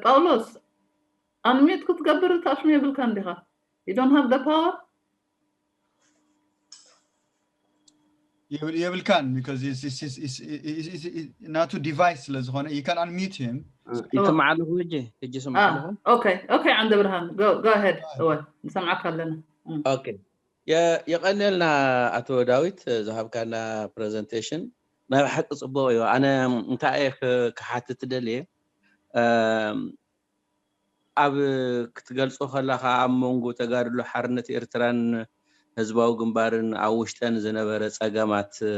ጳውሎስ፣ unmute ክትገብር ታሽሙ የብልካን ዲኻ? You don't have the power? የብል- የብልካን because it's- it's- it's- it's- it's- it's- ናቱ device ስለ ዝኾነ you can unmute him. ይስማዕ ኣለኹ ሕጂ? ሕጂ ይስማዕ ኣለኹ? Okay, okay፣ ዓንደ ብርሃን፣ go go ahead። እወ፣ ንሰምዓካ ኣለና። Okay። የ- የቐንየልና ኣቶ ዳዊት ዝሃብካና presentation። ናይ ብሓቂ ጽቡቕ እዩ። ኣነ እንታይ እየ ክ- ክሓትት ደልየ፣ እም፣ ኣብ ክትገልጾ ከለኻ ኣብ መንጎ ተጋድሎ ሓርነት ኤርትራን ህዝባዊ ግንባርን ኣብ ውሽጠን ዝነበረ ጸገማት፣ እ፣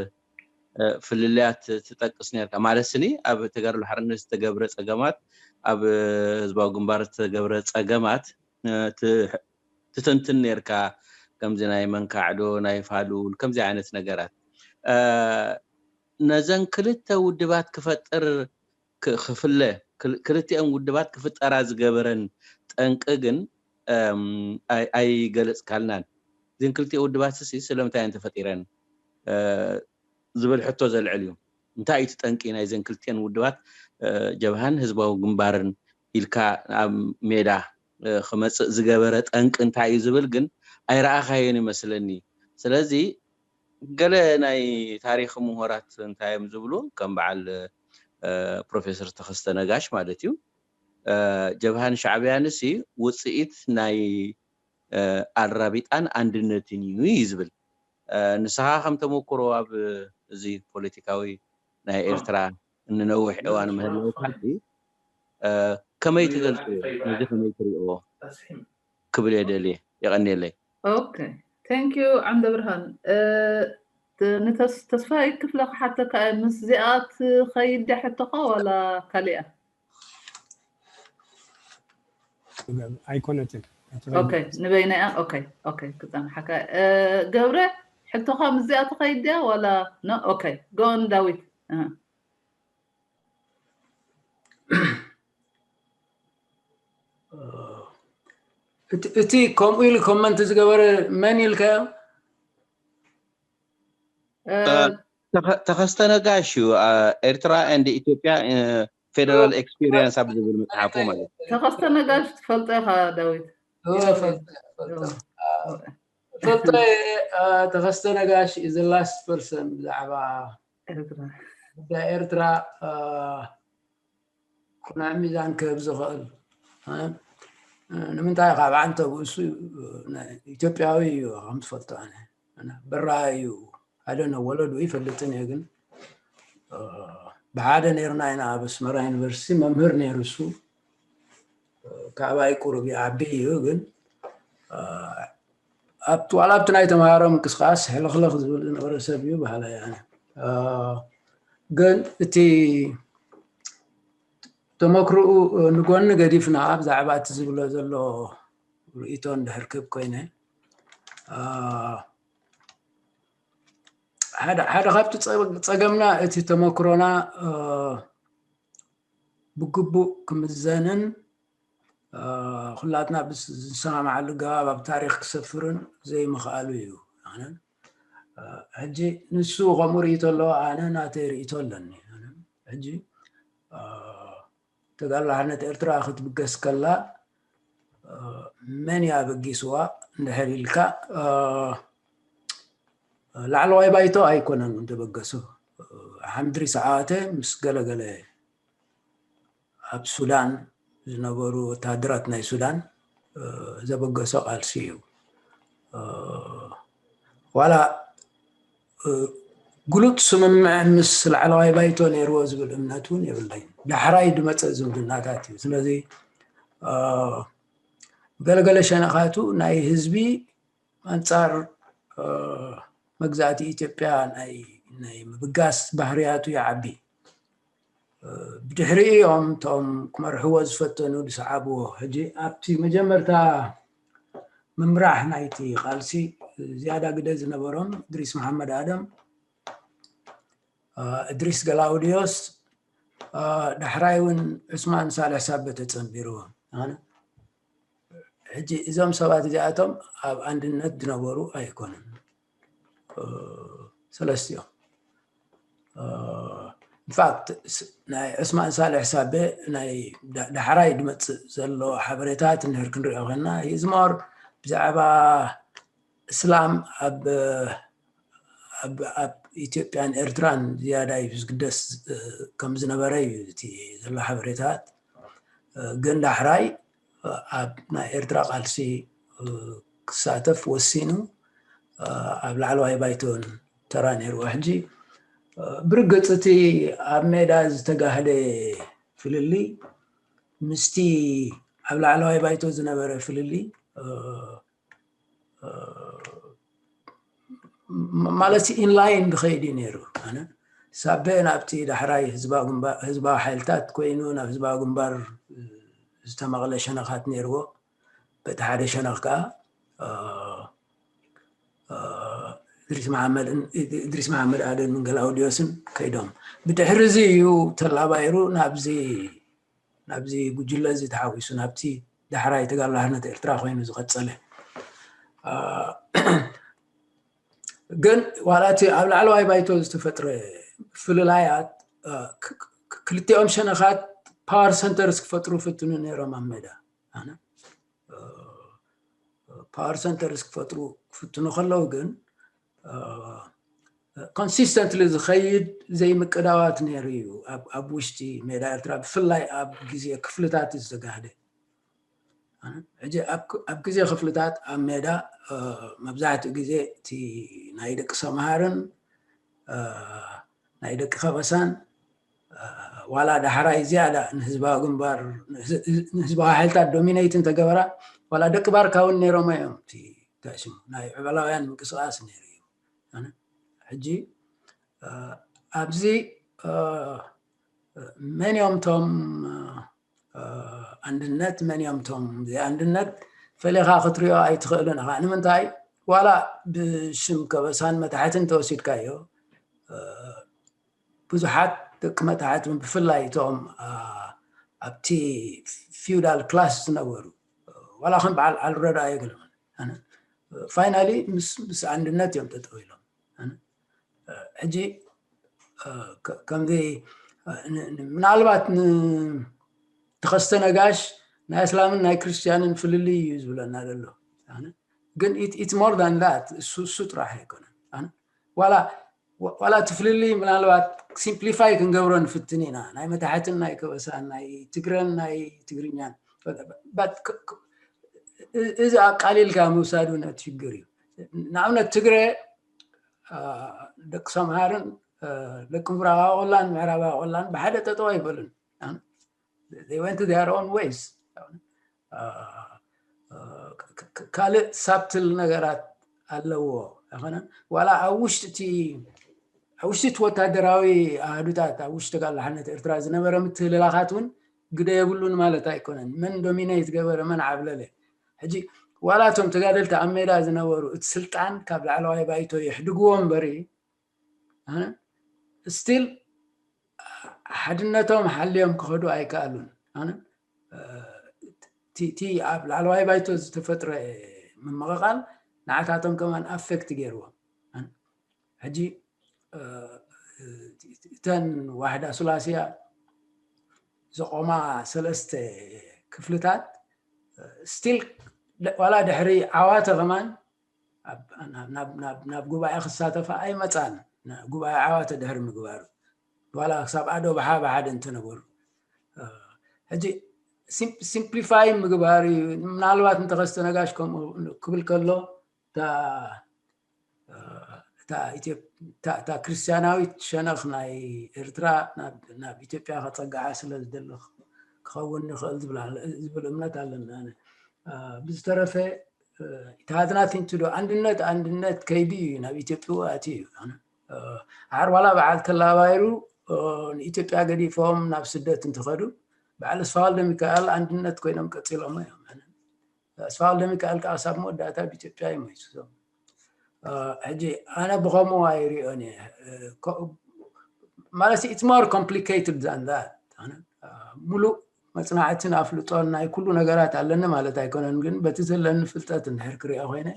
ፍልልያት ትጠቅስ ነርካ። ማለት ስኒ ኣብ ተጋድሎ ሓርነት ዝተገብረ ጸገማት፣ ኣብ ህዝባዊ ግንባር ዝተገብረ ጸገማት፣ እ፣ ት- ትተንትን ነርካ። ከምዚ ናይ መንካዕዶ፣ ናይ ፋሉል፣ ከምዚ ዓይነት ነገራት፣ እ፣ ነዘን ክልተ ውድባት ክፈጥር ክ- ክፍለ ክል- ክልቲኦም ውድባት ክፍጠራ ዝገበረን ጠንቂ ግን፣ እም፣ ኣይ- ኣይገለጽካልናን። እዘን ክልቲኦ ውድባት ሲ ስለምንታይ እየን ተፈጢረን፣ እ፣ ዝብል ሕቶ ዘልዕል እዩ። እንታይ እዩ እቲ ጠንቂ ናይዘን ክልቲኦን ውድባት፣ እ፣ ጀብሃን ህዝባዊ ግንባርን ኢልካ ኣብ ሜዳ፣ እ፣ ክመጽእ ዝገበረ ጠንቂ እንታይ እዩ ዝብል ግን ኣይረኣኻዮን ይመስለኒ። ስለዚ ገለ ናይ ታሪኽ ምሁራት እንታይ እዮም ዝብሉ፣ ከም በዓል፣ እ፣ ፕሮፌሰር ተኸስተ ነጋሽ ማለት እዩ፣ እ፣ ጀብሃን ሻዕብያን ሲ ውጽኢት ናይ፣ እ፣ ኣልራቢጣን ኣንድነትን እዩ እዩ ዝብል። እ፣ ንስኻ ከም ተመክሮ ኣብ እዚ ፖለቲካዊ ናይ ኤርትራ እንነውሕ እዋን ምህላውካ ሲ፣ እ፣ ከመይ ትገልጽ፣ ነዚ ከመይ ትሪእዎ ክብል እየ ደልየ። የቐንየለይ። Okay, thank you ዓንደ ብርሃን። እ፣ ት- ንተስ- ተስፋይ ክፍለ ክሓተካ እየ፣ ምስ እዚኣ ትኸይድ ድያ ሕቶኻ ዋላ ካሊኣ? ኣይኮነትን። Okay፣ ንበይና እያ። Okay፣ okay፣ ክጸንሓካ። እ፣ ገብረ፣ ሕቶኻ ምስ እዚኣ ትኸይድ ድያ ዋላ? No? Okay፣ go on ዳዊት። እ። እቲ- እቲ ከምኡ ኢሉ ኮመንት ዝገበረ መን ኢልካዮ? እ፣ ተኸ- ተኸስተ ነጋሽ እዩ። እ፣ ኤርትራ and ኢትዮጵያ፣ እ፣ federal experience ኣብ ዝብል መጽሓፉ ማለት እዩ። ተኸስተ ነጋሽ ትፈልጦ ኢኻ ዳዊት? እወ፣ ፈልጠ- ፈልጠ። ፈልጠ፣ እ፣ ተኸስተ ነጋሽ is the last person ብዛዕባ ኤርትራ። ጉዳይ ኤርትራ፣ እ፣ ቅኑዕ ሚዛን ክህብ ዝኽእል፣ እ፣ ንምንታይ ካብ ዓንተብኡ እሱ፣ እ፣ ናይ ኢትዮጵያዊ እዩ ከም ትፈልጦ ኣነ። ኣነ በራይ እዩ። ሓደ ነው ወለዱ ይፈልጥን እየ ግን፣ እ፣ ብሓደ ነርና ኢና ኣብ ኣስመራ ዩኒቨርሲቲ መምህር ነይሩ እሱ። እ፣ ካባይ ቁሩብ ይዓቢ እዩ ግን፣ እ፣ ኣብቲ ዋላ ኣብቲ ናይ ተምሃሮ ምንቅስቃስ ሕልኽልኽ ዝብል ዝነበረ ሰብ እዩ በሃላይ ኣነ። እ፣ ግን እቲ ተመክርኡ ንጎኒ ገዲፍና ብዛዕባ እቲ ዝብሎ ዘሎ ርእይቶ እንድሕር ክህብ ኮይነ፣ እ፣ ሓደ ሓደ ካብቲ ጸ- ጸገምና እቲ ተመክሮና፣ እ፣ ብግቡእ ክምዘንን፣ እ፣ ኩላትና ብስ- ዝሰማማዓሉ ኣገባብ ኣብ ታሪኽ ክሰፍርን ዘይምኽኣሉ እዩ። ኣነ፣ እ፣ ሕጂ ንሱ ከምኡ ርእይቶ ኣለዎ፣ ኣነ ናተይ ርእይቶ ኣለኒ። ኣነ፣ ሕጂ፣ እ፣ ተጋድሎ ሓርነት ኤርትራ ክትብገስ ከላ፣ እ፣ መን እዩ ኣበጊስዋ እንድሕር ኢልካ፣ እ፣ ላዕለዋይ ባይቶ ኣይኮነን እንተበገሶ። ሓምድሪ ሰዓተ ምስ ገለገለ ኣብ ሱዳን ዝነበሩ ወታደራት ናይ ሱዳን፣ እ፣ ዘበገሶ ቃልሲ እዩ። እ፣ ዋላ፣ እ፣ ግሉጽ ስምምዕ ምስ ላዕለዋይ ባይቶ ነይርዎ ዝብል እምነት እውን የብለይን። ዳሕራይ ዝመጸ ዝምድናታት እዩ። ስለዚ፣ እ፣ ገለገለ ሸነኻቱ ናይ ህዝቢ ኣንጻር፣ እ፣ መግዛእቲ ኢትዮጵያ ናይ ናይ ምብጋስ ባህርያቱ ይዓቢ። እ፣ ብድሕሪኡ እዮም እቶም ክመርሕዎ ዝፈተኑ ዝሰዓብዎ። ሕጂ ኣብቲ መጀመርታ ምምራሕ ናይቲ ቃልሲ ዝያዳ ግደ ዝነበሮም እድሪስ መሓመድ ኣደም፣ እ፣ እድሪስ ገላውዲዮስ፣ እ፣ ዳሕራይ እውን ዑስማን ሳልሕ ሳበ ተጸንቢርዎም። ኣነ ሕጂ እዞም ሰባት እዚኣቶም ኣብ ኣንድነት ዝነበሩ ኣይኮኑን። እ፣ ሰለስቲኦም፣ እ፣ ኢንፋክት ናይ ዑስማን ሳልሕ ሳበ ናይ ዳሕራይ ድመፅእ ዘሎ ሓበሬታት እንድሕር ክንሪኦ ኮይና ኢዝሞር ብዛዕባ እስላም ኣብ ኣብ ኢትዮጵያን ኤርትራን ዝያዳ እዩ ዝግደስ ከም ዝነበረ እዩ እቲ ዘሎ ሓበሬታት። ግን ዳሕራይ ኣብ ናይ ኤርትራ ቃልሲ ክሳተፍ ወሲኑ ኣብ ላዕለዋይ ባይቶን ተራ ነይርዎ። ሕጂ ብርግፅ እቲ ኣብ ሜዳ ዝተጋህደ ፍልልይ ምስቲ ኣብ ላዕለዋይ ባይቶ ዝነበረ ፍልልይ ማለት ኢንላይን ዝኸይድ እዩ ነይሩ። ኣነ ሳበ ናብቲ ዳሕራይ ህዝባዊ ሓይልታት ኮይኑ ናብ ህዝባዊ ግንባር ዝተመቕለ ሸነኻት ነይርዎ። በቲ ሓደ ሸነኽ ከዓ እድሪስ መሓመድ ኣደን ገላውዲዮስን ከይዶም ብድሕሪ እዚ እዩ ተላባይሩ ናብዚ ናብዚ ጉጅለ እዚ ተሓዊሱ ናብቲ ዳሕራይ ተጋድሎ ሓርነት ኤርትራ ኮይኑ ዝቐጸለ። ግን ዋላ እቲ ኣብ ላዕለዋይ ባይቶ ዝተፈጥረ ፍልላያት ክልቲኦም ሸነኻት ፓወር ሰንተርስ ክፈጥሩ ፍትኑ ነይሮም ኣብ ሜዳ። ፓወር ሰንተርስ ክፈጥሩ ክፍትኑ ከለዉ ግን ኮንሲስተንትሊ ዝኸይድ ዘይምቅዳዋት ነይሩ እዩ ኣብ ውሽጢ ሜዳ ኤርትራ፣ ብፍላይ ኣብ ግዜ ክፍልታት ዝተጋህደ። ሕጂ ኣብ ግዜ ክፍልታት ኣብ ሜዳ መብዛሕትኡ ግዜ እቲ ናይ ደቂ ሰምሃርን ናይ ደቂ ከበሳን ዋላ ዳሕራይ ዝያዳ ንህዝባዊ ግንባር ንህዝባዊ ሓይልታት ዶሚነይት እንተገበራ ዋላ ደቂ ባርካ እውን ነይሮም እዮም። እቲ ተእስሙ ናይ ዕበላውያን ምንቅስቃስ ነይሩ እዩ። ሕጂ ኣብዚ መን እዮም ቶም ኣንድነት መን እዮም ቶም ዘይኣንድነት ፈሊኻ ክትሪኦ ኣይትኽእልን ኢኻ። ንምንታይ ዋላ ብሽም ከበሳን መታሕትን ተወሲድካዮ ብዙሓት ደቂ መታሕት ብፍላይ እቶም ኣብቲ ፊውዳል ክላስ ዝነበሩ ዋላ ከም በዓል ዓልረዳ ኣይግልምን ፋይናሊ ምስ ኣንድነት እዮም ጠጠው ኢሎም። ሕጂ ከምዚ ምናልባት ንተኸስተ ነጋሽ ናይ እስላምን ናይ ክርስትያንን ፍልልይ እዩ ዝብለና ዘሎ። ግን it's more than that እሱ ጥራሕ ኣይኮነን። ዋላ እቲ ፍልልይ ምናልባት ሲምፕሊፋይ ክንገብሮ ንፍትን ኢና። ናይ መታሕትን ናይ ከበሳን ናይ ትግረን ናይ ትግርኛን እዚ ኣቃሊልካ ምውሳዱ ነቲ ሽግር እዩ። ንኣብነት ትግረ ደቂ ሰምሃርን ደቂ ምብራቃዊ ቆላን ምዕራባዊ ቆላን ብሓደ ጠጠው ኣይበሉን። They went their own ways። ካልእ ሳብትል ነገራት ኣለዎ ኣይኮነን። ዋላ ኣብ ውሽጢ እቲ ኣብ ውሽጢ እቲ ወታደራዊ ኣህዱታት ኣብ ውሽጢ ተጋድሎ ሓርነት ኤርትራ ዝነበረ ምትህልላኻት እውን ግደ የብሉን ማለት ኣይኮነን። መን ዶሚነይት ገበረ መን ዓብለለ። ሕጂ ዋላ እቶም ተጋደልቲ ኣብ ሜዳ ዝነበሩ እቲ ስልጣን ካብ ላዕለዋይ ባይቶ የሕድግዎ እምበሪ ስቲል ሓድነቶም ሓልዮም ክኸዱ ኣይከኣሉን። እቲ ኣብ ላዕለዋይ ባይቶ ዝተፈጥረ ምምቕቓል ንዓታቶም ከማን ኣፌክት ገይርዎም። ሕጂ እተን ዋሕዳ ሱላስያ ዘቆማ ሰለስተ ክፍልታት ስቲል ዋላ ድሕሪ ዓዋተ ከማን ናብ ጉባኤ ክሳተፋ ኣይመፃን። ጉባኤ ዓዋተ ድሕሪ ምግባሩ ዋላ ክሳብ ኣዶ ብሓ ብሓደ እንተነበሩ ሕጂ ሲምፕሊፋይ ምግባር እዩ። ምናልባት እንተኸስተ ነጋሽ ከምኡ ክብል ከሎ እታ ክርስትያናዊት ሸነኽ ናይ ኤርትራ ናብ ኢትዮጵያ ከፀግዓ ስለ ዝደሊ ክኸውን ይኽእል ዝብል እምነት ኣለና። ብዝተረፈ ታሃትና ቲንትዶ ኣንድነት ኣንድነት ከይዲ እዩ ናብ ኢትዮጵያ ኣትዩ እዩ። ዓር ዋላ በዓል ተላባይሩ ንኢትዮጵያ ገዲፎም ናብ ስደት እንትኸዱ በዓል ኣስፋ ወልደ ሚካኤል ኣንድነት ኮይኖም ቀፂሎም እዮም። ኣስፋ ወልደ ሚካኤል ከዓ ክሳብ መወዳእታ ኣብ ኢትዮጵያ እዩ ሞይቱ። ሕጂ ኣነ ብኸምኡ ኣይሪኦን እየ ማለት it's more complicated than that። ሙሉእ መፅናዕትን ኣፍልጦን ናይ ኩሉ ነገራት ኣለኒ ማለት ኣይኮነን፣ ግን በቲ ዘለኒ ፍልጠት እንድሕር ክሪኦ ኮይነ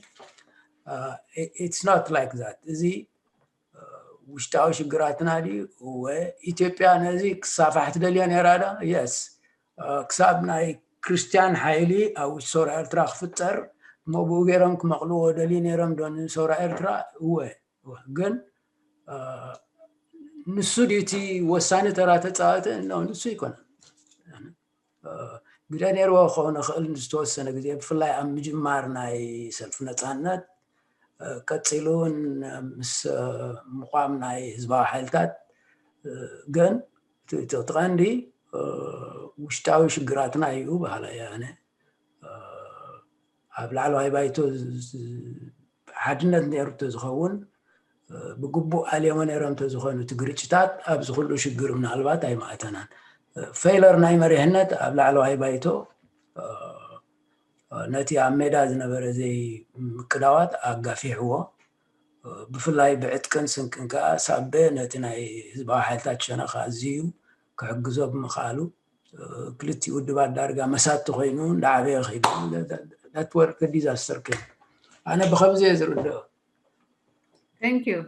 it's not like that። እዚ ውሽጣዊ ሽግራትና ድዩ? እወ። ኢትዮጵያ ነዚ ክሳፋሕ ትደልዮ ነይራ ዶ? የስ። ክሳብ ናይ ክርስቲያን ሓይሊ ኣብ ውሽጢ ሰውራ ኤርትራ ክፍጠር፣ እሞ ብኡ ገይሮም ክመቕልዎ ደልዩ ነይሮም ዶ ንሰውራ ኤርትራ? እወ። ግን ንሱ ድዩ እቲ ወሳኒ ተራ ተፃወተ? ኖ፣ ንሱ ኣይኮነን። ግደ ነይርዎ ክኸውን ይኽእል ንዝተወሰነ ግዜ፣ ብፍላይ ኣብ ምጅማር ናይ ሰልፊ ነፃነት፣ ቀፂሉ እውን ምስ ምቋም ናይ ህዝባዊ ሓይልታት። ግን እቲ ቀንዲ ውሽጣዊ ሽግራትና እዩ በሃላይ ኣነ። ኣብ ላዕለዋይ ባይቶ ሓድነት ነይሩ ተዝኸውን፣ ብግቡእ ኣልዮሞ ነይሮም ተዝኾኑ እቲ ግርጭታት ኣብዚ ኩሉ ሽግር ምናልባት ኣይምኣተናን። ፌለር ናይ መሪሕነት ኣብ ላዕለዋይ ባይቶ ነቲ ኣብ ሜዳ ዝነበረ ዘይምቅዳዋት ኣጋፊሕዎ። ብፍላይ ብዕጥቅን ስንቅን ከዓ ሳበ ነቲ ናይ ህዝባዊ ሓይልታት ሸነኽ ኣዝዩ ክሕግዞ ብምኽኣሉ፣ ክልቲኡ ውድባት ዳርጋ መሳቲ ኮይኑ እንዳዓበየ ከይዱ። That were disaster ኮይኑ ኣነ ብከምዚ እየ ዝርድኦ። Thank you.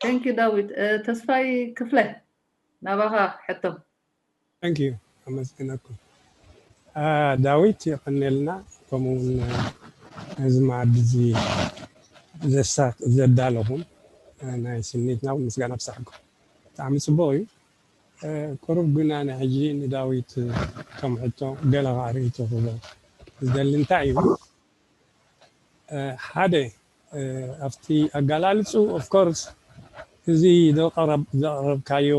Thank you ዳዊት። ተስፋይ ክፍለ ናባኻ ሕቶ። Thank you። ኣመስግነኩም። ዳዊት የቐኔልና፣ ከምኡ እውን ነዚ መኣዲ እዚ ዘዳለኹም ናይ ስኒትና ምስጋና ብሳዕኩም። ብጣዕሚ ፅቡቕ እዩ። ቁሩብ ግና ንሕጂ ንዳዊት ከም ሕቶ ገለ ከዓ ርእይቶ ክህቦ ዝደሊ እንታይ እዩ፣ ሓደ ኣብቲ ኣገላልፅኡ of course እዚ ዘቕረብካዮ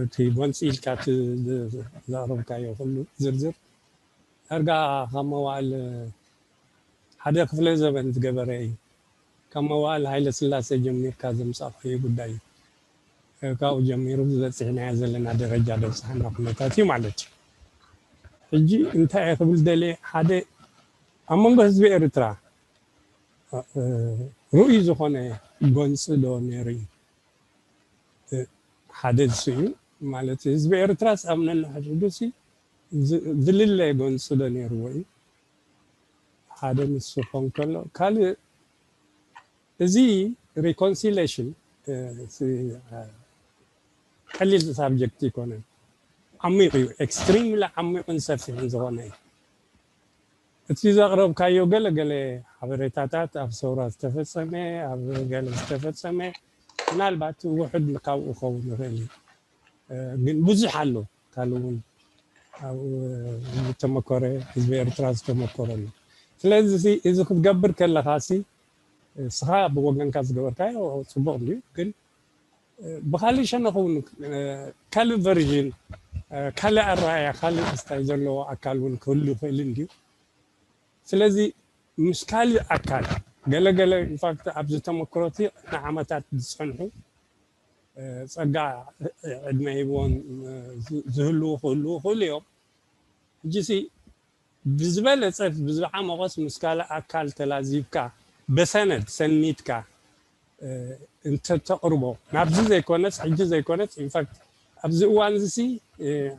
እቲ ጎንፂ ኢልካ ዘቕረብካዮ ኩሉ ዝርዝር ዳርጋ ካብ መዋእል ሓደ ክፍለ ዘበን ዝገበረ እዩ። ካብ መዋእል ሃይለ ስላሴ ጀሚርካ ዘምፃእካዮ ጉዳይ እዩ። ካብኡ ጀሚሩ ዝበፅሕናዮ ዘለና ደረጃ ደብፅሓና ኩነታት እዩ ማለት እዩ። ሕጂ እንታይ እየ ክብል ደልየ፣ ሓደ ኣብ መንጎ ህዝቢ ኤርትራ ርኡይ ዝኾነ ጎንፂ ዶ ነይሩ እዩ? ሓደ እሱ እዩ ማለት ህዝቢ ኤርትራስ ኣብ ነንሕድሕዱ ሲ ዝልለ ጎንፂ ዶ ነይርዎ እዩ? ሓደ ንሱ ክኾን ከሎ፣ ካልእ እዚ reconciliation ቀሊል ሳብጀክት ኣይኮነን። ዓሚቕ እዩ። ኤክስትሪምሊ ዓሚቕን ሰፊሕን ዝኾነ እዩ። እቲ ዘቕረብካዮ ገለ ገለ ሓበሬታታት ኣብ ሰውራ ዝተፈጸመ፣ ኣብ ገለ ዝተፈጸመ ምናልባት ውሑድ ካብኡ ክኸውን ይኽእል እዩ። ግን ብዙሕ ኣሎ ካልእ እውን ኣብኡ ዝተመኮረ ህዝቢ ኤርትራ ዝተመኮረ ኣሎ። ስለዚ እዚ ክትገብር ከለኻ ሲ እስኻ ብወገንካ ዝገበርካዮ ፅቡቕ እንድዩ፣ ግን ብካሊእ ሸነኽ እውን ካልእ ቨርዥን ካልእ ኣረኣያ ካልእ ስታይ ዘለዎ ኣካል እውን ክህሉ ይኽእል እንድዩ። ስለዚ ምስ ካልእ ኣካል ገለገለ ኢንፋክት ኣብዚ ተመክሮቲ ንዓመታት ዝፀንሑ ፀጋ ዕድመ ሂብዎም ዝህልዉ ክህልዉ ክእሉ እዮም። ሕጂ ሲ ብዝበለፀ ብዝዓመቐስ ምስ ካልእ ኣካል ተላዚብካ ብሰነድ ሰኒድካ እንተተቕርቦ ናብዚ ዘይኮነስ ሕጂ ዘይኮነስ ኢንፋክት ኣብዚ እዋን እዚ ሲ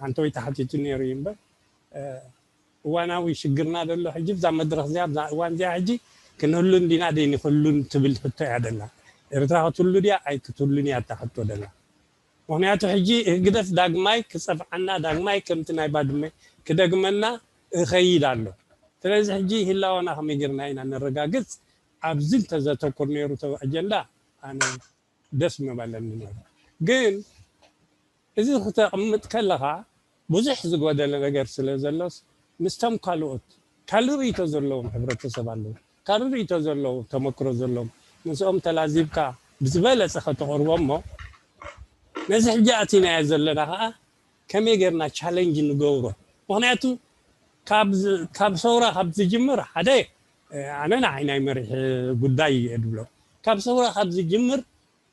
ሓንቲ ወይ ተሓቲቱ ነይሩ እዩ እምበር እዋናዊ ሽግርና ዘሎ ሕጂ ብዛ መድረኽ እዚኣ ብዛ እዋን እዚኣ ሕጂ ክንህሉ እንዲና ደይ ንክህሉን ትብል ሕቶ እያ ደላ። ኤርትራ ክትህሉ ድያ ኣይክትህሉን እያ እታ ሕቶ ደላ። ምክንያቱ ሕጂ ህግደፍ ዳግማይ ክፀፍዓና ዳግማይ ከምቲ ናይ ባድመ ክደግመና እኸይድ ኣሎ። ስለዚ ሕጂ ህላወና ከመይ ጌርና ኢና ነረጋግፅ ኣብዚ እንተዘተኩር ነይሩ ተ ኣጀንዳ ኣነ ደስ ምበለኒ ነይሩ። ግን እዚ ክተቕምጥ ከለኻ ብዙሕ ዝጎደለ ነገር ስለ ዘሎስ ምስቶም ካልኦት ካልእ ርእይቶ ዘለዎም ሕብረተሰብ ኣለዉ። ካልእ ርእይቶ ዘለዉ ተመክሮ ዘለዎም ምስኦም ተላዚብካ ብዝበለፀ ከተቕርቦ እሞ ነዚ ሕጂ ኣቲናዮ ዘለና ከዓ ከመይ ጌርና ቻለንጅ ንገብሮ? ምክንያቱ ካብ ሰውራ ካብ ዝጅምር ሓደ ኣነ ንዓይ ናይ መሪሕ ጉዳይ እየ ድብሎ። ካብ ሰውራ ካብ ዝጅምር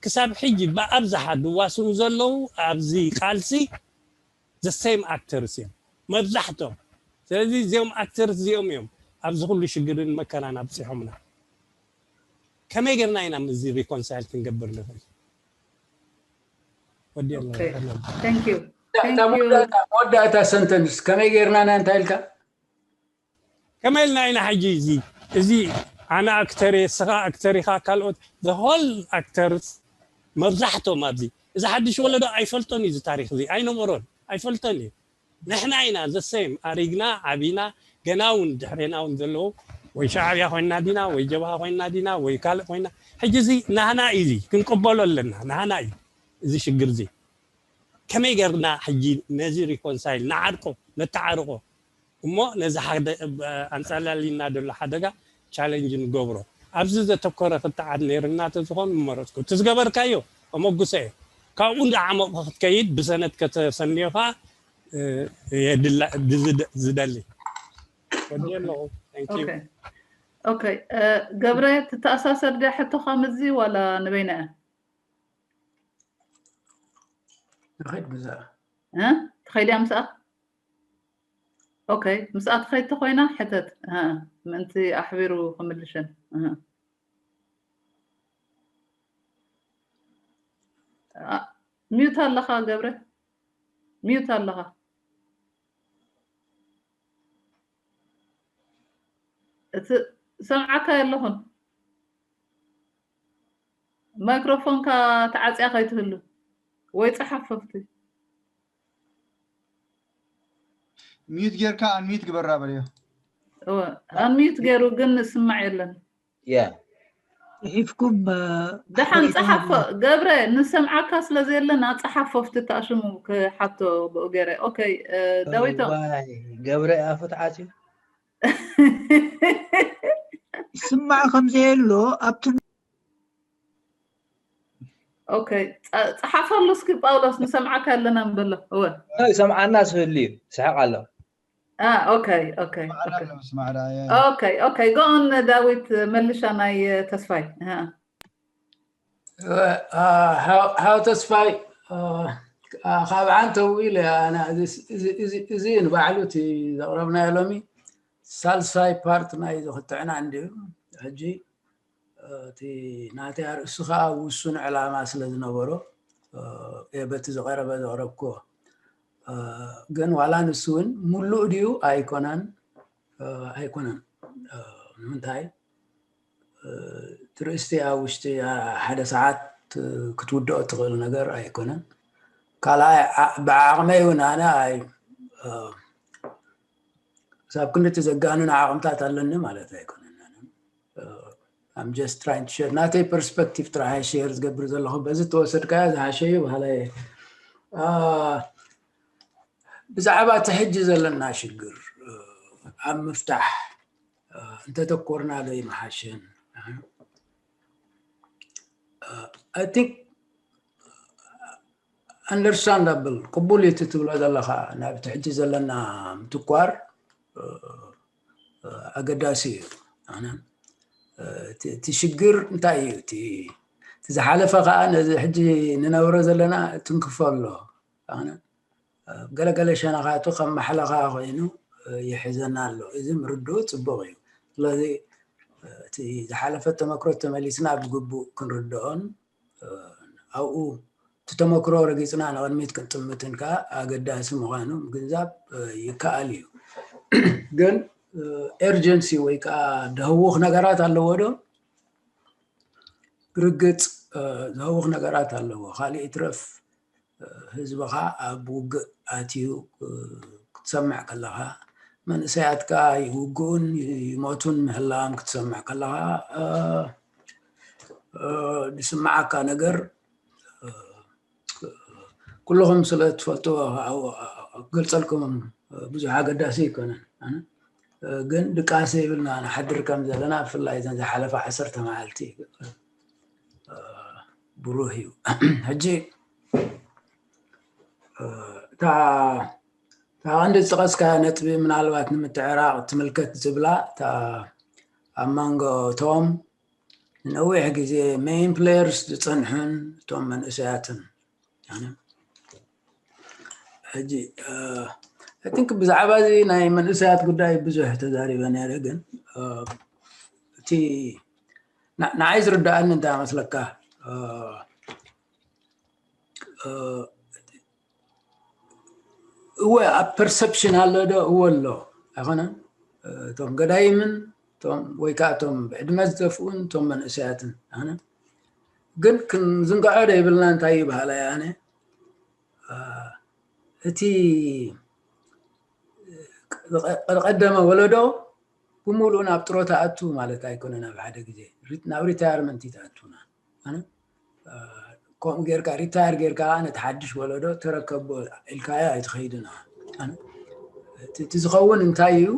ክሳብ ሕጂ ብኣብዝሓ ድዋስኡ ዘለዉ ኣብዚ ቃልሲ the same actors እዮም መብዛሕቶም። ስለዚ እዚኦም ኣክተርስ እዚኦም እዮም ኣብዚ ኩሉ ሽግርን መከራን ኣብፂሖምና። ከመይ ጌርና ኢና ምስዚ ሪኮንሳይል ክንገብር ንኽእል? መወዳእታ ሰንተንስ ከመይ ጌርና ኢና እንታይ ኢልካ? ከመይ ኢልና ኢና ሕጂ እዚ እዚ ኣነ ኣክተር እየ፣ ስኻ ኣክተር ኢኻ፣ ካልኦት the whole actors መብዛሕቶም ኣብዚ እዚ ሓድሽ ወለዶ ኣይፈልጦን እዩ፣ እዚ ታሪክ እዚ ኣይነበሮን፣ ኣይፈልጦን እዩ። ንሕና ኢና the same ኣሪግና ዓቢና፣ ገና እውን ድሕሬና እውን ዘለዉ ወይ ሻዕብያ ኮይና ዲና ወይ ጀብሃ ኮይና ዲና ወይ ካልእ ኮይና፣ ሕጂ እዚ ናህና እዩ፣ እዚ ክንቅበሎ ኣለና፣ ናህና እዩ እዚ ሽግር እዚ። ከመይ ገርና ሕጂ ነዚ reconcile ንዓርቆ፣ ነተዓርቆ፣ እሞ ነዚ ሓደ ኣንጻላሊና ዘሎ ሓደጋ challenge ንገብሮ። ኣብዚ ዘተኮረ ክትዓት ነይርና ተዝኾን ምመረጽኩ። እቲ ዝገበርካዮ ኣመጉሰ እየ። ካብኡ እንዳዓመቑ ክትከይድ ብሰነድ ከተሰንዮ ከኣ ዝደሊ ወዲ ኣለኹ። Thank you። ኦኬ ገብረ፣ ትተኣሳሰር ድያ ሕቶኻ ምስዚ ዋላ ንበይና እያ? ንኸይድ ብዛ ትኸይድ እያ ምስኣ? ኦኬ፣ ምስኣ ትኸይድ ተኾይና ሕተት፣ ምእንቲ ኣሕቢሩ ክምልሸን። ሚዩት ኣለኻ ገብረ፣ ሚዩት ኣለኻ። እቲ ሰምዓካ የለኹን። ማይክሮፎንካ ተዓጽያ ከይትህሉ ወይ ጸሓፍ ኣብቲ። ሚዩት ጌርካ ኣንሚዩት ግበራ በልዮ። ኣንሚዩት ገይሩ ግን ስማዕ የለን። ያ ጽሒፍኩም ደሓን ጸሓፎ ገብረ፣ ንሰምዓካ ስለ ዘየለና ጸሓፎ ኣብቲ ተኣሽሙ ክሓቶ ብኡ ገይረ። ኦኬ ዳዊቶም። ገብረ ኣፉ ተዓጽዩ ይስማዕ ከም ዘየሎ ኣብቲ ኦኬ ጸሓፈሉ እስኪ ጳውሎስ፣ ንሰምዓካ ኣለና ንበሎ። እወ ይሰምዓና ስህሉ እዩ፣ ስሕቕ ኣሎ። ኦኬ ኦኬ ኦኬ go on ዳዊት፣ መልሻ ናይ ተስፋይ። ሓው ተስፋይ፣ ካብ ዓንተው ኢለ እዚ ንባዕሉ እቲ ዘቕረብናዮ ሎሚ ሳልሳይ ፓርት ናይ ዝኽትዕና እንድዩ። ሕጂ እቲ ናተይ ኣርእስቲ ከዓ ውሱን ዕላማ ስለ ዝነበሮ በቲ ዝቐረበ ዘቕረብክዎ። ግን ዋላ ንሱ እውን ሙሉእ ድዩ ኣይኮነን ኣይኮነን። ንምንታይ ትርእስቲ ኣብ ውሽጢ ሓደ ሰዓት ክትውድኦ ትኽእል ነገር ኣይኮነን። ካልኣይ ብዓቕመይ እውን ኣነ ኣይ ሳብ ክንድቲ ዘጋንን ዓቕምታት ኣለኒ ማለት ኣይኮነን። I'm just trying to share ናተይ ፐርስፐክቲቭ ጥራሕ ሼር ዝገብር ዘለኹ። በዚ ተወሰድካዮ ዝሓሸዩ ባህላ ብዛዕባ እቲ ሕጂ ዘለና ሽግር ኣብ ምፍታሕ እንተተኮርና ዶ ይመሓሸን? I think understandable፣ ቅቡል እዩ እቲ ትብሎ ዘለኻ። ናብቲ ሕጂ ዘለና ምትኳር ኣገዳሲ እዩ። ኣነ እቲ ሽግር እንታይ እዩ? እቲ ዝሓለፈ ከዓ ነዚ ሕጂ ንነብሮ ዘለና ትንክፎ ኣሎ። ኣነ ገለገለ ሸነኻቱ ከም ማሕለኻ ኮይኑ ይሕዘና ኣሎ። እዚ ምርድኡ ፅቡቕ እዩ። ስለዚ እቲ ዝሓለፈ ተመክሮ ተመሊስና ብግቡእ ክንርድኦን ኣብኡ እቲ ተመክሮ ረጊፅና ንቕድሚት ክንጥምትን ከዓ ኣገዳሲ ምዃኑ ምግንዛብ ይከኣል እዩ። ግን ኤርጀንሲ ወይ ከዓ ደህውኽ ነገራት ኣለዎ ዶ? ብርግፅ ዘህውኽ ነገራት ኣለዎ። ካልእ ይትረፍ ህዝብኻ ኣብ ውግእ ኣትዩ ክትሰምዕ ከለኻ፣ መንእሰያትካ ይውግኡን ይሞቱን ምህላዎም ክትሰምዕ ከለኻ ዝስምዓካ ነገር ኩልኹም ስለ ትፈልጥዎ ክገልፀልኩም ብዙሕ ኣገዳሲ ኣይኮነን። ግን ድቃስ ዘይብልና ንሓድር ከም ዘለና ብፍላይ እዘን ዝሓለፋ ዓሰርተ መዓልቲ ብሩህ እዩ። ሕጂ እታ እታ ቀንዲ ዝጠቐስካያ ነጥቢ ምናልባት ንምትዕራቕ ትምልከት ዝብላ እታ ኣብ መንጎ እቶም ንነዊሕ ግዜ main players ዝጸንሑን እቶም መንእሰያትን ሕጂ I think ብዛዕባ እዚ ናይ መንእሰያት ጉዳይ ብዙሕ ተዛሪበ ነይረ፣ ግን እቲ ንዓይ ዝርዳኣኒ እንታይ መስለካ እወ ኣብ perception ኣሎ ዶ? እወ ኣሎ ኣይኮነን። እቶም ገዳይምን እቶም ወይ ከዓ እቶም ብዕድመ ዝጠፍኡን እቶም መንእሰያትን ኣነ ግን ክንዝንግዖ ዘይብልና እንታይ እዩ በሃላይ ኣነ እቲ ቀደመ ወለዶ ብምሉኡ ናብ ጥሮታ ኣቱ ማለት ኣይኮነን። ኣብ ሓደ ግዜ ናብ ሪታየርመንት እዩ ትኣቱና። ኣነ ከምኡ ጌርካ ሪታየር ጌርካ ነቲ ሓድሽ ወለዶ ተረከቦ ኢልካዮ ኣይትኸይድን። ኣነ እቲ ዝኸውን እንታይ እዩ?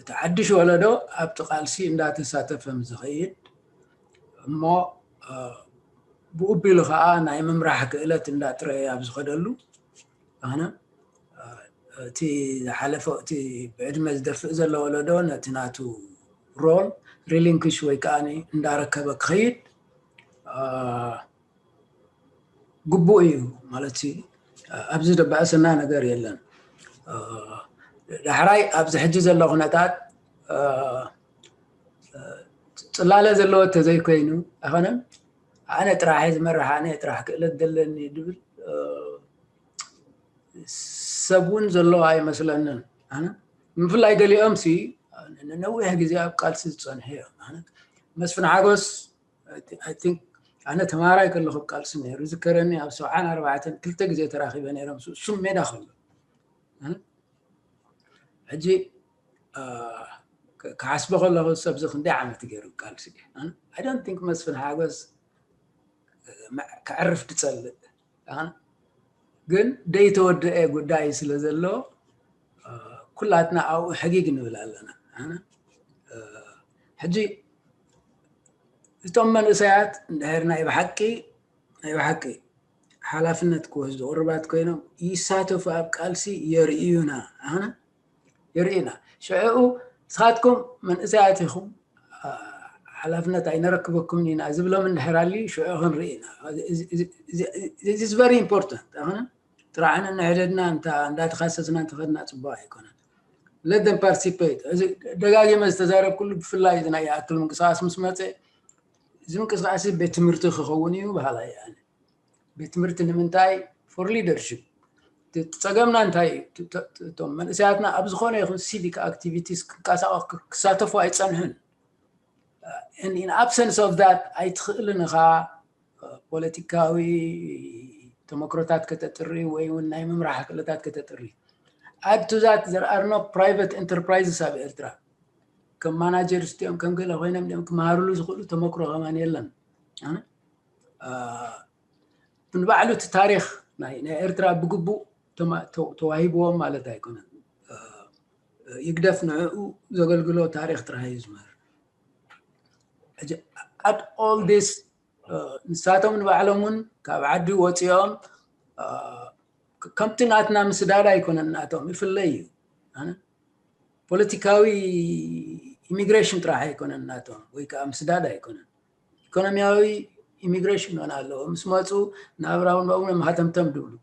እቲ ሓድሽ ወለዶ ኣብቲ ቃልሲ እንዳተሳተፈ ዝኸይድ እሞ ብኡ ቢሉ ከዓ ናይ ምምራሕ ክእለት እንዳጥረየ ኣብ ዝኸደሉ ኣነ እቲ ዝሓለፈ እቲ ብዕድመ ዝደፍእ ዘሎ ወለዶ ነቲ ናቱ ሮል ሪሊንክሽ ወይ ከዓ እንዳረከበ ክኸይድ ግቡእ እዩ ማለት ኣብዚ ደባእሰና ነገር የለን። ዳሕራይ ኣብዚ ሕጂ ዘሎ ኩነታት ፅላለ ዘለዎ ተዘይኮይኑ ኣይኮነን ኣነ ጥራሕ ዝመርሕ ኣነ ጥራሕ ክእለት ዘለኒ ድብል ሰብ እውን ዘሎ ኣይመስለንን። ኣነ ምፍላይ ገሊኦም ሲ ነዊሕ ግዜ ኣብ ቃልሲ ዝፀንሑ እዮም። ኣነ መስፍን ሓጎስ I think ኣነ ተማሃራይ ከለኹ ኣብ ቃልሲ ነይሩ ዝከረኒ ኣብ ሰብዓን ኣርባዕተን ክልተ ግዜ ተራኺበ ነይረ ምስ እሱም ሜዳ ከሎ ሕጂ ክሓስቦ ከለኹ ሰብዚ ክንደይ ዓመት ገይሩ ቃልሲ I don't think መስፍን ሓጎስ ክዕርፍ ድጸልእ ግን ደይተወደአ ጉዳይ ስለ ዘሎ ኩላትና ኣብኡ ሕጊግ ንብል ኣለና። ሕጂ እቶም መንእሰያት እንድሕር ናይ ብሓቂ ናይ ብሓቂ ሓላፍነት ክወስዱ ቅሩባት ኮይኖም ይሳተፉ ኣብ ቃልሲ የርእዩና ኣነ የርእዩና ሽዕኡ ንስኻትኩም መንእሰያት ኢኹም ሓላፍነት ኣይነረክበኩም ኢና ዝብሎም እንድሕር ኣልዩ ሽዑ ክንርኢ ኢና። This is very important ኣነ ጥራሕን እንሕደድና እንዳተካሰስና እንተኸድና ፅቡቅ ኣይኮነን። Let them participate። እዚ ደጋጊመ ዝተዛረብኩሉ ብፍላይ እዚ ናይ ይኣክል ምንቅስቃስ ምስ መፀ እዚ ምንቅስቃስ ቤት ትምህርቲ ክኸውን እዩ በሃላይ ኣነ። ቤት ትምህርቲ ንምንታይ for leadership ጸገምና እንታይ እቶም መንእሰያትና ኣብ ዝኾነ ይኹን civic activities ክሳተፉ ኣይጸንሑን። In absence of that ኣይትኽእልን ኢኻ ፖለቲካዊ ተመክሮታት ከተጥሪ ወይ እውን ናይ ምምራሕ ክእለታት ከተጥሪ። Add to that there are no private enterprises ኣብ ኤርትራ ከም ማናጀርስ ድኦም ከም ገለ ኮይኖም ድኦም ክመሃርሉ ዝኽእሉ ተመክሮ ከማን የለን። ንባዕሉ እቲ ታሪኽ ናይ ኤርትራ ብግቡእ ተዋሂብዎም ማለት ኣይኮነን። ይግደፍ ንዕኡ ዘገልግሎ ታሪኽ ጥራሕ እዩ ዝምህር። Add all this ንሳቶም ንባዕሎም እውን ካብ ዓዲ ወፂኦም ከምቲ ናትና ምስዳድ ኣይኮነን ናቶም ይፍለይ እዩ። ፖለቲካዊ ኢሚግሬሽን ጥራሕ ኣይኮነን ናቶም ወይ ከዓ ምስዳድ ኣይኮነን። ኢኮኖሚያዊ ኢሚግሬሽን ሆን ኣለዎ ምስ መፁ ናብራውን በእውነ ማሃተምተም ድብሉ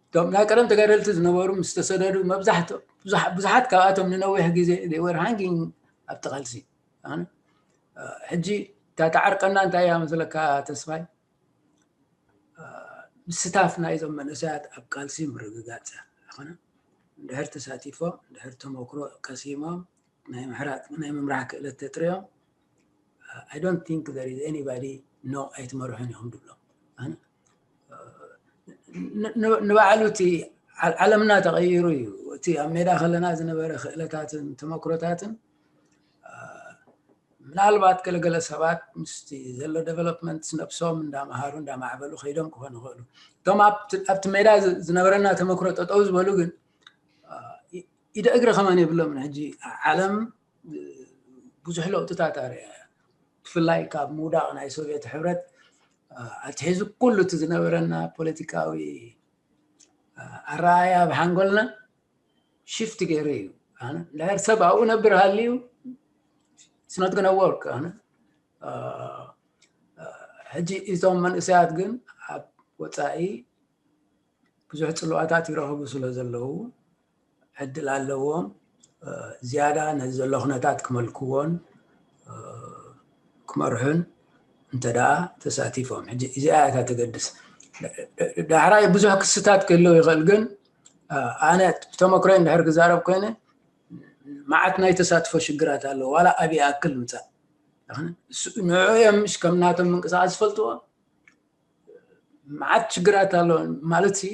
እቶም ናይ ቀደም ተጋደልቲ ዝነበሩ ምስ ተሰደዱ መብዛሕትኦም ብዙሓት ካብኣቶም ንነዊሕ ግዜ they were hanging ኣብቲ ቃልሲ። ሕጂ እታ ተዓርቀና እንታይ እያ መስለካ ተስፋይ? ምስታፍ ናይዞም መንእሰያት ኣብ ቃልሲ ምርግጋፅ እያ። ኣኾነ እንድሕር ተሳቲፎም እንድሕር ተመክሮ ቀሲሞም ናይ ምሕራጥ ናይ ምምራሕ ክእለት ተጥርዮም I don't think there is anybody no ኣይትመርሑን ኢኹም ድብሎም። ንባዕሉ እቲ ዓለምና ተቐይሩ እዩ። እቲ ኣብ ሜዳ ከለና ዝነበረ ክእለታትን ተመክሮታትን ምናልባት ገለገለ ሰባት ምስቲ ዘሎ ዴቨሎፕመንት ነብሶም እንዳመሃሩ እንዳማዕበሉ ከይዶም ክኾኑ ይኽእሉ። እቶም ኣብቲ ሜዳ ዝነበረና ተመክሮ ጠጠው ዝበሉ ግን ኢደ እግሪ ከማን የብሎምን። ሕጂ ዓለም ብዙሕ ለውጥታት ኣርእያ እያ። ብፍላይ ካብ ምውዳቕ ናይ ሶቪየት ሕብረት ኣትሒዙ ኩሉ እቲ ዝነበረና ፖለቲካዊ ኣረኣያ ኣብ ሓንጎልና ሽፍት ገይሩ እዩ። እንድሕር ሰብ ኣብኡ ነብር ሃልዩ it's not gonna work። ሕጂ እዞም መንእሰያት ግን ኣብ ወፃኢ ብዙሕ ፅልዋታት ይረኽቡ ስለ ዘለዉ ዕድል ኣለዎም ዝያዳ ነዚ ዘሎ ኩነታት ክመልክዎን ክመርሑን እንተ ደኣ ተሳቲፎም። ሕጂ እዚኣ እያ እታ ተገድስ። ዳሕራይ ብዙሕ ክስታት ክህልው ይኽእል፣ ግን ኣነ ብተመክሮይ እንድሕር ክዛረብ ኮይነ መዓት ናይ ተሳትፎ ሽግራት ኣለዎ። ዋላ ኣብ ይኣክል ምጻእ ንዕኡ እዮም ምሽ ከም ናቶም ምንቅስቃስ ዝፈልጥዎ። መዓት ሽግራት ኣለዎ ማለት ሲ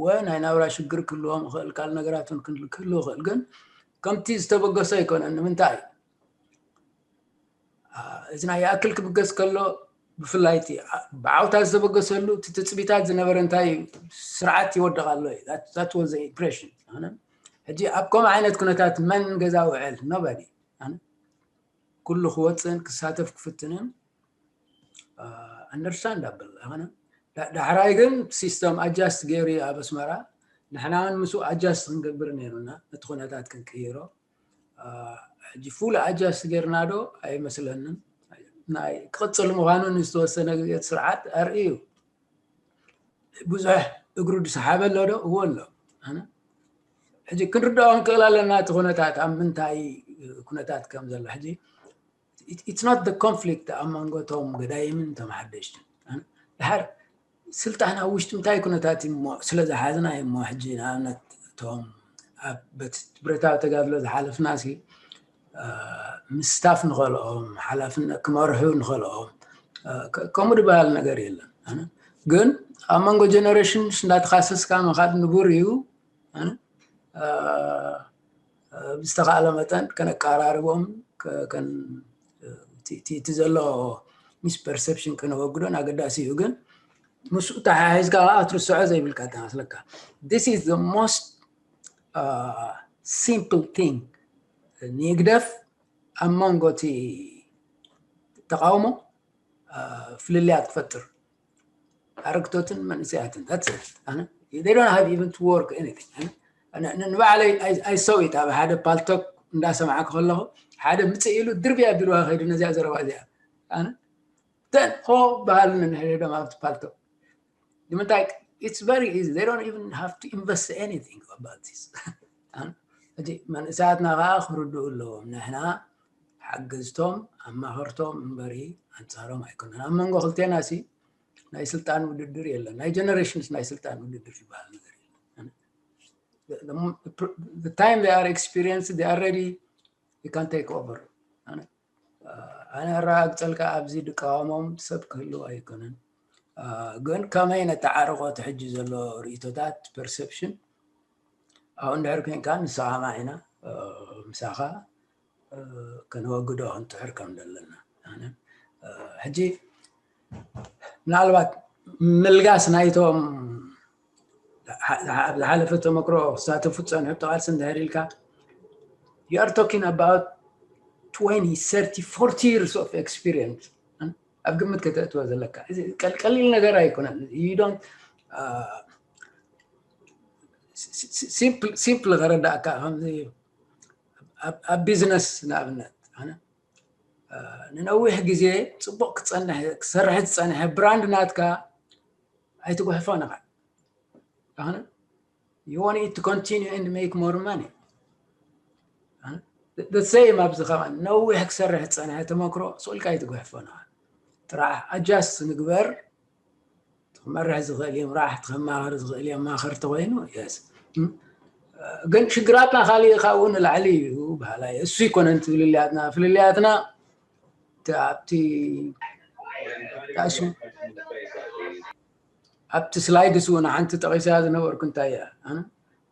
ወ ናይ ናብራ ሽግር ክህልዎም ይኽእል፣ ካልእ ነገራት እውን ክህል- ክህልው ይኽእል። ግን ከምቲ ዝተበገሰ ኣይኮነን። ንምንታይ? አ፣ እዚ ናይ ይኣክል ክብገስ ከሎ ብፍላይ እቲ ዓ- ብዓውታ ዝተበገሰሉ እቲ ትጽቢታት ዝነበረ እንታይ እዩ? ስርዓት ይወድቕ ኣሎ እዩ። That- that was the impression። ኣነ ሕጂ ኣብ ከምኡ ዓይነት ኩነታት መን ገዛ ውዕል? Nobody። ኣነ ኩሉ ክወፅእን ክሳተፍ ክፍትንን understandable። ኣነ ዳ- ዳሕራይ ግን ሲስተም ኣጃስት ገይሩ እዩ ኣብ ኣስመራ። ንሕና እውን ምስኡ ኣጃስት ክንገብር ነይሩና፣ ነቲ ኩነታት ክንቅይሮ። አ፣ ሕጂ ፉል ኣጃስት ጌርና ዶ ኣይመስለንን። ናይ ክቕፅል ምዃኑ ንዝተወሰነ ግዜ እቲ ስርዓት ኣርእዩ። ብዙሕ እግሩ ዝሰሓበ ኣሎ ዶ? እዎ ኣሎ። ኣነ ሕጂ ክንርዳኦ ንክእል ኣለና እቲ ኩነታት ኣብ ምንታይ ኩነታት ከም ዘሎ። ሕጂ it- it's not the conflict ኣብ መንጎ እቶም ገዳይምን እቶም ሓደሽትን። ኣነ ድሓር ስልጣን ኣብ ውሽጢ እንታይ ኩነታት እዩ እሞ ስለ ዝሓዝና እዩ እሞ ሕጂ ንኣብነት እቶም ኣብ በት- ብረታዊ ተጋድሎ ዝሓለፍና ሲ አ፣ ምስታፍ ንኸልኦም ሓላፍነት ክመርሑ ንኸልኦም አ፣ ከ- ከምኡ ዝበሃል ነገር የለን። ኣነ ግን ኣብ መንጎ ጀነሬሽንስ እንዳተኻሰስካ ምኻድ ንቡር እዩ። ኣነ አ፣ አ፣ ብዝተኻእለ መጠን ከነቀራርቦም ከ- ከን- እቲ- እቲ እቲ ዘሎ ሚስፐርሰፕሽን ከነወግዶን ኣገዳሲ እዩ። ግን ምስኡ ተሓሒዝካ ከዓ ክትርስዖ ዘይብልካ ተመስለካ። This is the most simple thing። ንህግደፍ ኣብ መንጎ እቲ ተቃውሞ አ፣ ፍልልያት ክፈጥር ኣረግቶትን መንእሰያትን that's it። ኣነ they don't have even to work anything። ኣነ ኣነ- ኣነ ንባዕለይ I- I saw it ኣብ ሓደ ፓልቶክ እንዳሰማዕኩ ከለኹ ሓደ ምፅእ ኢሉ ድርብያ ቢልዋ ከይዱ ነዚኣ ዘረባ እዚኣ ኣነ then ሆ በሃሉ ነንሕድሕዶም ኣብቲ ፓልቶክ ንምንታይ it's very easy they don't even have to invest anything about this። ሕጂ መንእሰያትና ከዓ ክርድኡ ኣለዎም ንሕና ሓገዝቶም ኣማኸርቶም እምበሪ ኣንፃሮም ኣይኮነን። ኣብ መንጎ ክልቴና ሲ ናይ ስልጣን ውድድር የለን። ናይ ጀነሬሽንስ ናይ ስልጣን ውድድር ዝበሃል ነገር የለን። The- the time they are experienced they are ready you can take over። ኣነ ኣረጋግፀልካ ኣብዚ ድቃወሞም ሰብ ክህልው ኣይኮነን። ግን ከመይ ነተዓርቆ እቲ ሕጂ ዘሎ ርእቶታት ፐርሰፕሽን ኣብኡ እንድሕር ኮንካ ንሰማማዕ ኢና ምሳኻ ከነወግዶ ክንጥዕር ከም ዘለና ኣነ ሕጂ ምናልባት ምልጋስ ናይቶም ኣብ ዝሓለፈ ተመክሮ ክሳተፉ ዝፀንሑ ተቓልሲ እንድሕር ኢልካ you are talking about twenty thirty forty years of experience ኣብ ግምት ከተእትወ ዘለካ ቀሊል ነገር ኣይኮነን። You don't simple ከረዳእካ ከምዚ ኣብ ቢዝነስ ንኣብነት ኣነ ንነዊሕ ግዜ ፅቡቅ ክፀንሕ ክሰርሕ ዝፀንሐ ብራንድ ናትካ ኣይትጉሕፎ ንኻ ኣነ you want it to continue and make more money the same ኣብዚ ከማን ነዊሕ ክሰርሕ ዝፀንሐ ተመክሮ ስኡልካ ኣይትጉሕፎ ንኻ ጥራሕ ኣጃስት ንግበር ትመርሕ ዝኽእል እዩ ምራሕ ትኸማኸር ዝኽእል እዩ ማኸር ተኮይኑ የስ ግን ሽግራትና ካሊእ ካብኡ ንላዕሊ እዩ በሃላይ እሱ ይኮነን ፍልልያትና ፍልልያትና ኣብቲ ኣብቲ ስላይድ እሱ ንሓንቲ ጠቂሳ ዝነበርኩ እንታይ እያ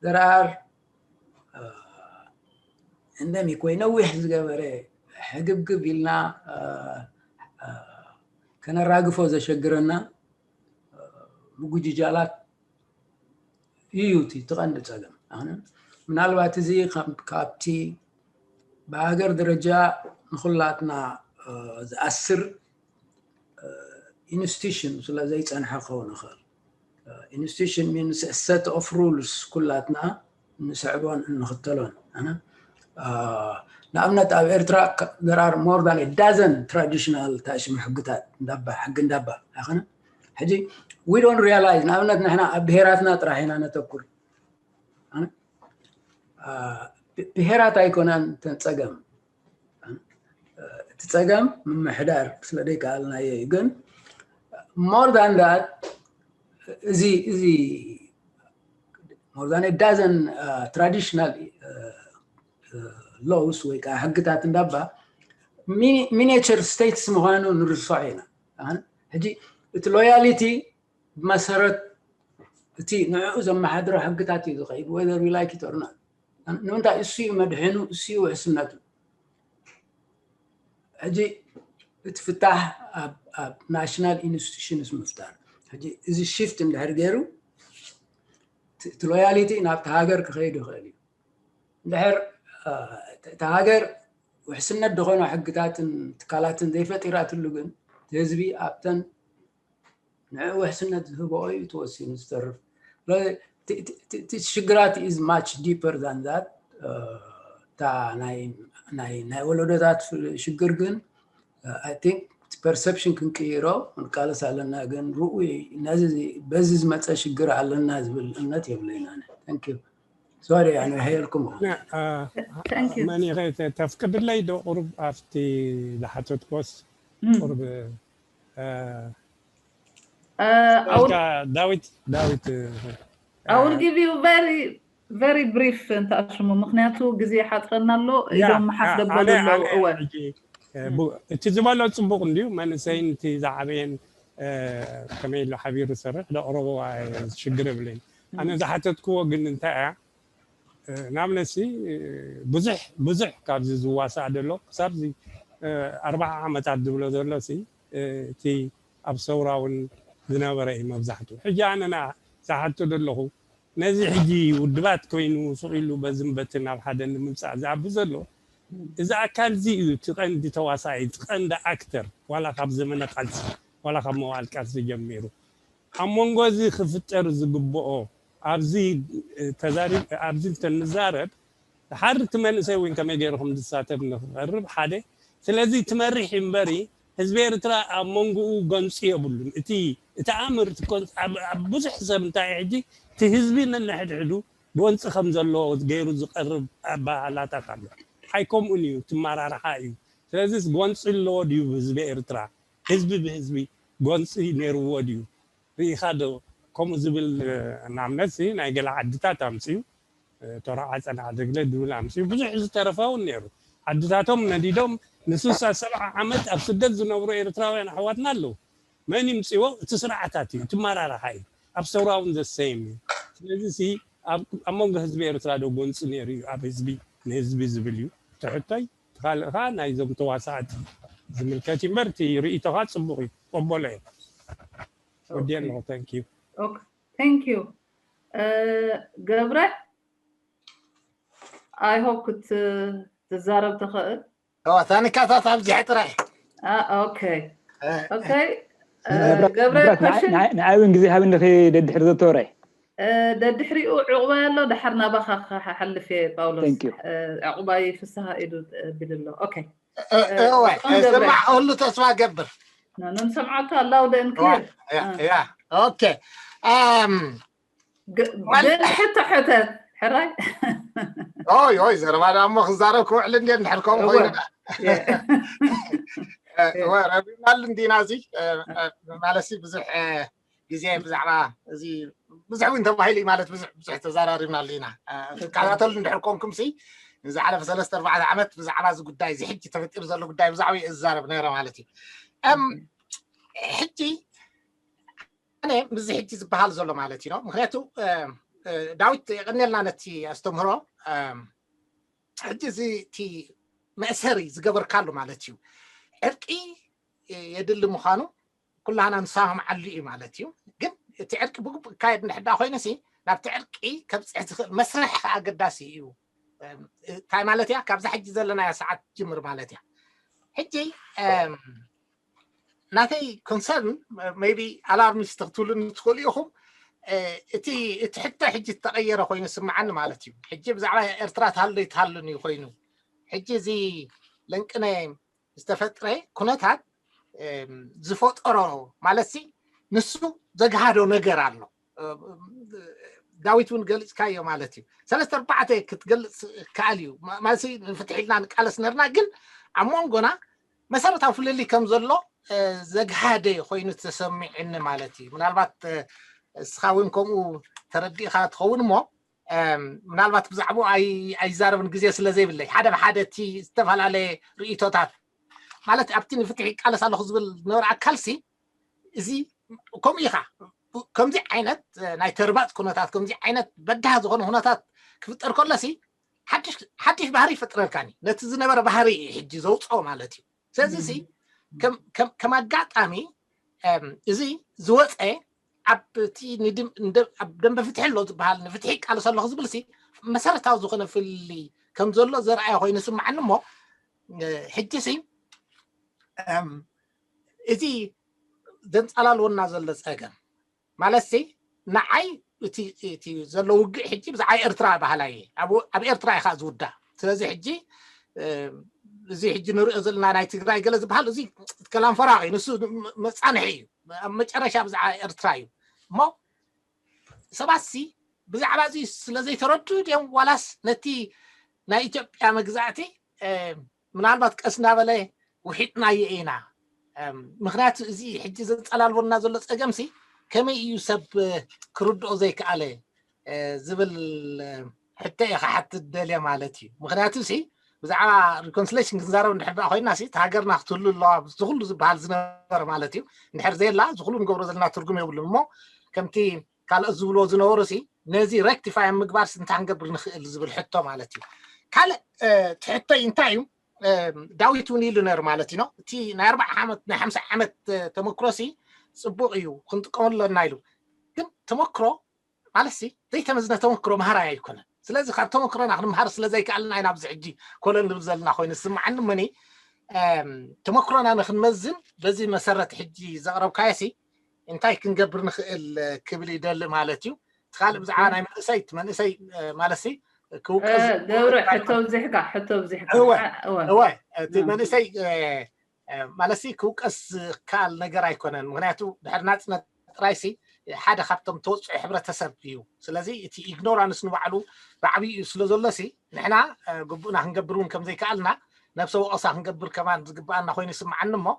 there are እንደሚክ ወይ ነዊሕ ዝገበረ ሕግብግብ ኢልና ከነራግፎ ዘሸግረና ምጉጅጃላት እዩ እቲ ትቐንዲ ፀገም ኣነ ምናልባት እዚ ካብቲ ብሃገር ደረጃ ንኩላትና ዝኣስር ኢንስቲቱሽን ስለ ዘይፀንሐ ክኸውን ይኽእል ኢንስቲቱሽን ሚንስ set of rules ኩላትና ንስዕቦን እንኽተሎን ኣነ ንኣብነት ኣብ ኤርትራ there are more than a dozen traditional ታሽም ሕግታት እንዳባ ሕጊ እንዳባ ኣይኮነ ሕጂ we don't realize ንኣብነት ንሕና ኣብ ብሄራትና ጥራሕ ኢና ነተኩር ብሄራት ኣይኮነን ተን ፀገም እቲ ፀገም ምምሕዳር ስለ ዘይከኣልናዮ እዩ ግን more than that እዚ እዚ more than a dozen traditional ሎውስ ወይ ከዓ ሕግታት እንዳባ ሚኒቸር ስቴትስ ምዃኑ ንርሶ ኢና። ሕጂ እቲ ሎያሊቲ ብመሰረት እቲ ንዕኡ ዘመሓድሮ ሕግታት እዩ ዝኸይድ whether we like it or not። ንምንታይ እሱ እዩ መድሕኑ፣ እሱ እዩ ውሕስነቱ። ሕጂ እቲ ፍታሕ ኣብ ናሽናል ኢንስቲቱሽንስ ምፍጣር። ሕጂ እዚ ሽፍት እንድሕር ገይሩ እቲ ሎያሊቲ ናብቲ ሃገር ክኸይድ ይኽእል እዩ። እንድሕር እቲ ሃገር ውሕስነት ዝኾኑ ሕግታትን ትካላትን ዘይፈጢራትሉ ግን ህዝቢ ኣብተን ንዕ ውሕስነት ዝህበኦ እዩ ተወሲኑ ዝተርፍ። ሽግራት is much deeper than that። እታ ናይ ወለዶታት ሽግር ግን I think perception ክንቅይሮ ክንቃለስ ኣለና። ግን ርኡይ ነዚ በዚ ዝመፀ ሽግር ኣለና ዝብል እምነት የብለይና። Thank you። ሶሪ ኣነ ሄልኩም መን ተፍቅድለይ ዶ ቁሩብ ኣብቲ ዝሓተትኮስ ቁሩብ ዳዊት ዳዊት I will give you very very brief እንተኣሽሙ ምክንያቱ ግዜ ሓፅረና ኣሎ። ኢዶም መሓስ ደበሉ ኣለዉ። እወ እቲ ዝበሎ ፅቡቅ እንድዩ። መንእሰይን እቲ ዝዓበየን ከመይ ኢሉ ሓቢሩ ዝሰርሕ ደቅረቦ ሽግር የብለይን። ኣነ ዝሓተትክዎ ግን እንታይ እያ ንኣብነትሲ ብዙሕ ብዙሕ ካብዚ ዝዋሳእ ዘሎ ክሳብዚ ኣርባዓ ዓመታት ዝብሎ ዘሎ ሲ እቲ ኣብ ሰውራ እውን ዝነበረ እዩ መብዛሕትኡ። ሕጂ ኣነና ዝሓቶ ዘለኹ ነዚ ሕጂ ውድባት ኮይኑ ስቕ ኢሉ በዝን በትን ኣብ ሓደ ንምምፃእ ዝኣቢ ዘሎ እዚ ኣካል እዚ እዩ እቲ ቀንዲ ተዋሳኢ፣ እቲ ቀንዲ ኣክተር፣ ዋላ ካብ ዘመነ ቃልሲ ዋላ ካብ መዋል ቃልሲ ጀሚሩ ኣብ መንጎ እዚ ክፍጠር ዝግብኦ ኣብዚ ተዛሪብ ኣብዚ እንተንዛረብ ሓደ እቲ መንእሰይ እውን ከመይ ገይሩ ከም ዝሳተፍ ንክቀርብ ሓደ ስለዚ ትመሪሕ እምበሪ ህዝቢ ኤርትራ ኣብ መንጎኡ ጎንፂ የብሉን። እቲ እቲ ኣምር ኣብ ብዙሕ ሰብ እንታይ ሕጂ እቲ ህዝቢ ነንሕድሕዱ ጎንፂ ከም ዘለዎ ገይሩ ዝቀርብ ኣባህላታት ኣሎ። ሓይ ከምኡን እዩ ትመራርሓ እዩ። ስለዚ ጎንፂ ኣለዎ ድዩ ህዝቢ ኤርትራ ህዝቢ ብህዝቢ ጎንፂ ነይርዎ ድዩ? ርኢኻ ዶ ከምኡ ዝብል ንኣብነት ናይ ገለ ዓድታት ኣምፅኡ ተራዓ ፀናዕ ዘግለ ዝብል ኣምፅኡ ብዙሕ ዝተረፈ እውን ነይሩ። ዓድታቶም ነዲዶም ንስሳ ሰብዓ ዓመት ኣብ ስደት ዝነብሩ ኤርትራውያን ኣሕዋትና ኣለዉ። መን ይምፅዎ? እቲ ስርዓታት እዩ፣ እቲ መራርሓ እዩ። ኣብ ሰውራ እውን ዘሰይም እዩ። ስለዚ ሲ ኣብ መንጎ ህዝቢ ኤርትራ ዶ ጎንፂ ነይሩ እዩ? ኣብ ህዝቢ ንህዝቢ ዝብል እዩ እቲ ሕቶይ። እቲ ካልእ ከዓ ናይዞም ተዋሳእቲ ዝምልከት እዩ እምበር እቲ ርእይቶኻ ፅቡቕ እዩ፣ ቆበሎ እየ። ወዲየ ኣለኹ። Thank you። Thank you። ገብረ I hope ክትዛረብ ትኽእል። ታኒካታት ኣብዚሐ ጥራይ። Okay። Okay። ገብረ question ንዓይ እውን ግዜ ሃብኒ ደድሕሪ ዘተወራይ ደድሕሪኡ ዕቑባይ ኣሎ። ድሓር ናባኻ ክሓልፍ እየ ጳውሎስ። Thank you። ዕቑባይ ፍስሃ ኢዱ ቢሉ ኣሎ። Okay። እወ ስማዕ ክህሉ ተስፋ ገብር። ንሰምዓካ loud and clear። ያ okay። ግን ሕቶ ሕተት ሕራይ ኦይ ኦይ ዘረባ ዳ እሞ ክዛረብ ክውዕል እንዴ እንድሕር ከምኡ ኮይኑ ረቢናሉ እንዲና እዚ ማለትሲ ብዙሕ ግዜ ብዛዕባ እዚ ብዙሕ እውን ተባሂሉ እዩ ማለት ብዙሕ ብዙሕ ተዘራሪብናሉ ኢና። ትከታተሉ እንድሕር ኮንኩም ሲ ዝሓለፈ ሰለስተ ኣርባዕተ ዓመት ብዛዕባ እዚ ጉዳይ እዚ ሕጂ ተፈጢሩ ዘሎ ጉዳይ ብዛዕባ እዩ እዛረብ ነይረ ማለት እዩ። ሕጂ ኣነ ምስዚ ሕጂ ዝበሃል ዘሎ ማለት እዩ ምክንያቱ ዳዊት የቀንየልና ነቲ ኣስተምህሮ። ሕጂ እዚ እቲ መእሰሪ ዝገበርካሉ ማለት እዩ ዕርቂ የድሊ ምዃኑ ኩላህና ንሰማምዓሉ እዩ ማለት እዩ። ግን እቲ ዕርቂ ብግቡእ ክካየድ እንድሕዳ ኮይነ ሲ ናብቲ ዕርቂ ከብፅሕ ዝኽእል መስርሕ ከዓ ኣገዳሲ እዩ። እንታይ ማለት እያ? ካብዛ ሕጂ ዘለናያ ሰዓት ጅምር ማለት እያ። ሕጂ ናተይ ኮንሰርን maybe ኣላርሚስት ክትብሉኒ ትኽእሉ ኢኹም። እቲ እቲ ሕቶ ሕጂ ዝተቐየረ ኮይኑ ስምዓኒ ማለት እዩ። ሕጂ ብዛዕባ ኤርትራ ትሃሉ ኣይትሃሉን እዩ ኮይኑ ሕጂ እዚ ለንቅነ ዝተፈጥረ ኩነታት ዝፈጠሮ ማለት ሲ ንሱ ዘግሃዶ ነገር ኣሎ። ዳዊት እውን ገሊፅካዮ ማለት እዩ። ሰለስተ ኣርባዕተ ክትገልፅ ከኣል እዩ ማለት ንፍትሒ ኢልና ንቃለስ ነርና ግን ኣብ መንጎና መሰረታዊ ፍልልይ ከም ዘሎ ዘግሃደ ኮይኑ ተሰሚዕኒ ማለት እዩ። ምናልባት እስኻ እውን ከምኡ ተረዲእኻ ትኸውን እሞ ምናልባት ብዛዕባኡ ኣይዛረብን ግዜ ስለ ዘይብለይ ሓደ ብሓደ እቲ ዝተፈላለየ ርእቶታት ማለት ኣብቲ ንፍትሒ ይቃለስ ኣለኹ ዝብል ዝነበረ ኣካልሲ እዚ ከምኡ ኢኻ ከምዚ ዓይነት ናይ ተርባፅ ኩነታት ከምዚ ዓይነት በዳህ ዝኾነ ኩነታት ክፍጠር ከሎሲ ሓድሽ ባህሪ ይፈጥረልካኒ ነቲ ዝነበረ ባህሪ እዩ ሕጂ ዘውፅኦ ማለት እዩ ስለዚ ከም ኣጋጣሚ እዚ ዝወፀ ኣብቲ ኣብ ደንበ ፍትሒ ኣሎ ዝበሃል ንፍትሒ ይቃለስ ኣለኹ ዝብል ሲ መሰረታዊ ዝኾነ ፍሊ ከም ዘሎ ዘርኣየ ኮይኑ ስምዓኒ እሞ ሕጂ ሲ እዚ ዘንፃላልወና ዘሎ ፀገም ማለት ሲ ንዓይ እቲ ዘሎ ውግእ ሕጂ ብዛዕባ ኤርትራ ባህላ እየ ኣብ ኤርትራ ኢኻ ዝውዳእ ስለዚ ሕጂ እዚ ሕጂ ንሪኦ ዘለና ናይ ትግራይ ገለ ዝበሃል እዚ ከላም ፈራቂ ንሱ መፃንሒ እዩ ኣብ መጨረሻ ብዛዕባ ኤርትራ እዩ እሞ ሰባት ሲ ብዛዕባ እዚ ስለዘይተረድኡ ድዮም ዋላስ ነቲ ናይ ኢትዮጵያ መግዛእቲ ምናልባት ቀስ እናበለ ውሒጥናዮ ኢና ምክንያቱ እዚ ሕጂ ዘንፀላልወና ዘሎ ፀገም ሲ ከመይ እዩ ሰብ ክርድኦ ዘይከኣለ ዝብል ሕቶ እየ ክሓትት ደልየ ማለት እዩ ምክንያቱ ሲ ብዛዕባ reconciliation ክንዛረብ እንድሕር ኮይና ሲ ሃገርና ክትህሉ ኣለዋ ዝኩሉ ዝበሃል ዝነበረ ማለት እዩ እንድሕር ዘየላ ዝኩሉ ንገብሮ ዘለና ትርጉም የብሉን እሞ ከምቲ ካልኦት ዝብልዎ ዝነበሩ ሲ ነዚ rectify ምግባር ሲ እንታይ ክንገብር ንኽእል ዝብል ሕቶ ማለት እዩ ካልእ ትሕቶይ እንታይ እዩ ዳዊት እውን ኢሉ ነሩ ማለት እዩ እቲ ናይ ኣርባዓ ዓመት ናይ ሓምሳ ዓመት ተመክሮ ሲ ፅቡቅ እዩ ክንጥቀመሉ ኣለና ኢሉ ግን ተመክሮ ማለት ሲ ዘይተመዝነ ተመክሮ መሃራይ ኣይኮነን ስለዚ ካብ ተመክሮና ክንምሃር ስለዘይከኣልና ኢና ኣብዚ ሕጂ ኮለል ንብል ዘለና ኮይኑ ዝስምዓኒ ምኒ ተመክሮና ንክንመዝን በዚ መሰረት ሕጂ ዘቕረብካዮ ሲ እንታይ ክንገብር ንኽእል ክብል ይደሊ ማለት እዩ እቲ ካልእ ብዛዕባ ናይ መንእሰይ እቲ መንእሰይ ማለት ሲ ክውቀስ ገብረ ሕቶ ኣብዚሕካ ሕቶ ኣብዚሕካ እወ እወ እቲ መንእሰይ ማለት ሲ ክውቀስ ዝከኣል ነገር ኣይኮነን ምክንያቱ ድሕሪ ናፅነት ጥራይ ሲ ሓደ ካብቶም ተወፅኦ ሕብረተሰብ እዩ ስለዚ እቲ ignorance ንባዕሉ ብዓብዩ እዩ ስለ ዘሎ ሲ ንሕና ግቡእና ክንገብር እውን ከም ዘይከኣልና ነብሰ ወቐሳ ክንገብር ከማን ዝግበኣና ኮይኑ ይስምዓኒ እሞ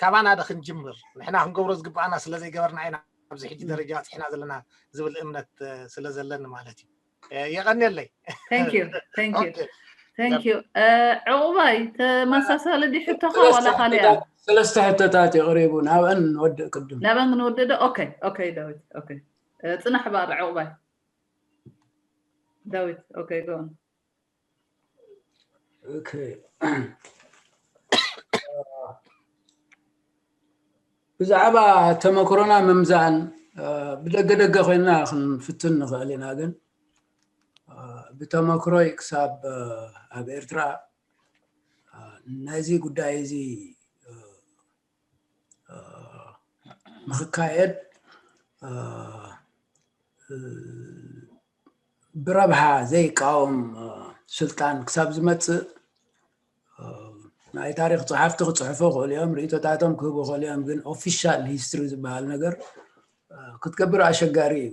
ካባና ዶ ክንጅምር ንሕና ክንገብሮ ዝግበኣና ስለ ዘይገበርና ኢና ኣብዚ ሕጂ ደረጃ በፂሕና ዘለና ዝብል እምነት ስለ ዘለኒ ማለት እዩ የቐንየለይ ዕቑባይ ተመሳሳሊ ዲ ሕቶኻ ዋላ ካልያ ሰለስተ ሕቶታት የቕሪቡ ናብአን ንወድእ ቅድም ናብአን ክንወድእ ዶ ኦኬ ኦኬ ዳዊት ኦኬ ጽናሕ ባር ዕቑባይ ዳዊት ኦኬ ጎን ብዛዕባ ተመክሮና ምምዛን ብደገ ደገ ኮይንና ክንፍትን ንኽእል ኢና ግን ብተመክሮይ ክሳብ ኣብ ኤርትራ ነዚ ጉዳይ እዚ ንክካየድ ብረብሓ ዘይቃወም ስልጣን ክሳብ ዝመፅእ ናይ ታሪክ ፀሓፍቲ ክፅሕፉ ክእሉ እዮም ርእቶታቶም ክህቡ ክእሉ እዮም ግን official history ዝበሃል ነገር ክትገብር ኣሸጋሪ እዩ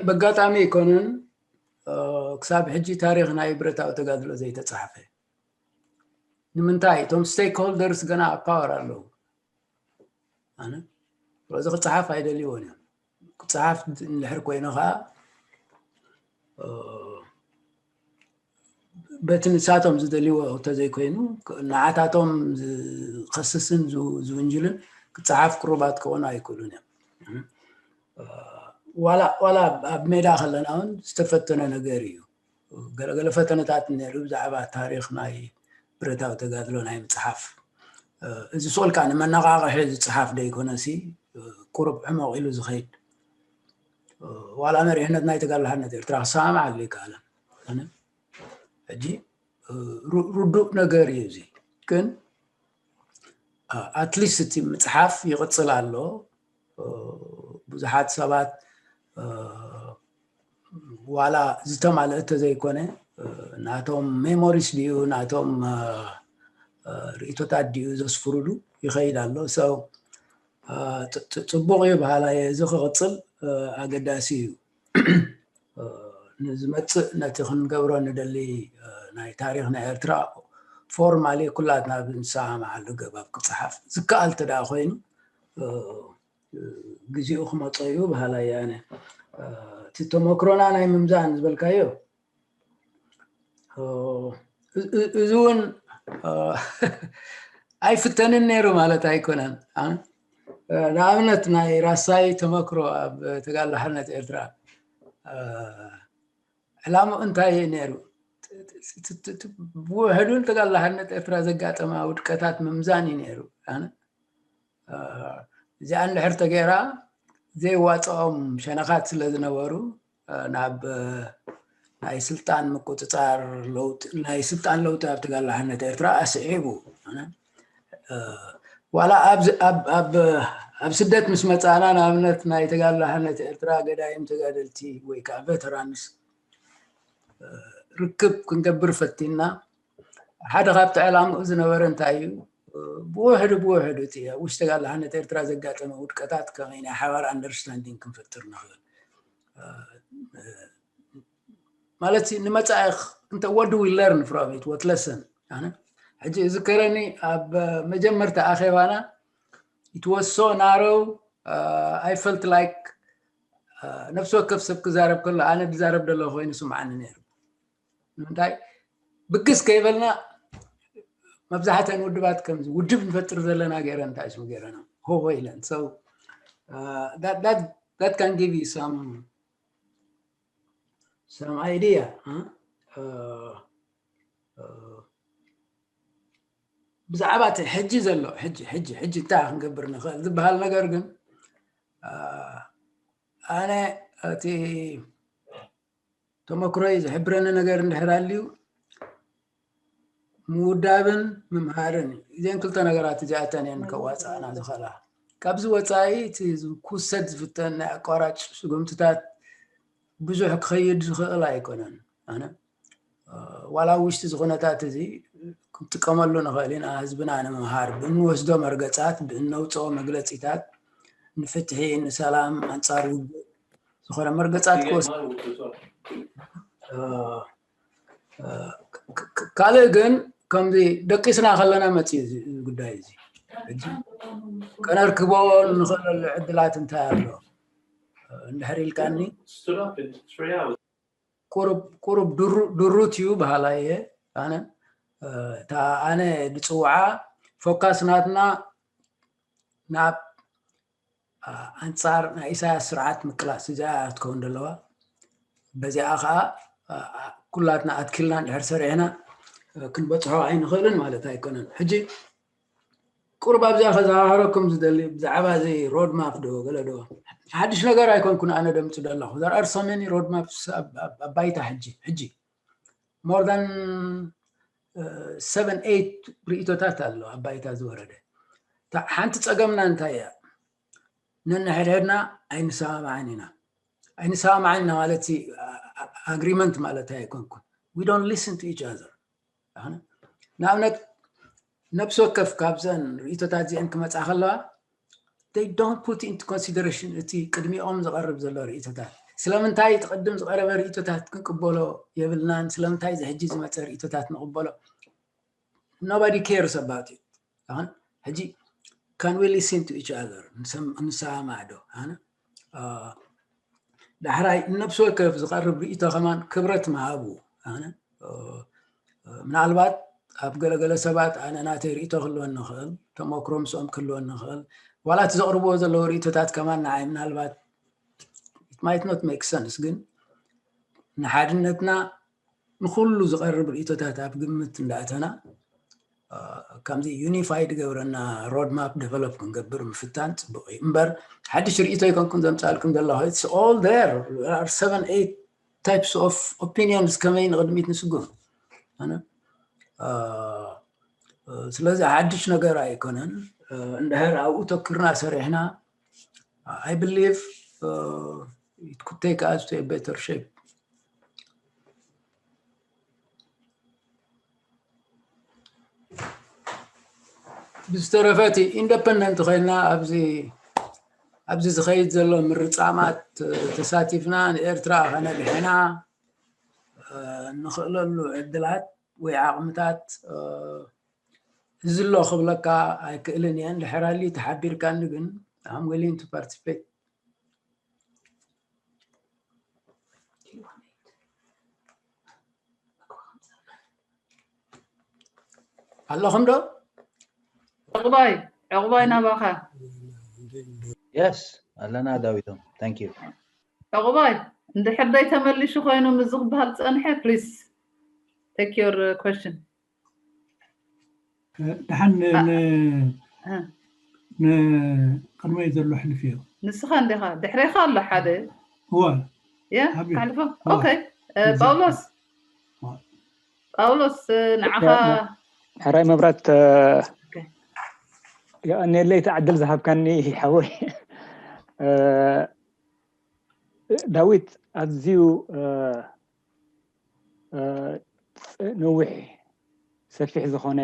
በጋጣሚ ኣይኮነን ክሳብ ሕጂ ታሪክ ናይ ብረታዊ ተጋድሎ ዘይተፃሓፈ ንምንታይ እቶም stakeholders ገና ኣብ power ኣለዉ ኣነ ስለዚ ክፀሓፍ ኣይደልይዎን እዮም ክፀሓፍ እንድሕር ኮይኑ ከዓ በቲ ንሳቶም ዝደልይዎ እንተዘይኮይኑ ንዓታቶም ዝኸስስን ዝውንጅልን ክፀሓፍ ቅሩባት ክኾኑ ኣይክእሉን እዮም ዋላ ኣብ ሜዳ ከለና እውን ዝተፈተነ ነገር እዩ ገለገለ ፈተነታት ነይሩ ብዛዕባ ታሪክ ናይ ብረታዊ ተጋድሎ ናይ ምፅሓፍ እዚ ስኦልካ ንመነቃቕሒ ዝፅሓፍ ደይኮነሲ ቁሩብ ዕሞቕ ኢሉ ዝኸይድ ዋላ መሪሕነት ናይ ተጋድሎ ሓርነት ኤርትራ ክሰማማዓሉ ይከኣለን ሕጂ ርዱእ ነገር እዩ እዚ ግን ኣትሊስት እቲ ምፅሓፍ ይቕፅል ኣሎ ብዙሓት ሰባት ዋላ ዝተማልአ ተዘይኮነ ናቶም ሜሞሪስ ድዩ ናቶም ርእቶታት ድዩ ዘስፍሩሉ ይኸይድ ኣሎ ሰው ፅቡቅ እዩ በሃላ እየ እዚ ክቅፅል ኣገዳሲ እዩ ንዝመፅእ ነቲ ክንገብሮ ንደሊ ናይ ታሪክ ናይ ኤርትራ ፎርማሊ ኩላትና ብንሰማማዓሉ ገባብ ክፀሓፍ ዝከኣል ተደኣ ኮይኑ ግዜኡ ክመፀ እዩ በሃላ እየ ኣነ እቲ ተመክሮና ናይ ምምዛን ዝበልካዮ እዚ እውን ኣይፍተንን ነይሩ ማለት ኣይኮነን። ንኣብነት ናይ ራሳይ ተመክሮ ኣብ ተጋድሎ ሓርነት ኤርትራ ዕላምኡ እንታይ እዩ ነይሩ? ብውሕዱ ንተጋድሎ ሓርነት ኤርትራ ዘጋጠማ ውድቀታት ምምዛን እዩ ነይሩ። እዚኣ እንድሕር ተገይራ ዘይዋፅኦም ሸነኻት ስለ ዝነበሩ ናብ ናይ ስልጣን ምቁፅፃር ናይ ስልጣን ለውጢ ኣብ ተጋድሎ ሓርነት ኤርትራ ኣስዒቡ። ዋላ ኣብ ስደት ምስ መፃና ንኣብነት ናይ ተጋድሎ ሓርነት ኤርትራ ገዳይም ተጋደልቲ ወይ ከዓ ቨተራንስ ርክብ ክንገብር ፈቲና ሓደ ካብቲ ዕላምኡ ዝነበረ እንታይ እዩ? ብውሕዱ ብውሕዱ እቲ ኣብ ውሽጢ ተጋድሎ ሓርነት ኤርትራ ዘጋጠመ ውድቀታት ከመይ ናይ ሓባር ኣንደርስታንዲንግ ክንፈጥር ንኽእል ማለት ንመፃኢ እንተ what do we learn from it? What lesson? ሕጂ ዝከረኒ ኣብ መጀመርታ ኣኼባና it was so narrow. I felt like ነፍሲ ወከፍ ሰብ ክዛረብ ከሎ ኣነ ዝዛረብ ደሎ ኮይኑ ስምዓኒ ነይሩ። ንምንታይ ብግስ ከይበልና መብዛሕተን ውድባት ከምዚ ውድብ ንፈጥር ዘለና ገይረን እንታይ ስም ገይረና ሆሆ ኢለን so that can give you some some idea ብዛዕባ እቲ ሕጂ ዘሎ ሕጂ ሕጂ ሕጂ እንታይ ክንገብር ንኽእል ዝበሃል ነገር ግን ኣነ እቲ ተመክሮይ ዝሕብረኒ ነገር እንድሕር ኣልዩ ምውዳብን ምምሃርን እዩ። እዚአን ክልተ ነገራት እዚኣተን እየን ከዋፅኣና ዝኽእላ። ካብዚ ወፃኢ እቲ ክውሰድ ዝፍተን ናይ ኣቋራጭ ስጉምትታት ብዙሕ ክኸይድ ዝኽእል ኣይኮነን። ኣነ ዋላ ውሽጢ እዚ ኩነታት እዚ ክንጥቀመሉ ንኽእል ኢና። ህዝብና ንምምሃር ብእንወስዶ መርገፃት፣ ብእነውፅኦ መግለፂታት ንፍትሒ፣ ንሰላም፣ ኣንፃር ውግእ ዝኾነ መርገፃት ክወስድ ካልእ ግን ከምዚ ደቂስና ከለና መፅኡ እዚ ጉዳይ እዚ ሕጂ ከነርክቦ ንኽእለሉ ዕድላት እንታይ ኣሎ እንድሕር ኢልካኒ ቁሩብ ቁሩብ ድሩት እዩ በሃላይ እየ ኣነ እታ ኣነ ዝፅውዓ ፎካስ ናትና ናብ ኣንፃር ናይ ኢሳያስ ስርዓት ምቅላስ እዚኣ ክትከውን ዘለዋ በዚኣ ከዓ ኩላትና ኣትኪልና እንድሕር ሰሪሕና ክንበፅሖ ኣይንኽእልን ማለት ኣይኮነን ሕጂ ቁሩብ ኣብዚኣ ከዘኻኽረኩም ዝደሊ ብዛዕባ እዚ ሮድማፕ ዶ ገለ ዶ ሓድሽ ነገር ኣይኮንኩን ኣነ ደምፁ ዘለኹ there are so many roadmaps ኣብ ባይታ ሕጂ ሕጂ more than seven eight ርእቶታት ኣሎ ኣብ ባይታ ዝወረደ ሓንቲ ፀገምና እንታይ እያ ነንሕድሕድና ኣይንሰማማዕን ኢና ኣይንሰማማዕን ኢና ማለት agreement ማለት ኣይኮንኩን we don't listen to each other ንኣብነት ነብሲ ወከፍ ካብዘን ርእቶታት እዚአን ክመፃ ከለዋ they don't put into consideration እቲ ቅድሚኦም ዝቐርብ ዘሎ ርእቶታት ስለምንታይ እቲ ቅድም ዝቐረበ ርእቶታት ክንቅበሎ የብልናን ስለምንታይ እዚ ሕጂ ዝመፀ ርእቶታት ንቕበሎ nobody cares about it ሕጂ can we listen to each other ንሰማማዕ ዶ ዳሕራይ ንነብሲ ወከፍ ዝቐርብ ርእቶ ከማን ክብረት ምሃቡ ምናልባት ኣብ ገለገለ ሰባት ኣነ ናተይ ርእቶ ክህልወኒ ይኽእል ተመክሮ ምስኦም ክህልወኒ ይኽእል ዋላ እቲ ዘቕርብዎ ዘለዉ ርእቶታት ከማን ንዓይ ምናልባት it might not make sense ግን ንሓድነትና ንኩሉ ዝቐርብ ርእቶታት ኣብ ግምት እንዳእተና ከምዚ ዩኒፋይድ ገብረና ሮድማፕ ደቨሎፕ ክንገብር ምፍታን ፅቡቅ እዩ እምበር ሓድሽ ርእቶ ይኮንኩም ዘምፃልኩም ዘለኹ it's all there are seven eight types of opinions ከመይ ንቅድሚት ንስጉም ስለዚ ሓድሽ ነገር ኣይኮነን እንድሕር ኣብኡ ተኪርና ሰሪሕና I believe it could take us to a better shape ብዝተረፈ እቲ ኢንደፐንደንት ኮይና ኣብዚ ኣብዚ ዝኸይድ ዘሎ ምርፃማት ተሳቲፍና ንኤርትራ ከነድሕና ንኽእለሉ ዕድላት ወይ ዓቕምታት እዚ ኣሎ ክብለካ ኣይክእልን እየ እንድሕር ኣልዩ ተሓቢርካኒ ግን I'm willing to participate ኣለኹም ዶ? ዕቑባይ ዕቑባይ ናባኻ። Yes ኣለና ዳዊቶም። Thank you። ዕቑባይ እንድሕር ደይ ተመሊሹ ኮይኑ ምዚ ክበሃል ጸንሐ please take your question። ደሓን ንቅድመይ ዘሎ ሕልፍ እዮ። ንስኻ እንዲኻ ድሕሬኻ ኣሎ ሓደ እወ ያ ሓቢር። ሓልፎ እወ። ኦኬ እ፣ ጳውሎስ እወ። ጳውሎስ እ፣ ንዓኻ ሕራይ መብራት እ፣ ኦኬ። የቐንየለይ እቲ ዕድል ዝሃብካኒ ሓወይ እ፣ ዳዊት ኣዝዩ እ፣ እ፣ ነዊሕ ሰፊሕ ዝኾነ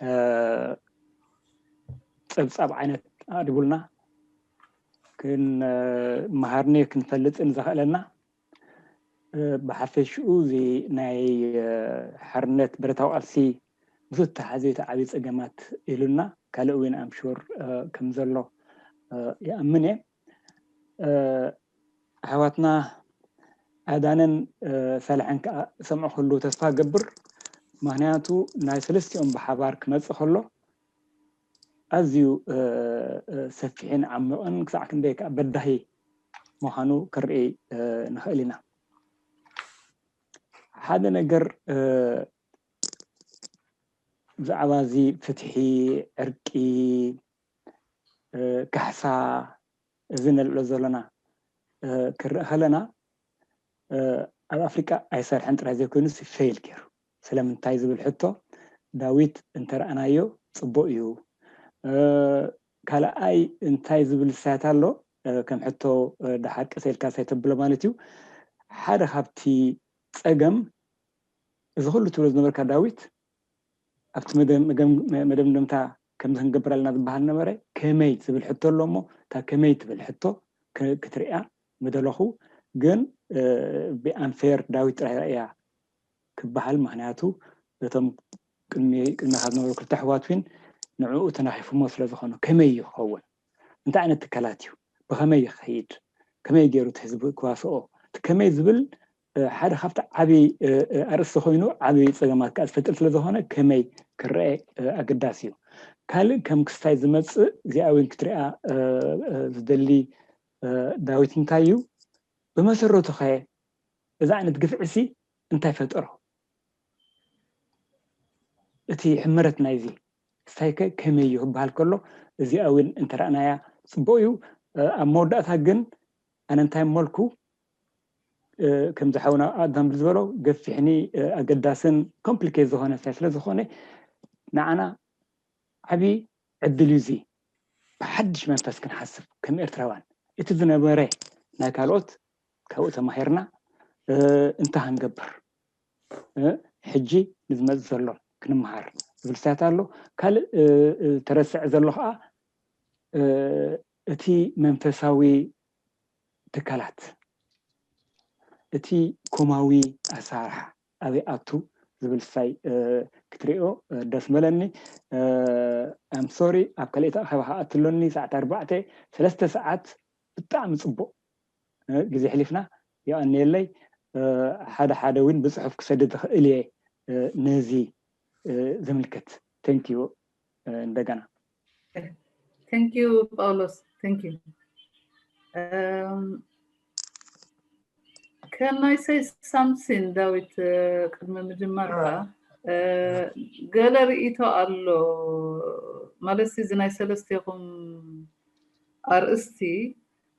እ፣ ፀብፃብ ዓይነት ኣቅሪቡልና ክንመሃርኒ ክንፈልጥን ዘኽእለና እ፣ ብሓፈሽኡ እዚ ናይ እ፣ ሓርነት ብረታዊ ቃልሲ ምስ ተሓዘ እቲ ዓብዪ ፀገማት ኢሉና ካልእ እውን ኣምሹር ከም ዘሎ እ፣ ይኣምን እየ እ፣ ኣሕዋትና ኣዳነን እ፣ ሳልሐን ከዓ ሰምዑ ክህልው ተስፋ ገብር ምክንያቱ ናይ ሰለስቲኦም ብሓባር ክመፅእ ከሎ ኣዝዩ እ፣ እ፣ ሰፊሕን ዓሚቕን ክሳዕ ክንደይ ከዓ በዳሂ ምዃኑ ክንርኢ እ፣ ንኽእል ኢና ሓደ ነገር እ፣ ብዛዕባ እዚ ፍትሒ ዕርቂ እ፣ ካሕሳ እዚ ነልዕሎ ዘለና እ፣ ክረአ ከለና እ፣ ኣብ ኣፍሪቃ ኣይሰርሐን ጥራይ ዘይኮይኑ ሲ ፌል ገይሩ ስለምንታይ ዝብል ሕቶ ዳዊት እንተረኣናዮ ፅቡቅ እዩ እ፣ ካልኣይ እንታይ ዝብል ሳያት ኣሎ እ፣ ከም ሕቶ እ፣ ደሓር ቀሰ ኢልካ ሳይ ተብሎ ማለት እዩ ሓደ ካብቲ ፀገም እዚ ኩሉ ትብሎ ዝነበርካ ዳዊት ኣብቲ መደ- መገም- መደምደምታ ከምዚ ክንገብር ኣለና ዝበሃል ነበረ ከመይ ዝብል ሕቶ ኣሎ እሞ እታ ከመይ ትብል ሕቶ ክ- ክትሪኣ ምደለኹ ግን እ፣ ብኣንፌር ዳዊት ጥራይ ረእያ ክበሃል ምክንያቱ እቶም ቅድሚ ቅድሚ ካብ ዝነበሩ ክልተ ኣሕዋት ውን ንዕኡ ተናኺፉሞ ስለ ዝኾኑ ከመይ እዩ ክኸውን እንታይ ዓይነት ትካላት እዩ ብኸመይ ይኸይድ ከመይ ገይሩ እቲ ህዝቢ ክዋስኦ እቲ ከመይ ዝብል እ፣ ሓደ ካብቲ ዓብዪ እ፣ እ፣ ኣርእስቲ ኮይኑ ዓብዪ ፀገማት ከዓ ዝፈጥር ስለ ዝኾነ ከመይ ክረአ እ፣ ኣገዳሲ እዩ ካልእ ከም ክስታይ ዝመፅእ እዚኣ እውን ክትሪኣ እ፣ እ፣ ዝደሊ እ፣ ዳዊት እንታይ እዩ ብመሰረቱ ኸ እዚ ዓይነት ግፍዒ ሲ እንታይ ፈጠሮ እቲ ሕመረት ናይዚ ስታይከ ከመይ እዩ ክበሃል ከሎ እዚኣ እውን እንተረእናያ ፅቡቅ እዩ እ፣ ኣብ መወዳእታ ግን ኣነ እንታይ መልኩ እ፣ ከምዚ ሓውና ኣዳም ዝበሎ ገፊሕኒ እ፣ ኣገዳስን ኮምፕሊኬት ዝኾነ ስታይ ስለ ዝኾነ ንዓና ዓብዪ ዕድል እዩ እዚ ብሓድሽ መንፈስ ክንሓስብ ከም ኤርትራውያን እቲ ዝነበረ ናይ ካልኦት ካብኡ ተማሂርና እ፣ እንታይ ክንገብር እ፣ ሕጂ ንዝመፅ ዘሎ ክንመሃር ዝብል ስታያት ኣሎ ካልእ እ፣ እ፣ ተረስዐ ዘሎ ከዓ እ፣ እቲ መንፈሳዊ ትካላት እቲ ኮማዊ ኣሰራርሓ ኣበይ ኣቱ ዝብል ስታይ እ፣ ክትሪኦ እ፣ ደስ መለኒ ኣም ሶሪ ኣብ ካልእቲ ኣኸባ ከኣትሎኒ ሰዓት ኣርባዕተ ሰለስተ ሰዓት ብጣዕሚ ፅቡቅ እ፣ ግዜ ሕሊፍና የቐንየለይ እ፣ ሓደ ሓደ እውን ብፅሑፍ ክሰድድ ዝኽእል እየ እ፣ ነዚ እ፣ ዝምልከት thank you እ፣ እንደገና thank you ጳውሎስ thank you um, can I say something ዳዊት እ፣ ቅድሚ ምጅማርካ እ፣ ገለ ርእይቶ ኣሎ ማለት እዚ ናይ ሰለስቴኹም ኣርእስቲ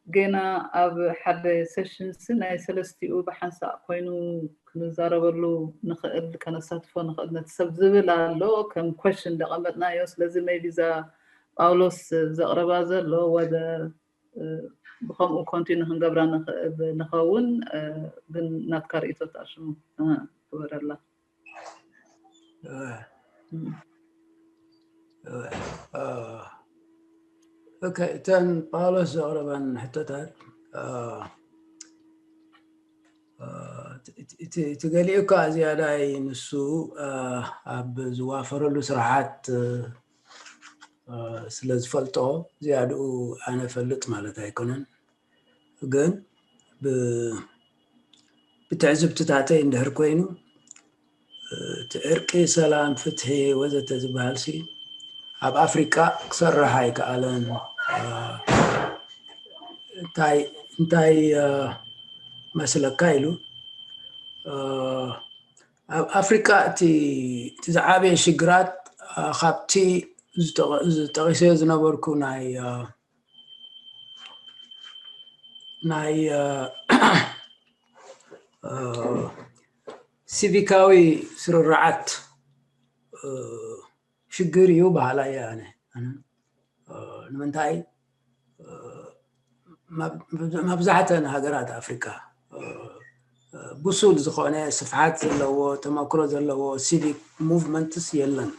ገና ኣብ ሓደ ሴሽንስ ናይ ሰለስቲኡ ብሓንሳእ ኮይኑ ክንዛረበሉ ንኽእል ከነሳትፎ ንኽእል ነቲ ሰብ ዝብል ኣሎ ከም ኮሽን እንደቐመጥናዮ ስለዚ maybe እዛ ጳውሎስ ዘቕረባ ዘሎ ወደ ብከምኡ ኮንቲኑ ክንገብራ ንኽእል ንኸውን ግን ናትካ ርእይቶ ተኣሽሙ ክበረላ እተን ጳውሎስ ዘቕረበን ሕቶታት እቲ ገሊኡ እኳ ዝያዳይ ንሱ ኣብ ዝዋፈረሉ ስራሓት ስለ ዝፈልጦ ዝያድኡ ኣነ ፈልጥ ማለት ኣይኮነን ግን ብትዕዝብትታተይ እንድሕር ኮይኑ እቲ ዕርቂ፣ ሰላም፣ ፍትሒ ወዘተ ዝበሃል ሲ ኣብ ኣፍሪቃ ክሰርሕ ኣይከኣለን። እንታይ እንታይ መስለካ ኢሉ። ኣብ ኣፍሪቃ እቲ እቲ ዝዓበየ ሽግራት ካብቲ ዝጠቂሰዮ ዝነበርኩ ናይ ናይ ሲቪካዊ ስርርዓት ሽግር እዩ በሃላይ እየ ኣነ። ንምንታይ መብዛሕተን ሃገራት ኣፍሪካ ብሱል ዝኾነ ስፍሓት ዘለዎ ተመክሮ ዘለዎ ሲቪክ ሙቭመንትስ የለን።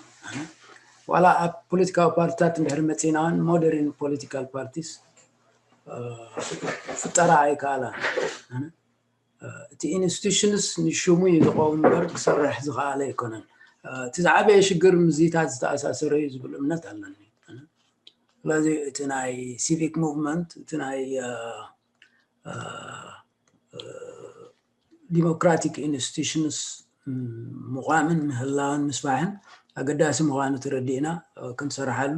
ዋላ ኣብ ፖለቲካዊ ፓርቲታት እንድሕር መፂና ን ሞደርን ፖለቲካል ፓርቲስ ፍጠራ ኣይከኣላን። እቲ ኢንስቲቱሽንስ ንሽሙ እዩ ዝኸውን እምበር ክሰርሕ ዝኸኣለ ኣይኮነን። እቲ ዝዓበየ ሽግር ምስዚታት ዝተኣሳሰረ እዩ ዝብል እምነት ኣለኒ። ስለዚ እቲ ናይ ሲቪክ ሙቭመንት፣ እቲ ናይ ዲሞክራቲክ ኢንስቲቱሽንስ ምቋምን ምህላውን ምስፋሕን ኣገዳሲ ምዃኑ ተረዲእና ክንሰርሓሉ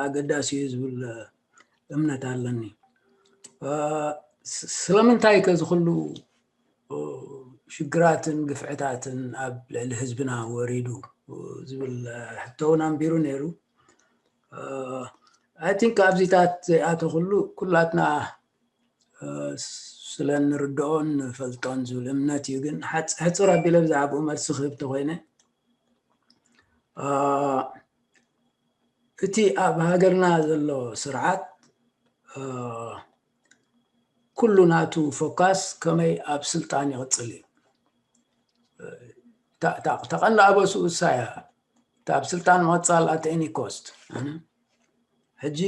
ኣገዳሲ እዩ ዝብል እምነት ኣለኒ። ስለምንታይ ከ ዝኩሉ ሽግራትን ግፍዕታትን ኣብ ልዕሊ ህዝብና ወሪዱ ዝብል ሕቶ እውን ኣንቢሩ ነይሩ። ኣይ ቲንክ ኣብዚታት ዘይኣተኩሉ ኩላትና ስለ ንርድኦን ንፈልጦን ዝብል እምነት እዩ። ግን ሕፅር ኣቢለ ብዛዕባኡ መልሲ ክህብ ተኮይነ እቲ ኣብ ሃገርና ዘሎ ስርዓት ኩሉ ናቱ ፎካስ ከመይ ኣብ ስልጣን ይቕፅል እዩ። ተቐንዳ ኣበሱ እሳ እያ። ኣብ ስልጣን ምቕፃል ኣት ኤኒ ኮስት። ሕጂ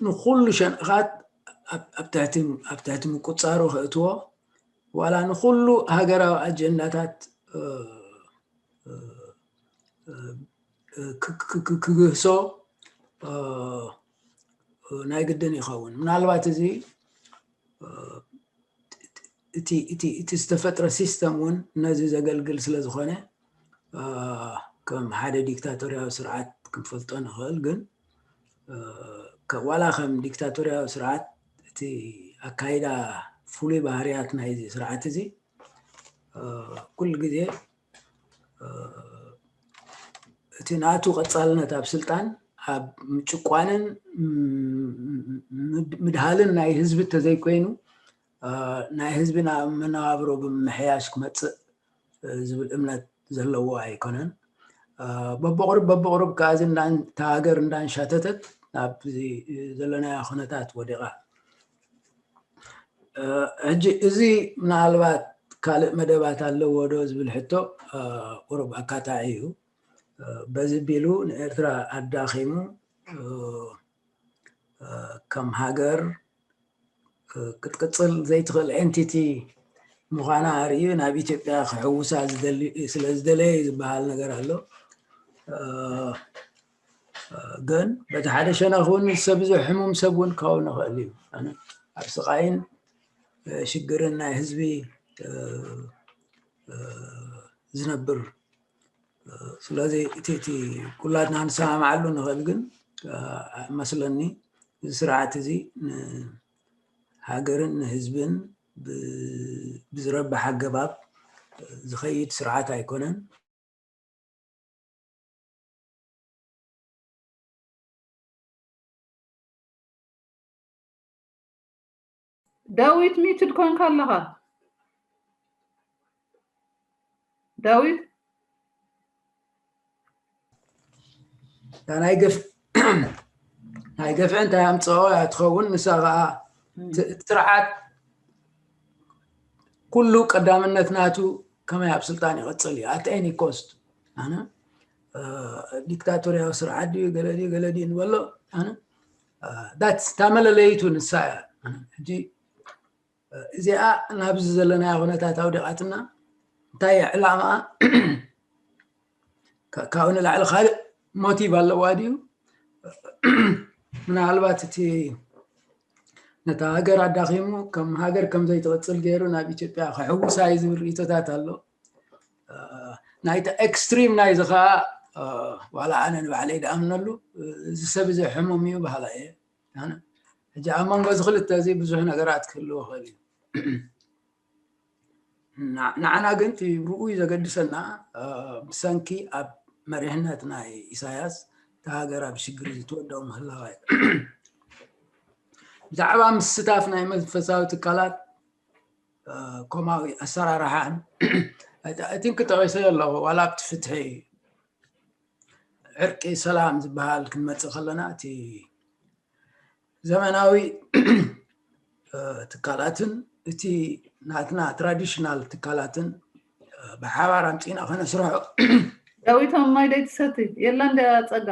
ንኩሉ ሸንኻት ኣብ ትሕቲ ምቁፃሩ ከእትዎ ዋላ ንኩሉ ሃገራዊ ኣጀንዳታት ክግህሶ ናይ ግድን ይኸውን። ምናልባት እዚ እቲ ዝተፈጥረ ሲስተም እውን ነዚ ዘገልግል ስለ ዝኾነ ከም ሓደ ዲክታቶርያዊ ስርዓት ክንፈልጦ ንኽእል። ግን ዋላ ከም ዲክታቶርያዊ ስርዓት እቲ ኣካይዳ ፍሉይ ባህርያት ናይዚ ስርዓት እዚ ኩሉ ግዜ እቲ ናቱ ቀፃልነት ኣብ ስልጣን ኣብ ምጭቋንን ምድሃልን ናይ ህዝቢ ተዘይኮይኑ ናይ ህዝብና መነባብሮ ብምምሕያሽ ክመፅእ ዝብል እምነት ዘለዎ ኣይኮነን። በብቕሩብ በብቕሩብ ከዚ እታ ሃገር እንዳንሻተተት ናብ ዘለናዮ ኩነታት ወዲቓ። ሕጂ እዚ ምናልባት ካልእ መደባት ኣለዎ ዶ ዝብል ሕቶ ቁሩብ ኣካታዒ እዩ። በዚ ቢሉ ንኤርትራ ኣዳኺሙ ከም ሃገር ክትቅፅል ዘይትኽእል ኤንቲቲ ምዃና ኣርእዩ ናብ ኢትዮጵያ ክሕውሳ ስለ ዝደለየ እዩ ዝበሃል ነገር ኣሎ። ግን በቲ ሓደ ሸነኽ እውን ሰብ እዚ ሕሙም ሰብ እውን ክኸውን ይኽእል እዩ። ኣብ ስቓይን ሽግርን ናይ ህዝቢ ዝነብር ስለዚ እቲ እቲ ኩላትና ንሰማማዓሉ ንኽእል ግን መስለኒ እዚ ስርዓት እዚ ንሃገርን ንህዝብን ብዝረብሕ ኣገባብ ዝኸይድ ስርዓት ኣይኮነን። ዳዊት ሚትድ ኮንካ ኣለኻ። ዳዊት ናይ ገፍ ናይ ገፍዒ እንታይ ኣምፅኦ እያ ትኸውን? ንሳ ከዓ ስርዓት ኩሉ ቀዳምነት ናቱ ከመይ ኣብ ስልጣን ይቐፅል እዩ። ኣት ኤኒ ኮስት ኣነ ዲክታቶርያዊ ስርዓት ድዩ ገለ ድዩ ገለ ድዩ ንበሎ ኣነ ዳት እታ መለለይቱ ንሳ እያ። ሕጂ እዚኣ ናብዚ ዘለናዮ ኩነታት ኣውዲቓትና እንታይ ዕላማ ካብኡ ንላዕሊ ካልእ ሞቲቭ ኣለዋ ድዩ? ምናልባት እቲ ነታ ሃገር ኣዳኺሙ ከም ሃገር ከም ዘይትቕፅል ገይሩ ናብ ኢትዮጵያ ክሕውሳ እዩ ዝብል ርእቶታት ኣሎ። ናይቲ ኤክስትሪም ናይዚ ከዓ ዋላ ኣነ ንባዕለይ ድኣምነሉ፣ እዚ ሰብ እዚ ሕሙም እዩ በሃላ እየ። ሕጂ ኣብ መንጎ እዚ ክልተ እዚ ብዙሕ ነገራት ክህልዎ ይኽእል እዩ። ንዓና ግን እቲ ርኡይ ዘገድሰና ብሰንኪ ኣብ መሪሕነት ናይ ኢሳያስ እታ ሃገር ኣብ ሽግር ዝትወደኦ ምህላዋ እዩ። ብዛዕባ ምስታፍ ናይ መንፈሳዊ ትካላት ኮማዊ ኣሰራርሓን እቲን ክጠቂሰ ኣለኹ። ዋላ ኣብቲ ፍትሒ ዕርቂ ሰላም ዝበሃል ክንመፅእ ከለና እቲ ዘመናዊ ትካላትን እቲ ናትና ትራዲሽናል ትካላትን ብሓባር ኣምፂና ከነስርሖ። ዳዊቶም ማይ ደይትሰቲ የላ እንደ ጸጋ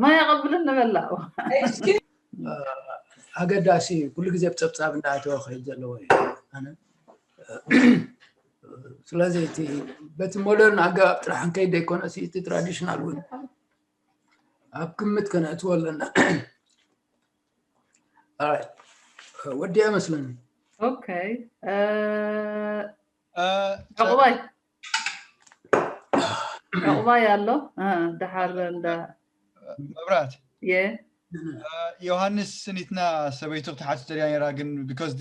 ማይ ኣቐብልን ንበላ። ኣገዳሲ ኩሉ ግዜ ብፀብፃብ እንዳኣተወ ክሄድ ዘለዎ እዩ። ስለዚ እቲ በቲ ሞደርን ኣገባብ ጥራሕ ንከይድ ዘይኮነ እቲ ትራዲሽናል እውን ኣብ ግምት ከነእትዎ ኣለና። ወዲያ መስለኒ። ኦኬ። ዕቑባይ ዕቑባይ ኣሎ። ደሓር እንዳ መብራት የ ዮሃንስ ስኒትና ሰበይቱ ክትሓት ደልያ ነራ ግን because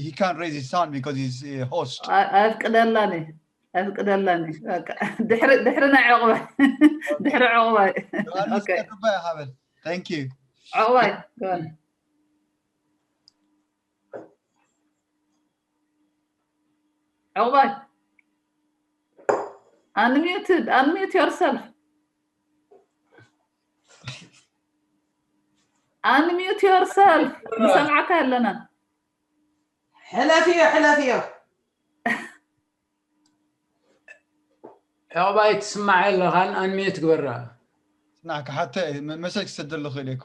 he can't raise his hand because he's host ኣይፍቅደላኒ ኣይፍቅደላኒ። ድሕሪ ናይ ዕቑባይ ድሕሪ ዕቑባይ ዮሃንስ ቀርባ ይሃበል። Thank you. ዕቑባይ ዕቑባይ unmuted unmute yourself unmute yourself ንሰምዓካ ኣለና። ሕለፍዮ ሕለፍዮ። ዕቑባይ ትስማዕ ኣለኻን unmute ግበራ። ስና ክሓተ መሰጅ ክሰደሉ ክእል እኮ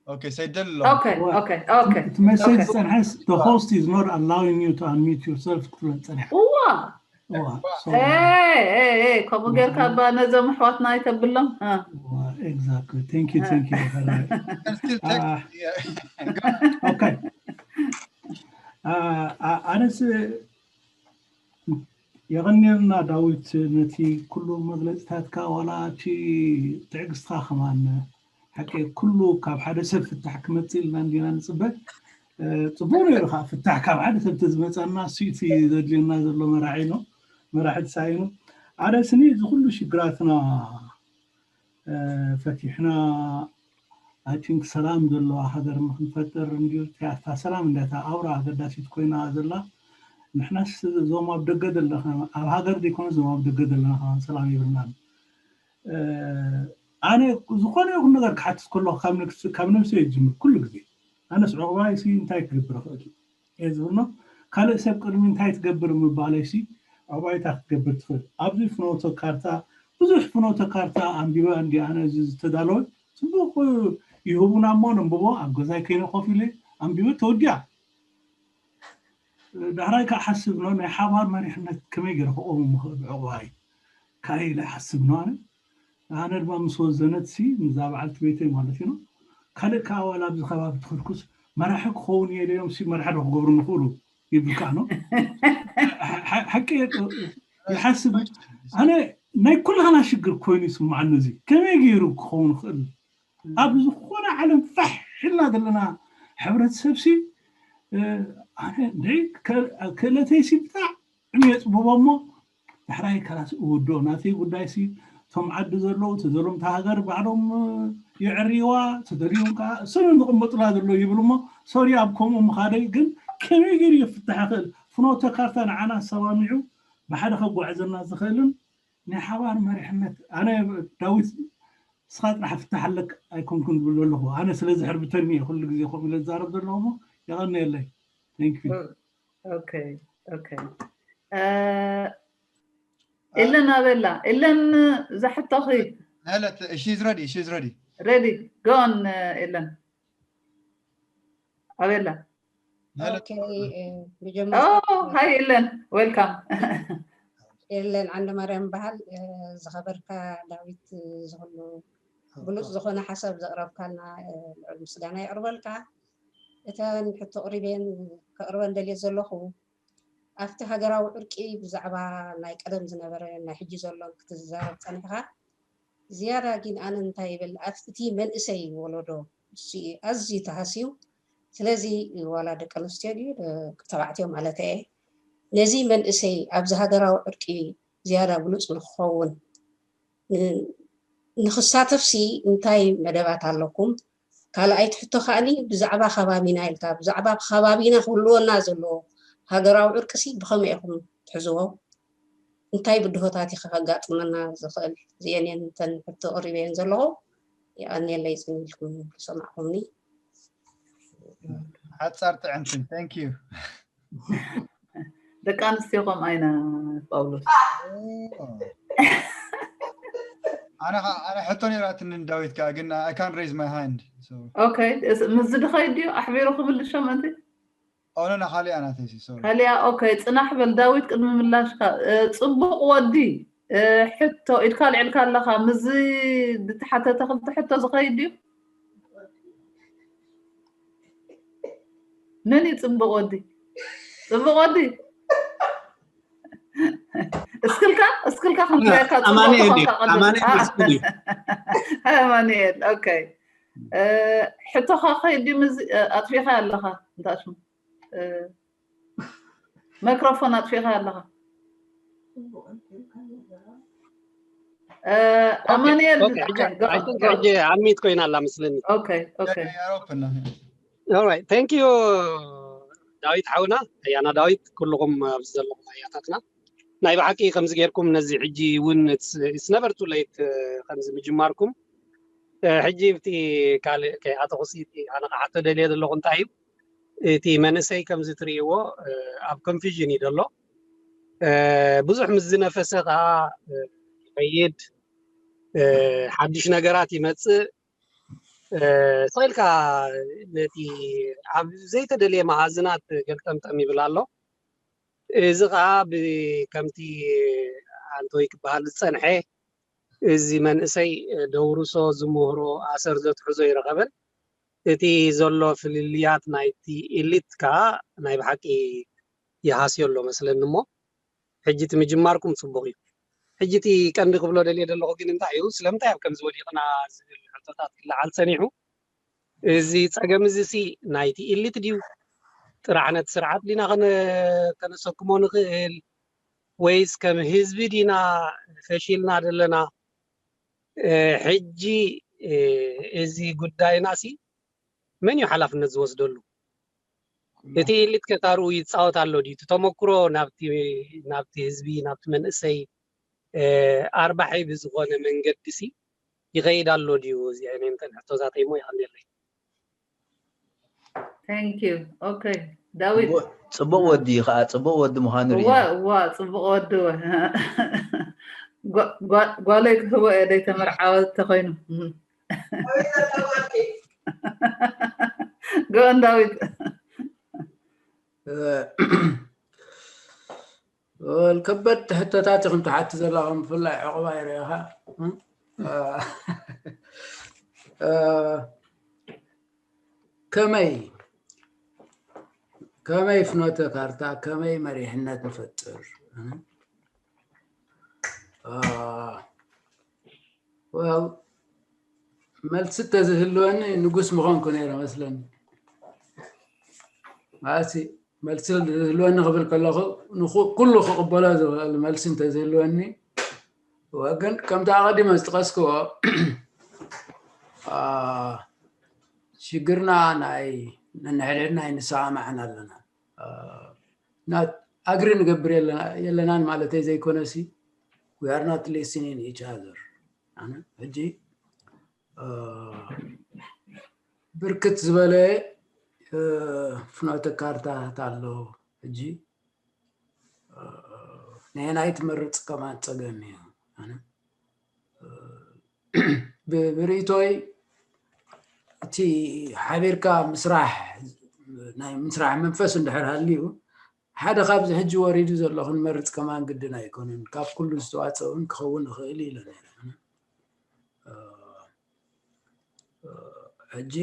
okay ሰይደሎ okay okay okay እቲ መሰጅ ዝፀንሐስ the host is not allowing you to unmute yourself ክትብል ፀኒሓ እዋ እዋ ከምኡ ጌርካ ባ ነዞም ኣሕዋትና ኣይተብሎም። Exactly. Thank you, thank you. Okay. ኣነስ የቐንየልና ዳዊት ነቲ ኩሉ መግለፅታትካ ዋላ እቲ ትዕግስትካ ከማን ሓቂ ኩሉ ካብ ሓደ ሰብ ፍታሕ ክመፅእ ኢልና እንዲና ንፅበ። ፅቡቅ ነይሩ ከዓ ፍታሕ ካብ ሓደ ሰብ ተዝመፀና እሱ እቲ ዘድልየና ዘሎ መራሒ ነው መራሒ ሳይኑ ኣደ ስኒ እዚ ኩሉ ሽግራትና ፈቲሕና I think ሰላም ዘለዋ ሃገር ንክንፈጥር እንዲዩ እታ ሰላም እንዳታ ኣውራ ኣገዳሲት ኮይና ዘላ ንሕናስ እዞም ኣብ ደገ ዘለና ኣብ ሃገር ዘይኮነ እዞም ኣብ ደገ ዘለና ከማን ሰላም ይብልናን ኣነ ዝኾነ ይኹን ነገር ክሓትት ከለኹ ካብ ነብሲ ካብ ነብሲ ይጅምር ኩሉ ግዜ ኣነስ ዕቑባይ ሲ እንታይ ክገብር እኽእል እየ ዝብሎ ካልእ ሰብ ቅድሚ እንታይ ትገብር ምባለይ ሲ ዕቑባይ እንታይ ክትገብር ትኽእል ኣብዚ ፍኖተ ካርታ ብዙሕ ፍኖተ ካርታ ኣንቢበ እንዲ ኣነ እዚ ዝተዳለወ ፅቡቅ ይህቡና እሞ ነንብቦ ኣብ ገዛይ ከይነ ኮፍ ኢለ ኣንቢበ ተወዲኣ ዳሕራይ ከዓ ሓስብ ነው ናይ ሓባር መሪሕነት ከመይ ገይረ ክቆሙ ምኽእል ዕቑባይ ካይ ኢለ ሓስብ ነው ኣነ ኣነ ድማ ምስ ወዘነት ሲ ምዛ በዓልቲ ቤተይ ማለት እዩ ካልእ ከዓ ዋላ ኣብዚ ከባቢ ትኽርኩስ መራሒ ክኸውን እየ ኢለዮም ሲ መራሒ ዶ ክገብሩ ንኽእሉ ይብልካ ነው ሓቂ ይሓስብ ኣነ ናይ ኩላህና ሽግር ኮይኑ ይስምዓኒ እዚ ከመይ ገይሩ ክኸውን ይኽእል ኣብ ዝኾነ ዓለም ፋሕ ኢልና ዘለና ሕብረተሰብ ሲ ኣነ ክእለተይ ሲ ብጣዕሚ የፅብቦ እሞ ዳሕራይ ካላስ እውዶ ናተይ ጉዳይ ሲ እቶም ዓዲ ዘለዉ ተዘሎም ሃገር ባዕሎም የዕርይዋ ተደልዮም ከዓ እሰኖም ዝቕመጡላ ዘሎ ይብል እሞ ሶሪ ኣብ ከምኡ ምኻደይ ግን ከመይ ገይሩ ይፍታሕ ይኽእል ፍኖተ ካርታ ንዓና ኣሰማሚዑ ብሓደ ከጓዕዘና ዝኽእልን ናይ ሓባር መሪሕነት ኣነ ዳዊት ንስኻ ጥራሕ ፍታሕ ኣለክ ኣይኮንኩን ዝብል ዘለኹ ኣነ ስለ ዝሕርብተኒ እየ ኩሉ ግዜ ከምኡ ኢለ ዝዛረብ ዘለኹ እሞ የቐንየለይ thank you okay okay ኢለን ኣበላ ኢለን ዛሕቶኺ Hello, she's ready, she's ready. Ready, go on ኢለን ኣበላ Hello. ብጀመር hi ኢለን welcome የለን ዓንደ ማርያም በሃል ዝኸበርካ ዳዊት ዝኽሉ ብሉፅ ዝኾነ ሓሳብ ዘቕረብካልና ልዑል ምስጋና የቕርበልካ እተን ሕቶ ቅሪቤን ከቕርበን ደልየ ዘለኹ ኣብቲ ሃገራዊ ዕርቂ ብዛዕባ ናይ ቀደም ዝነበረ ናይ ሕጂ ዘሎን ክትዛረብ ጸኒሕኻ። ዝያዳ ግን ኣነ እንታይ ይብል ኣብቲ እቲ መንእሰይ ወለዶ እሱ እዩ ኣዝዩ ተሃስዩ። ስለዚ ዋላ ደቂ ኣንስትዮ ድዩ ደቂ ተባዕትዮ ማለት እየ፣ ነዚ መንእሰይ ኣብዚ ሃገራዊ ዕርቂ ዝያዳ ብሉፅ ንክኸውን ን- ንክሳተፍሲ እንታይ መደባት ኣለኩም? ካልኣይቲ ሕቶ ከዓኒ ብዛዕባ ከባቢና ኢልካ ብዛዕባ ከባቢና ክህልወና ዘለዎ ሃገራዊ ዕርቅሲ ብኸመይ ኢኹም ትሕዝዎ? እንታይ ብድሆታት እዩ ከጋጥመና ዝኽእል? እዚአን እየን እተን ሕቶ ቀሪበየን ዘለኹ። የቐንየለይ ጽን ኢልኩም ዝሰማዕኩምኒ። ሓጻር ጥዕምትን thank you። ደቂ ኣንስትዮ ከምኣ ኢና ጳውሎስ። ኣነ ኸ- ኣነ ሕቶ ነይራትኒ ንዳዊት ከኣ ግን I can't raise my hand. So ኦኬ፣ ምስ ድኸይ ድዩ ኣሕቢሩ ክምልሾ ምእንቲ ኦኖ ና ካልእ ኣናተሲ sorry። ካልያ ኦኬ፣ ጽናሕ በል ዳዊት፣ ቅድሚ ምላሽካ እ፣ ጽቡቕ ወዲ እ፣ ሕቶ ኢድካ ልዕልካ ኣለኻ። ምስዚ ዝተሓተተ ክልተ ሕቶ ዝኸይድ ድዩ? መን እዩ ጽቡቕ ወዲ? ጽቡቕ ወዲ እስክልካ እስክልካ ክንሪአካ ጽቡቕ ኣማኑኤል እዩ፣ ተኾንካ ቅድም ኣማኑኤል መስፍን እዩ። ኣማኑኤል ኦኬ። እ፣ ሕቶኻ ከይድ ድዩ? ምስዚ እ፣ ኣጥፊእካ ኣለኻ እንታይ ሽሙ? እ፣ ማይክሮፎን ኣጥፊእካ ኣለኻ። እ፣ ኣማኑኤል ኦኬ፣ ሕጂ I think ሕጂ ኣሚት ኮይና ኣላ መስለኒ። ኦኬ ኦኬ። Europe እና Alright, thank you ዳዊት ሓውና፣ ኣያና ዳዊት፣ ኩልኹም ኣብዚ ዘለኹም ኣያታትና ናይ ብሓቂ ከምዚ ጌርኩም ነዚ ሕጂ እውን it's it's never too late እ፣ ከምዚ ምጅማርኩም እ፣ ሕጂ ብቲ ካልእ ከይኣተኹሲ እቲ ኣነ ክሓቶ ደልየ ዘለኹ እንታይ እዩ እቲ መንእሰይ ከምዚ ትርእይዎ እ፣ ኣብ confusion እዩ ዘሎ እ፣ ብዙሕ ምስ ዝነፈሰ ከዓ እ፣ ይኸይድ እ፣ ሓድሽ ነገራት ይመፅእ እ፣ ስቕ ኢልካ ነቲ ኣብ ዘይተደልየ መሃዝናት ገልጠምጠም ይብል ኣሎ። እዚ ከዓ ብ- ከምቲ ኣንቶይ ክበሃል ዝፀንሐ እዚ መንእሰይ ደውርሶ ዝምህሮ ኣሰር ዘትሕዞ ይረኸበን እቲ ዘሎ ፍልልያት ናይቲ ኢሊት ከዓ ናይ ብሓቂ ይሃስዮ ኣሎ መስለኒ እሞ ሕጂ እቲ ምጅማርኩም ፅቡቕ እዩ። ሕጂ እቲ ቀንዲ ክብሎ ደልየ ዘለኹ ግን እንታይ እዩ ስለምንታይ ኣብ ከምዚ ወዲቕና ዝብል ሕቶታት ክለዓል ፀኒሑ እዚ ፀገም እዚ ሲ ናይቲ ኢሊት ድዩ ጥራሕ ነቲ ስርዓት ዲና ከነ- ከነሰክሞ ንኽእል ወይስ ከም ህዝቢ ዲና ፈሺልና ዘለና እ፣ ሕጂ እ፣ እዚ ጉዳይና ሲ መን እዩ ሓላፍነት ዝወስደሉ እቲ ኢሊት ከታርኡ ይፃወት ኣሎ ድዩ እቲ ተመክሮ ናብቲ ናብቲ ህዝቢ ናብቲ መንእሰይ እ፣ ኣርባሒ ብዝኾነ መንገዲ ሲ ይኸይድ ኣሎ ድዩ እዚአን እየን እተን ሕቶታተይ እሞ ይቐንየለይ Thank you okay። ዳዊት ጽቡቅ ወዲ እዩ ከዓ ጽቡቅ ወዲ ምዃኑ ርኢና ዋ ዋ ጽቡቅ ወዲ ወ ጓ- ጓ- ጓለይ ክህቦ እየ ደይተመርዓወ ተኮይኑ እም። ጎን ዳዊት ወል ከበድቲ ሕቶታት ኢኹም ትሓቱ ዘለኹም ብፍላይ ዕቑባ ይረኢኻ ከመይ ከመይ ፍኖተ ካርታ ከመይ መሪሕነት ንፈጥር ወል መልሲ ተዝህልወኒ ንጉስ ምኾንኩ ነይረ መስለኒ ማለት መልሲ ዝህልወኒ ክብል ከለኹ ኩሉ ክቕበሎ ዝኽእል መልሲ እንተዝህልወኒ ግን ከምቲ ኣቐዲመ ዝጠቐስክዎ ሽግርና ናይ ነንሕድሕድና ኣይንሰማማዕን ኣለና ኣግሪ ንገብር የለናን ማለተይ ዘይኮነሲ we are not listening each other ሕጂ ብርክት ዝበለ ፍኖተ ካርታታት ኣሎ ሕጂ ነየናይ ትመርፅ ከማን ፀገም እዩ ብርእቶይ እቲ ሓቢርካ ምስራሕ ናይ ምስራሕ መንፈስ እንድሕር ሃልዩ ሓደ ካብዚ ሕጂ ወሪዱ ዘሎ ክንመርፅ ከማን ግድን ኣይኮነን ካብ ኩሉ ዝተዋፀ እውን ክኸውን ይኽእል ኢለ ነረ ሕጂ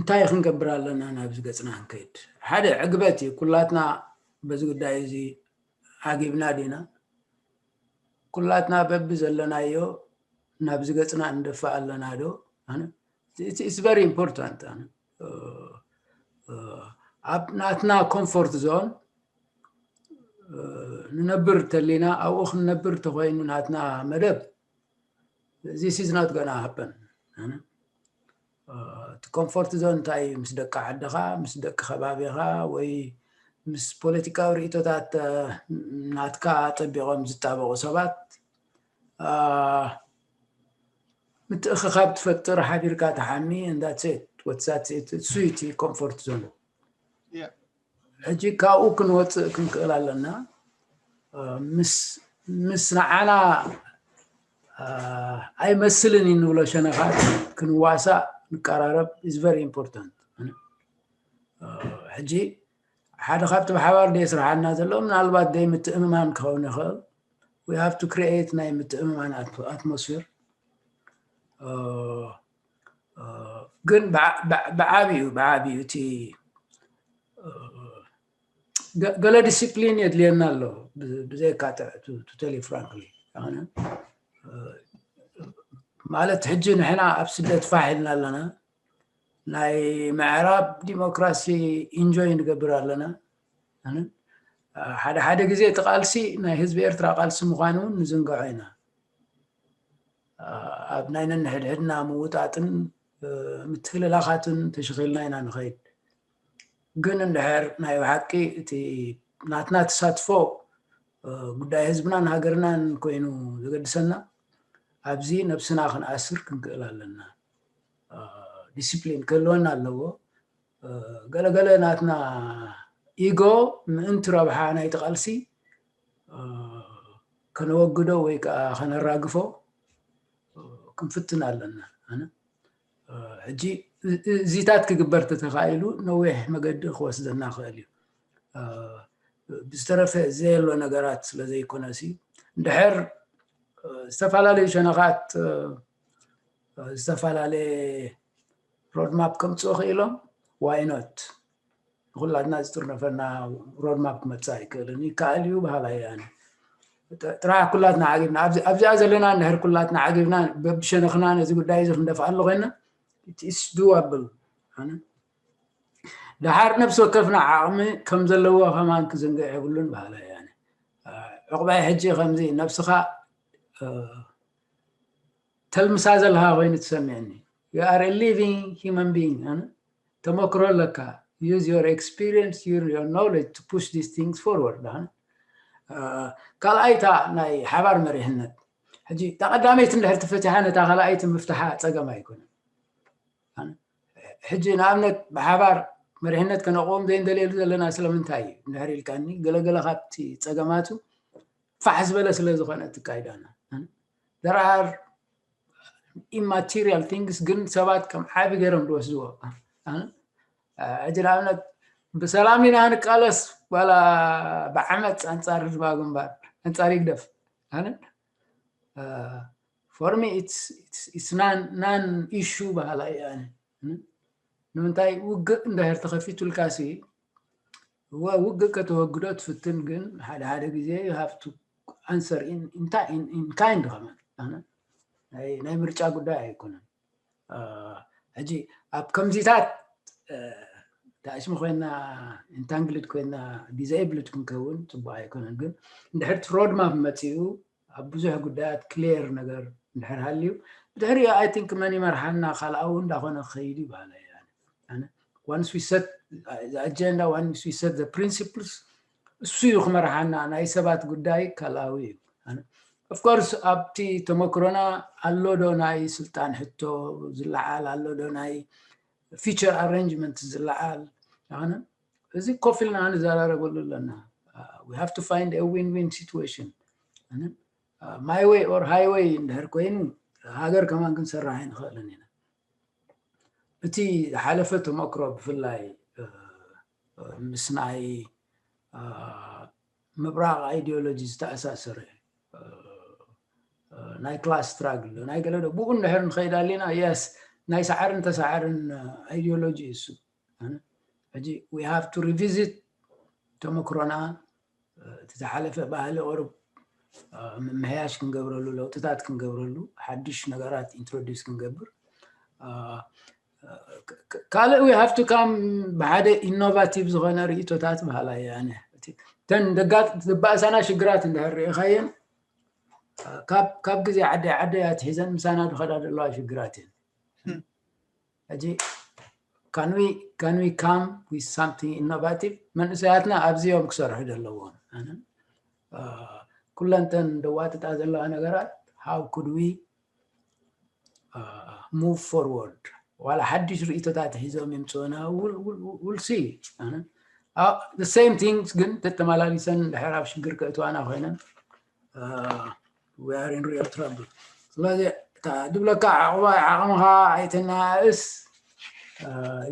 እንታይ ክንገብር ኣለና ናብዚ ገፅና ክንከይድ? ሓደ ዕግበት እዩ። ኩላትና በዚ ጉዳይ እዚ ዓጊብና ዲና? ኩላትና በቢ ዘለናዮ ናብዚ ገፅና እንደፋእ ኣለና ዶ? It's very important። ኣብ ናትና ኮምፎርት ዞን ንነብር ተሊና ኣብኡ ክንነብር ተኮይኑ ናትና መደብ this is not gonna happen። እቲ ኮምፎርት ዞን እንታይ እዩ? ምስ ደቂ ዓድኻ፣ ምስ ደቂ ከባቢኻ ወይ ምስ ፖለቲካዊ ርእቶታት ናትካ ኣጠቢቖም ዝጣበቑ ሰባት ምትእኽኻብ ትፈጥር፣ ሓቢርካ ትሓሚ። That's it። እሱ እቲ ኮምፎርት ዞን። ሕጂ ካብኡ ክንወፅእ ክንክእል ኣለና። ምስ ንዓና ኣይመስልን እዩ ንብሎ ሸነኻት ክንዋሳእ ንቀራረብ is very important። ሕጂ ሓደ ካብቲ ብሓባር ደይ ስራሓና ዘሎ ምናልባት ደይ ምትእምማን ክኸውን ይኽእል። We have to create ናይ ምትእምማን ኣትሞስፌር። ግን ብዓብዩ ብዓብዩ እቲ ገለ ዲስፕሊን የድልየና ኣሎ። ብዘይካ totally frankly ማለት ሕጂ ንሕና ኣብ ስደት ፋሕ ኢልና ኣለና። ናይ ምዕራብ ዲሞክራሲ ኢንጆይ ንገብር ኣለና። ሓደ ሓደ ግዜ እቲ ቃልሲ ናይ ህዝቢ ኤርትራ ቃልሲ ምዃኑ እውን ንዝንግዖ ኢና። ኣብ ናይ ነንሕድሕድና ምውጣጥን ምትህልላኻትን ተሸኺልና ኢና ንኸይድ። ግን እንድሕር ናይ ብሓቂ እቲ ናትና ተሳትፎ ጉዳይ ህዝብናን ሃገርናን ኮይኑ ዘገድሰና ኣብዚ ነብስና ክንኣስር ክንክእል ኣለና። ዲስፕሊን ክህልወና ኣለዎ። ገለገለ ናትና ኢጎ ምእንቲ ረብሓ ናይቲ ቃልሲ ከነወግዶ ወይ ከዓ ከነራግፎ ክንፍትን ኣለና። ሕጂ እዚታት ክግበር ተተኻኢሉ ነዊሕ መገዲ ክወስደና ክእል እዩ። ብዝተረፈ ዘየሎ ነገራት ስለ ዘይኮነ ሲ እንድሕር ዝተፈላለዩ ሸነኻት ዝተፈላለየ ሮድማፕ ከምፅኡ ክኢሎም ዋይኖት ንኩላትና ዝጥርነፈና ሮድማፕ ክመፅእ ኣይክእልን። ይከኣል እዩ በሃላይ ኣነ። ጥራሕ ኩላትና ዓጊብና ኣብዚኣ ዘለና እንድሕር ኩላትና ዓጊብና በብሸነኽና ነዚ ጉዳይ እዚ ክንደፍኣሉ ኮይና it's doable። ኣነ ደሓር ነብሲ ወከፍና ዓቕሚ ከም ዘለዎ ከማን ክዝንግዕ የብሉን በሃላይ ኣነ። ዕቑባይ ሕጂ ከምዚ ነብስኻ ተልምሳ ዘለኻ ኮይኑ ትሰምዕኒ። You are a living human being። ተመክሮ ኣለካ። Use your experience, your knowledge to push these things forward። ካልኣይታ ናይ ሓባር መሪሕነት ሕጂ ተቐዳመይቲ እንድሕር ተፈቲሓ ነታ ካልኣይቲ ምፍትሓ ፀገም ኣይኮነን። ሕጂ ንኣብነት ብሓባር መሪሕነት ከነቆም ዘይንደልየሉ ዘለና ስለምንታይ እዩ እንድሕር ኢልካኒ ገለገለ ካብቲ ፀገማቱ ፋሕ ዝበለ ስለ ዝኾነ ትካይዳና there are immaterial things ግን ሰባት ከም ዓቢ ገይሮም ዝወስድዎ። ሕጂ ንኣብነት ብሰላም ኢና ንቃለስ ዋላ ብዓመፅ ኣንፃር ህዝባዊ ግንባር ኣንፃር ይግደፍ ኣነ for me it's non issue በሃላይ ኣነ። ንምንታይ ውግእ እንድሕር ተኸፊቱልካ ሲ እወ ውግእ ከተወግዶ ትፍትን ግን ሓደ ሓደ ግዜ you have to answer in kind ከማን ናይ ምርጫ ጉዳይ ኣይኮነን። ሕጂ ኣብ ከምዚታት ተኣሽሚ ኮይና entangled ኮይና disabled ክንከውን ፅቡቅ ኣይኮነን። ግን እንድሕር roadmap መፂኡ ኣብ ብዙሕ ጉዳያት clear ነገር እንድሕር ሃልዩ ብድሕሪኡ I think መን ይመርሓና ካልኣዊ እንዳኾነ ክኸይድ እዩ በሃላይ። ኣነ once we set the agenda, once we set the principles እሱ እዩ ክመርሓና። ናይ ሰባት ጉዳይ ካልኣዊ እዩ። Of course ኣብቲ ተመክሮና ኣሎ ዶ ናይ ስልጣን ሕቶ ዝለዓል ኣሎ ዶ ናይ feature arrangement ዝለዓል ኣነ እዚ ኮፍ ኢልና ንዘራረበሉ ኣለና። We have to find a win-win situation። My way or highway እንድሕር ኮይኑ ሃገር ከማን ክንሰርሕ ኣይንኽእልን ኢና። እቲ ዝሓለፈ ተመክሮ ብፍላይ ምስ ናይ ምብራቕ ideology ዝተኣሳሰረ ናይ class struggle ናይ ገለ ብኡ እንድሕር ንኸይድ ኣለና yes ናይ ሰዓርን ተሰዓርን ideology እሱ። ሕጂ we have to revisit ተመክሮና፣ እቲ ዝሓለፈ ባህሊ ቁሩብ ምምሕያሽ ክንገብረሉ፣ ለውጥታት ክንገብረሉ፣ ሓድሽ ነገራት introduce ክንገብር። ካልእ we have to come ብሓደ innovative ዝኾነ ርእቶታት በሃላይ ኣነ። እተን ደጋት ዝበኣሳና ሽግራት እንድሕር ርኢኻየን፣ ካብ ግዜ ዓደይ ዓደይ ኣትሒዘን ምሳና ዝኸዳ ዘለዋ ሽግራት እየን። ሕጂ can we come with something innovative? መንእሰያትና ኣብዚ እዮም ክሰርሑ ዘለዎም። ኩለን ተን ደዋጥጣ ዘለዋ ነገራት how could we move forward? ዋላ ሓድሽ ርእቶታት ሒዞም ይምፅኡና፣ we'll see። The same things ግን ተተመላሊሰን ድሕር ኣብ ሽግር ከእትዋና ኮይነን we are in real trouble። ስለዚ እታ ድብለካ ዓቕባ ዓቕምኻ ኣይተናእስ።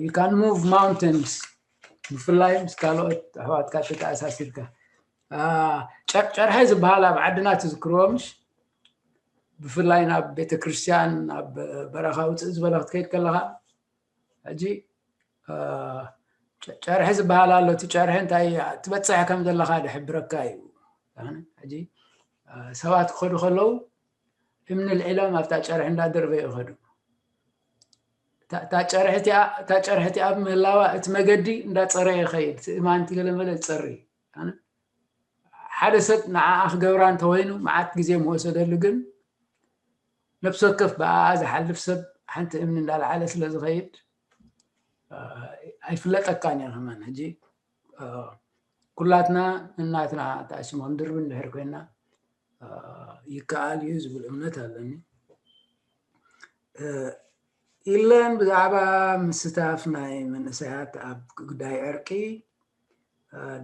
You can move mountains፣ ብፍላይ ምስ ካልኦት ኣሕዋትካ ተተኣሳሲርካ። ጨርሒ ዝበሃል ኣብ ዓድና ትዝክርዎ ምሽ? ብፍላይ ናብ ቤተክርስትያን ናብ በረኻ ውፅእ ዝበለ ክትከይድ ከለኻ ሕጂ ጨርሒ ዝበሃል ኣሎ። እቲ ጨርሒ እንታይ ትበፅሕ ከም ዘለኻ ዝሕብረካ እዩ። ሕጂ ሰባት ክኸዱ ከለዉ እምኒ ልዒሎም ኣብታ ጨርሒ እንዳደርበ ይኸዱ። እታ ጨርሒ እቲኣ ኣብ ምህላዋ እቲ መገዲ እንዳፀረ ይኸይድ። እቲ እማን እቲ ገለመለ ዝፀሪ ሓደ ሰብ ንዓኣ ክገብራ እንተኮይኑ መዓት ግዜ ምወሰደሉ፣ ግን ነብሲ ወከፍ ብኣኣ ዝሓልፍ ሰብ ሓንቲ እምኒ እንዳለዓለ ስለ ዝኸይድ ኣይፍለጠካን እየ። ከማን ሕጂ ኩላትና እናትና ተኣሽሞም ድርብ እንድሕር ኮይና ይከኣል እዩ ዝብል እምነት ኣለኒ። ኢለን ብዛዕባ ምስታፍ ናይ መንእሰያት ኣብ ጉዳይ ዕርቂ፣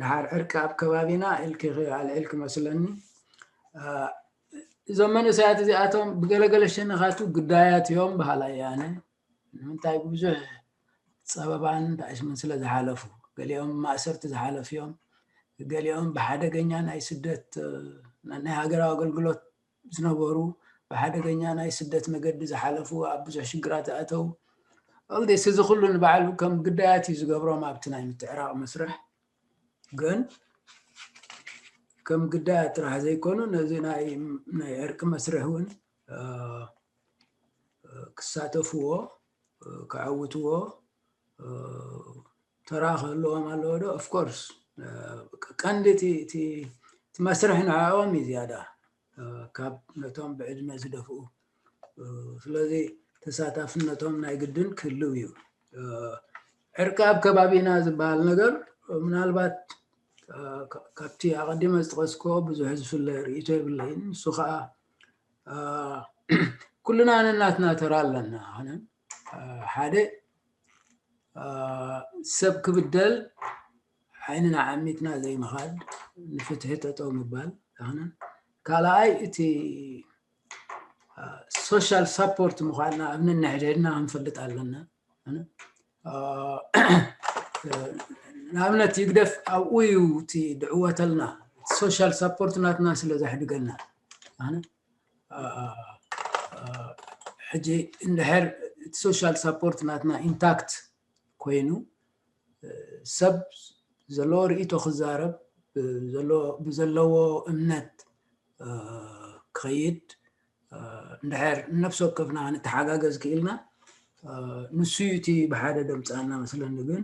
ድሓር ዕርቂ ኣብ ከባቢና ኢልኪ ኣልዒልኪ መስለኒ። እዞም መንእሰያት እዚኣቶም ብገለገለ ሸነኻቱ ግዳያት እዮም በሃላይ ኣነ። ንምንታይ? ብብዙሕ ፀበባን ተኣሽምን ስለ ዝሓለፉ፣ ገሊኦም ማእሰርቲ ዝሓለፉ እዮም። ገሊኦም ብሓደገኛ ናይ ስደት ናይ ሃገራዊ ኣገልግሎት ዝነበሩ፣ ብሓደገኛ ናይ ስደት መገዲ ዝሓለፉ፣ ኣብ ብዙሕ ሽግራት ዝኣተዉ። All this፣ እዚ ኩሉ ንባዕሉ ከም ግዳያት እዩ ዝገብሮም ኣብቲ ናይ ምትዕራቕ መስርሕ። ግን ከም ግዳያት ጥራሕ ዘይኮኑ ነዚ ናይ ዕርቂ መስርሕ እውን ክሳተፍዎ፣ ክዓውትዎ ተራ ክህልዎም ኣለዎ ዶ? Of course፣ ቀንዲ እቲ መስርሕ ንዕኦም እዩ ዝያዳ ካብ ነቶም ብዕድመ ዝደፍኡ። ስለዚ ተሳታፍነቶም ናይ ግድን ክህልው እዩ። ዕርቂ ኣብ ከባቢና ዝበሃል ነገር ምናልባት ካብቲ ኣቐዲመ ዝጠቐስክዎ ብዙሕ ዝፍለ ርእይቶ የብለይን። ንሱ ከዓ ኩልና ነናትና ተራ ኣለና። ኣነ ሓደ ሰብ ክብደል ዓይንና ዓሚትና ዘይምኻድ፣ ንፍትሒ ጠጠው ምባል። ኣነ ካልኣይ እቲ social support ምዃንና ኣብ ነንሕድሕድና ክንፈልጥ ኣለና። ንኣብነት ይግደፍ ኣብኡ እዩ እቲ ድዕወተልና፣ social support ናትና ስለ ዘሕድገና። ኣነ ሕጂ እንድሕር እቲ social support ናትና intact ኮይኑ ሰብ ዘለዎ ርእይቶ ክዛረብ፣ ብዘለዎ እምነት ክኸይድ፣ እንድሕር ነፍሲ ወከፍና ክንተሓጋገዝ ክኢልና፣ ንሱ እዩ እቲ ብሓደ ደምፃና መስለኒ። ግን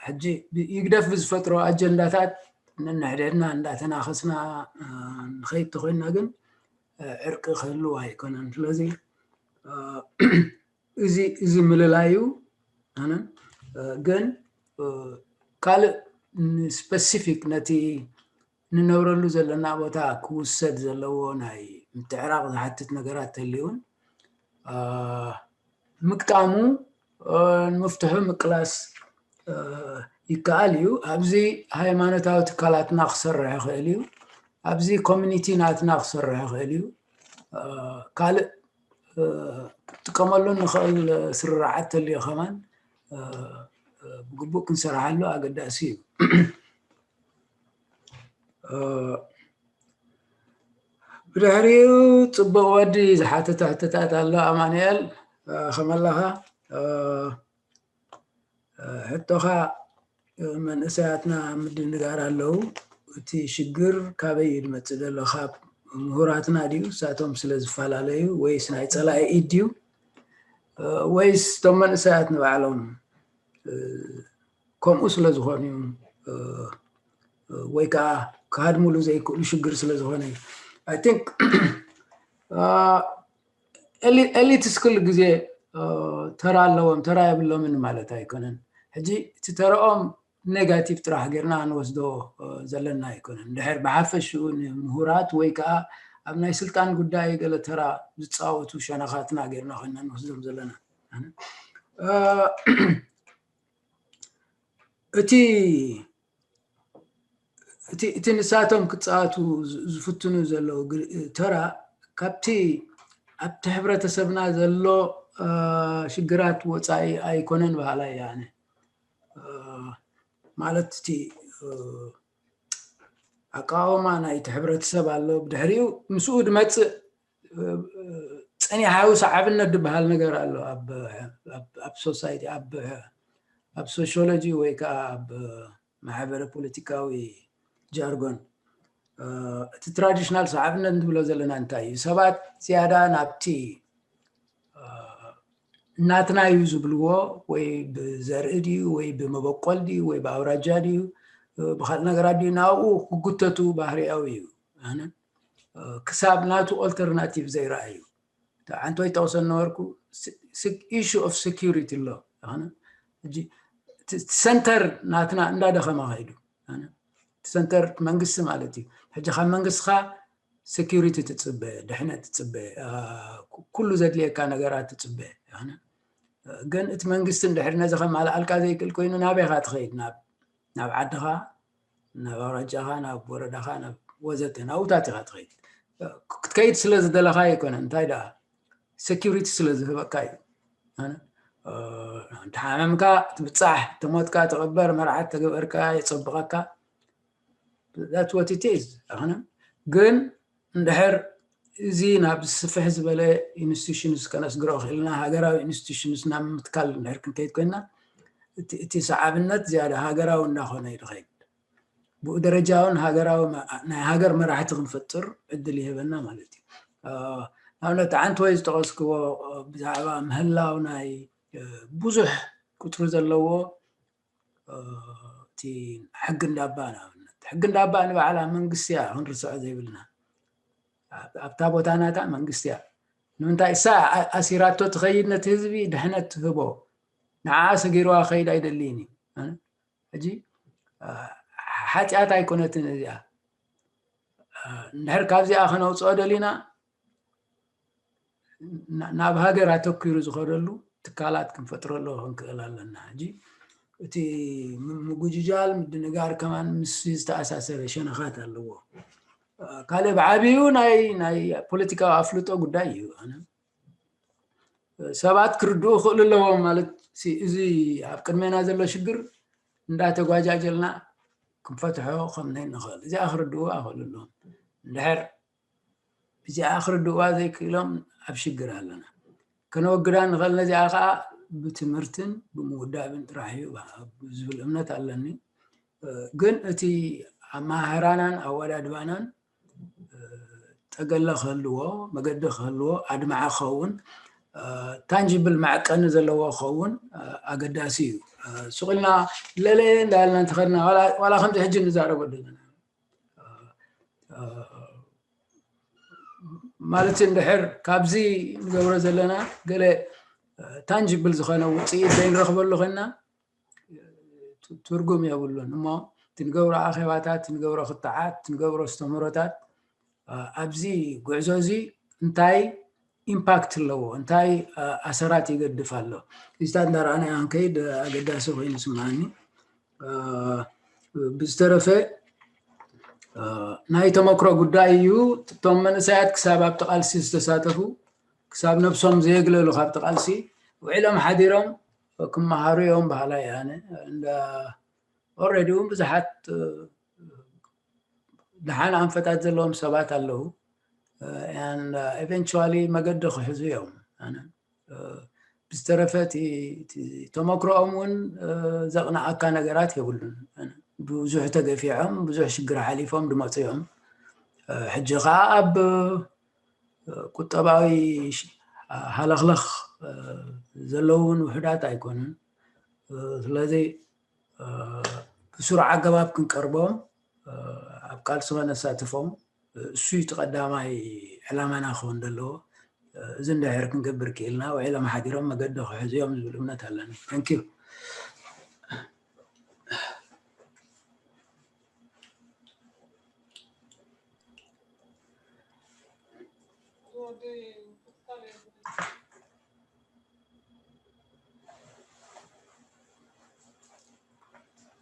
ሕጂ ይግደፍ ብዝፈጥሮ ኣጀንዳታት ነንሕድሕድና እንዳተናኸስና ንኸይድ ተኮይንና ግን ዕርቂ ክህልው ኣይኮነን። ስለዚ እዚ ምልላዩ ኣነ ግን ካልእ specific ነቲ ንነብረሉ ዘለና ቦታ ክውሰድ ዘለዎ ናይ ምትዕራቕ ዝሓትት ነገራት ተልዩን ምግጣሙ ንምፍትሑ ምቅላስ ይከኣል እዩ። ኣብዚ ሃይማኖታዊ ትካላትና ክሰርሕ ይኽእል እዩ። ኣብዚ ኮሚኒቲ ናትና ክሰርሕ ይኽእል እዩ። ካልእ ክጥቀመሉ ንኽእል ስርርዓት ተልዮ ከማን ብግቡእ ክንሰርሓሉ ኣገዳሲ እዩ። ብድሕሪኡ ፅቡቕ ወዲ ዝሓተተ ሕቶታት ኣሎ ኣማኑኤል። ከመላኻ ሕቶኻ መንእሰያትና ምድንጋር ኣለዉ። እቲ ሽግር ካበይ እዩ ዝመፅእ ዘሎ? ካብ ምሁራትና ድዩ? እሳቶም ስለ ዝፈላለዩ ወይስ ናይ ፀላኢ ኢድ ድዩ? ወይስ እቶም መንእሰያት ንባዕሎም ከምኡ ስለ ዝኾኑ እዩ? ወይ ከዓ ክሃድሙሉ ዘይክእሉ ሽግር ስለ ዝኾነ እዩ? I think ኤሊትስ ኩሉ ግዜ ተራ ኣለዎም፣ ተራ የብሎምን ማለት ኣይኮነን። ሕጂ እቲ ተረኦም ኔጋቲቭ ጥራሕ ጌርና ንወስዶ ዘለና ኣይኮነን። ድሕር ብሓፈሽኡ ንምሁራት ወይ ከዓ ኣብ ናይ ስልጣን ጉዳይ ገለ ተራ ዝፃወቱ ሸነኻትና ጌርና ኮይና ንወስዶም ዘለና። እቲ እቲ ንሳቶም ክፃወቱ ዝፍትኑ ዘለዉ ተራ ካብቲ ኣብቲ ሕብረተሰብና ዘሎ ሽግራት ወፃኢ ኣይኮነን በሃላይ እየ ኣነ። ማለት እቲ ኣቃወማ ናይቲ ሕብረተሰብ ኣሎ፣ ብድሕሪኡ ምስኡ ድመፅእ ፀኒሓዊ ሰዓብነት ዝበሃል ነገር ኣሎ ኣብ ሶሳይቲ፣ ኣብ ሶሽዮሎጂ ወይ ከዓ ኣብ ማሕበረ ፖለቲካዊ ጃርጎን። እቲ ትራዲሽናል ሰዓብነት ንብሎ ዘለና እንታይ እዩ? ሰባት ዝያዳ ናብቲ ናትና እዩ ዝብልዎ፣ ወይ ብዘርኢ ድዩ ወይ ብመበቆል ድዩ ወይ ብኣውራጃ ድዩ ብካልእ ነገራት ድዩ፣ ናብኡ ክጉተቱ ባህርያዊ እዩ። ክሳብ ናቱ ኦልተርናቲቭ ዘይረኣዩ። ዓንቶይ ጠቕሰ ነበርኩ፣ ኢሹ ኦፍ ሴኪሪቲ ኣሎ። ሰንተር ናትና እንዳደኸመ ከይዱ። ሰንተር መንግስቲ ማለት እዩ። ሕጂ ካብ መንግስትኻ ሴኪሪቲ ትፅበ፣ ድሕነት ትፅበ፣ ኩሉ ዘድልየካ ነገራት ትፅበ። ግን እቲ መንግስቲ እንድሕር ነዚ ከማልኣልካ ዘይክእል ኮይኑ ናበይኻ ትኸይድ? ናብ ዓድኻ፣ ናብ ኣውራጃኻ፣ ናብ ወረዳኻ፣ ናብ ወዘተ ናብኡታት ኢኻ ትኸይድ። ክትከይድ ስለ ዝደለኻ ኣይኮነን፣ እንታይ ደኣ ሴኪሪቲ ስለ ዝህበካ እዩ። እንተሓመምካ ትብፃሕ፣ ተሞትካ ትቕበር፣ መርዓት ተገበርካ የፀብቐካ። That's what it is። ኣነ ግን እንድሕር እዚ ናብ ዝስፍሕ ዝበለ ኢንስቲቱሽንስ ከነስግሮ ክእልና፣ ሃገራዊ ኢንስቲቱሽንስ ናብ ምትካል እንድሕር ክንከይድ ኮይና፣ እቲ ሰዓብነት ዝያዳ ሃገራዊ እንዳኾነ ይድኸይድ። ብኡ ደረጃ እውን ሃገራዊ ናይ ሃገር መራሕቲ ክንፈጥር ዕድል ይህበና ማለት እዩ። ንኣብነት ዓንተ ወይ ዝጠቐስክዎ ብዛዕባ ምህላው ናይ ብዙሕ ቁፅሪ ዘለዎ እቲ ሕጊ እንዳባ ንኣብነት፣ ሕጊ እንዳባ ንባዕላ መንግስቲ እያ ክንርስዖ ዘይብልና። ኣብታ ቦታ ናታ መንግስቲ እያ። ንምንታይ እሳ ኣሲራቶ ትኸይድ፣ ነቲ ህዝቢ ድሕነት ትህቦ፣ ንዓ ሰጊርዋ ከይድ ኣይደልይን እዩ። ሕጂ ሓጢኣት ኣይኮነትን እዚኣ። እንድሕር ካብዚኣ ከነውፅኦ ደሊና ናብ ሃገር ኣተኪሩ ዝኸደሉ ትካላት ክንፈጥረሉ ክንክእል ኣለና። ሕጂ እቲ ምጉጅጃል ምድንጋር ከማን ምስ ዝተኣሳሰረ ሸነኻት ኣለዎ። ካልእ ብዓብዩ ናይ ናይ ፖለቲካዊ ኣፍልጦ ጉዳይ እዩ። ኣነ ሰባት ክርድኡ ክእሉ ኣለዎም ማለት እዚ ኣብ ቅድሜና ዘሎ ሽግር እንዳተጓጃጀልና ክንፈትሖ ከም ናይ ንኽእል እዚኣ ክርድኡ ኣኽእሉ ኣለዎም። እንድሕር እዚኣ ክርድእዋ ዘይክእሎም ኣብ ሽግር ኣለና። ከነወግዳ ንኽእል ነዚኣ ከዓ ብትምህርትን ብምውዳብን ጥራሕ እዩ ዝብል እምነት ኣለኒ። ግን እቲ ኣመሃህራናን ኣወዳድባናን ጠገለ ክህልዎ፣ መገዲ ክህልዎ፣ ኣድማዒ ክኸውን፣ ታንጂብል መዐቀኒ ዘለዎ ክኸውን ኣገዳሲ እዩ። ሱቕ ኢልና ለለ እንዳበልና እንተኸድና ዋላ ከምዚ ሕጂ ንዛረቦ ዘለና ማለት እንድሕር ካብዚ ንገብሮ ዘለና ገለ ታንጂብል ዝኾነ ውፅኢት ዘይንረኽበሉ ኮይና ትርጉም የብሉን። እሞ እቲ ንገብሮ ኣኼባታት፣ ንገብሮ ክትዓት፣ ንገብሮ ኣስተምህሮታት ኣብዚ ጉዕዞ እዚ እንታይ ኢምፓክት ኣለዎ፣ እንታይ ኣሰራት ይገድፍ ኣሎ፣ እዚታት እንዳረኣና ክንከይድ ኣገዳሲ ኮይኑ ይስምዓኒ። ብዝተረፈ ናይ ተመክሮ ጉዳይ እዩ። እቶም መንእሰያት ክሳብ ኣብቲ ቃልሲ ዝተሳተፉ ክሳብ ነብሶም ዘየግለሉ ካብቲ ቃልሲ ውዒሎም ሓዲሮም ክመሃሩ እዮም በሃላይ ኣነ። እንዳ ኦልሬዲ እውን ብዙሓት ደሓን ኣንፈታት ዘለዎም ሰባት ኣለዉ። ኤቨንቹዋሊ መገዲ ክሕዙ እዮም። ኣነ ብዝተረፈ እቲ ተመክሮኦም እውን ዘቕንኣካ ነገራት የብሉን። ብዙሕ ተገፊዖም ብዙሕ ሽግር ሓሊፎም ዝመፁ እዮም። ሕጂ ከዓ ኣብ ቁጠባዊ ሃለኽለኽ ዘለውን ውሕዳት ኣይኮኑን። ስለዚ ብስሩዕ ኣገባብ ክንቀርቦም ኣብ ቃልሲ ከነሳትፎም እሱ እቲ ቀዳማይ ዕላማና ክኸውን ዘለዎ። እዚ እንድሕር ክንገብር ክኢልና ውዒሎም ሓዲሮም መገዲ ክሕዙ እዮም ዝብል እምነት ኣለኒ። Thank you።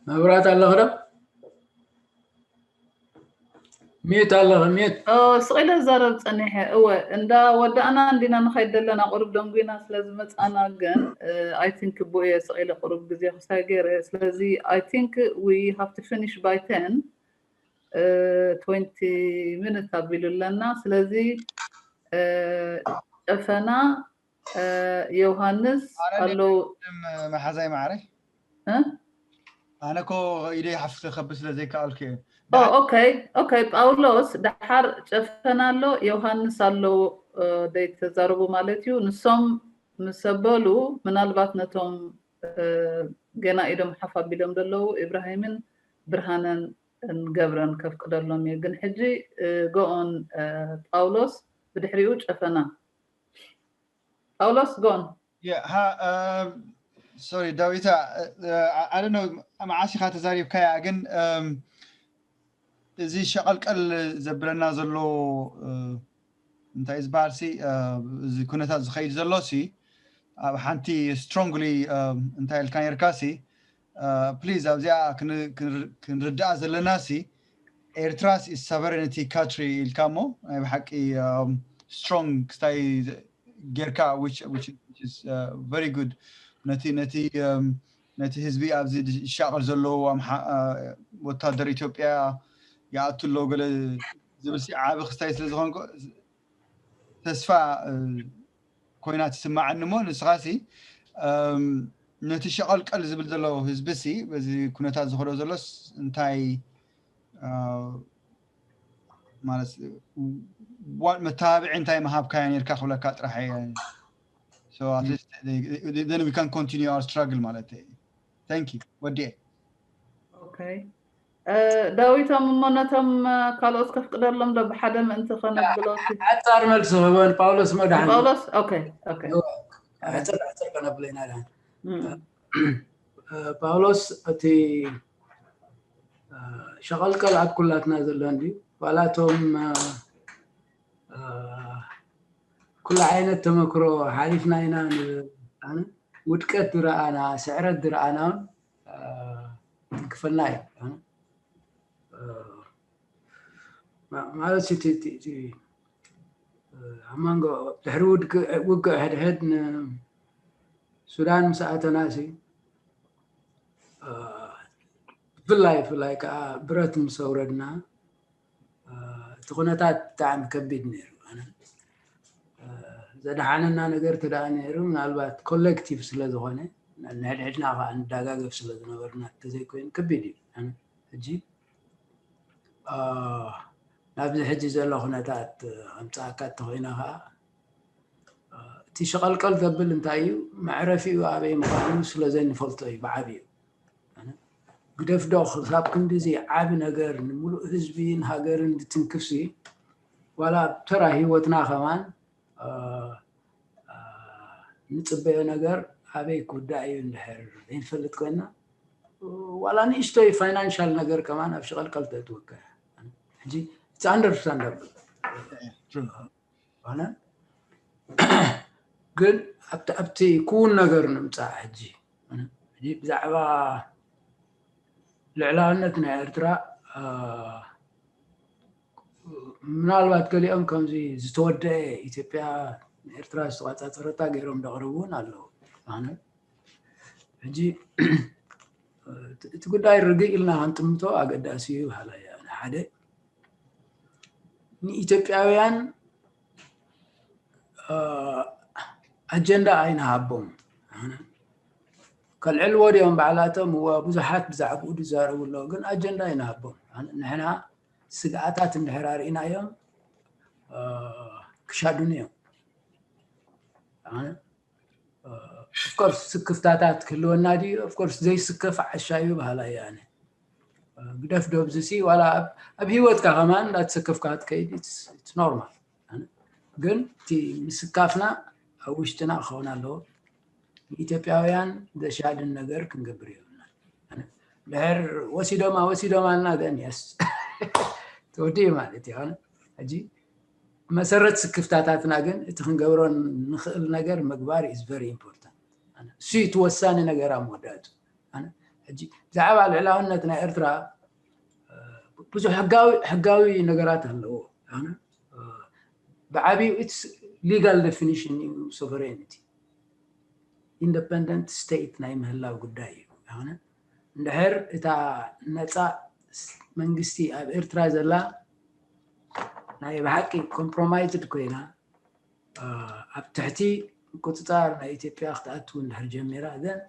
መብራት ኣለኽ ዶ? ሚዩት ኣለኽ ሚዩት። ስቕ ኢለ ዝዛረብ ፀኒሐ። እወ እንዳ ወዳእና እንዲና ንኸይድ ዘለና ቁሩብ ደንጉይና ስለ ዝመፃና ግን I think ብኡ እየ ስቕ ኢለ ቁሩብ ግዜ ክሳይ ገይረ። ስለዚ I think we have to finish by ten twenty minutes ኣቢሉ ኣለና። ስለዚ ጨፈና ዮሃንስ ኣለዉ። መሓዛይ ማዕረይ ኣነ ኮ ኢደይ ሓፍ ከብል ስለ ዘይከኣልኩ እየ። ኦኬ ኦኬ። ጳውሎስ ደሓር ጨፈና ኣሎ፣ ዮሃንስ ኣለዉ ደይተዛረቡ ማለት እዩ። ንሶም ምስ ኣበሉ ምናልባት ነቶም ገና ኢዶም ሓፍ ኣቢሎም ዘለዉ ኢብራሂምን ብርሃነን ገብረን ከፍቅደሎም እየ። ግን ሕጂ go on ጳውሎስ፣ ብድሕሪኡ ጨፈና። ጳውሎስ go on። ሶሪ ዳዊታ፣ ኣነ መዓስ ኢኻ ተዛሪብካያ ግን እዚ ሸቐልቀል ዘብለና ዘሎ እንታይ ዝበሃል ሲ እዚ ኩነታት ዝኸይድ ዘሎ ሲ ኣብ ሓንቲ strongly እንታይ ኢልካ ነርካ ሲ please ኣብዚኣ ክንርዳኣ ዘለና ሲ ኤርትራስ is sovereignty country ኢልካ እሞ ናይ ብሓቂ strong ክስታይ ጌርካ which is very good ነቲ ነቲ ነቲ ህዝቢ ኣብዚ ዝሻቐል ዘለዉ ወታደር ኢትዮጵያ ይኣቱ ኣለዉ ገለ ዝብል ዓቢ ክስታይ ስለ ዝኾንኩ ተስፋ ኮይና ትስማዓኒ እሞ ንስኻሲ ነቲ ሸቐልቀል ዝብል ዘሎ ህዝቢሲ በዚ ኩነታት ዝኸዶ ዘሎስ እንታይ ማለት መተባብዒ እንታይ ምሃብካዮ ነርካ ክብለካ ጥራሕ እየ። So at least then we can continue our struggle ማለት እዩ። Thank you ወዲኤ። ኦኬ ዳዊቶም እሞ ነቶም ካልኦት ከፍቅደሎም ዶ ብሓደ ምእንቲ ከነብሎ። ሓፃር መልሲ ክህበን ጳውሎስ መድሓን ጳውሎስ። ኦኬ ኦኬ ሕፅር ሕፅር ከነብሎ ኢና። ዳን ጳውሎስ እቲ ሸቐልቀል ኣብ ኩላትና ዘሎ እንድዩ። ዋላ እቶም ኩሉ ዓይነት ተመክሮ ሓሊፍና ኢና። ውድቀት ዝረኣና ስዕረት ዝረኣና እውን ትንክፈልና እዩ። ማለት እቲ ኣብ መንጎ ድሕሪ ውግእ ሕድሕድ ንሱዳን ምስ ኣተና ሲ ብፍላይ ብፍላይ ከዓ ብረት ምስ ኣውረድና እቲ ኩነታት ብጣዕሚ ከቢድ ነይሩ። ዘድሓነና ነገር ተደኣ ነይሩ ምናልባት ኮሌክቲቭ ስለ ዝኾነ ንሕድሕድና ከዓ ንዳጋገፍ ስለ ዝነበርና ተዘይኮይኑ ከቢድ እዩ። ሕጂ ናብዚ ሕጂ ዘሎ ኩነታት ኣምፃእካ እንተኮይና ከዓ እቲ ሸቐልቀል ዘብል እንታይ እዩ መዕረፊኡ ኣበይ ምዃኑ ስለ ዘይንፈልጦ እዩ ብዓብዩ። ግደፍ ዶ ክሳብ ክንድዚ ዓቢ ነገር ንምሉእ ህዝቢ ንሃገርን ዝትንክፍሲ ዋላ ተራ ህይወትና ከማን ንፅበዮ ነገር ኣበይ ክውዳእ እዩ እንድሕር ዘይንፈልጥ ኮይና ዋላ ንእሽቶይ ፋይናንሻል ነገር ከማን ኣብ ሸቐልቀል ተእትወካ ሕጂ it's understandable። ግን ኣብቲ ክውን ነገር ንምፃእ ሕጂ ብዛዕባ ልዕላውነት ናይ ኤርትራ ምናልባት ገሊኦም ከምዚ ዝተወደአ ኢትዮጵያ ንኤርትራ ዝተቋፃፀረታ ገይሮም ደቕርቡ እውን ኣለዉ። ኣነ ሕጂ እቲ ጉዳይ ርግእ ኢልና ክንጥምቶ ኣገዳሲ እዩ በሃላይ እየ። ሓደ ንኢትዮጵያውያን ኣጀንዳ ኣይንሃቦም። ኣነ ከልዕልዎ ድዮም ባዕላቶም? እዋ፣ ብዙሓት ብዛዕባኡ ዝዛረቡ ኣለዉ፣ ግን ኣጀንዳ ኣይንሃቦም። ኣነ ንሕና ስግኣታት እንድሕር ኣርኢናዮም፣ እ፣ ክሻዱኒ እዮም። ኣነ ኦፍኮርስ ስክፍታታት ክህልወና ድዩ? ኦፍኮርስ ዘይስከፍ ዓሻ እዩ በሃላይ እየ ኣነ። ግደፍ ዶ ኣብዚ ሲ ዋላ ኣብ ኣብ ህይወትካ ከማን እንዳተሰከፍካ ክትከይድ it's normal። ግን እቲ ምስካፍና ኣብ ውሽጥና ክኸውን ኣለዎ። ንኢትዮጵያውያን ዘሻድን ነገር ክንገብር የብልና። ድሕር ወሲዶማ ወሲዶማ ኣልና then yes ተወዲኡ ማለት እዩ። ሕጂ መሰረት ስክፍታታትና ግን እቲ ክንገብሮ ንኽእል ነገር ምግባር is very important። እሱ እዩ እቲ ወሳኒ ነገር ኣብ መወዳእቱ። ኣነ ሕጂ ብዛዕባ ልዕላውነት ናይ ኤርትራ ብዙሕ ሕጋዊ ሕጋዊ ነገራት ኣለዎ። ኣነ ብዓብዩ it's legal definition እዩ sovereignty። Independent state ናይ ምህላው ጉዳይ እዩ። ኣነ እንድሕር እታ ነፃ መንግስቲ ኣብ ኤርትራ ዘላ ናይ ብሓቂ compromised ኮይና ኣብ ትሕቲ ምቁፅፃር ናይ ኢትዮጵያ ክትኣትው እንድሕር ጀሚራ then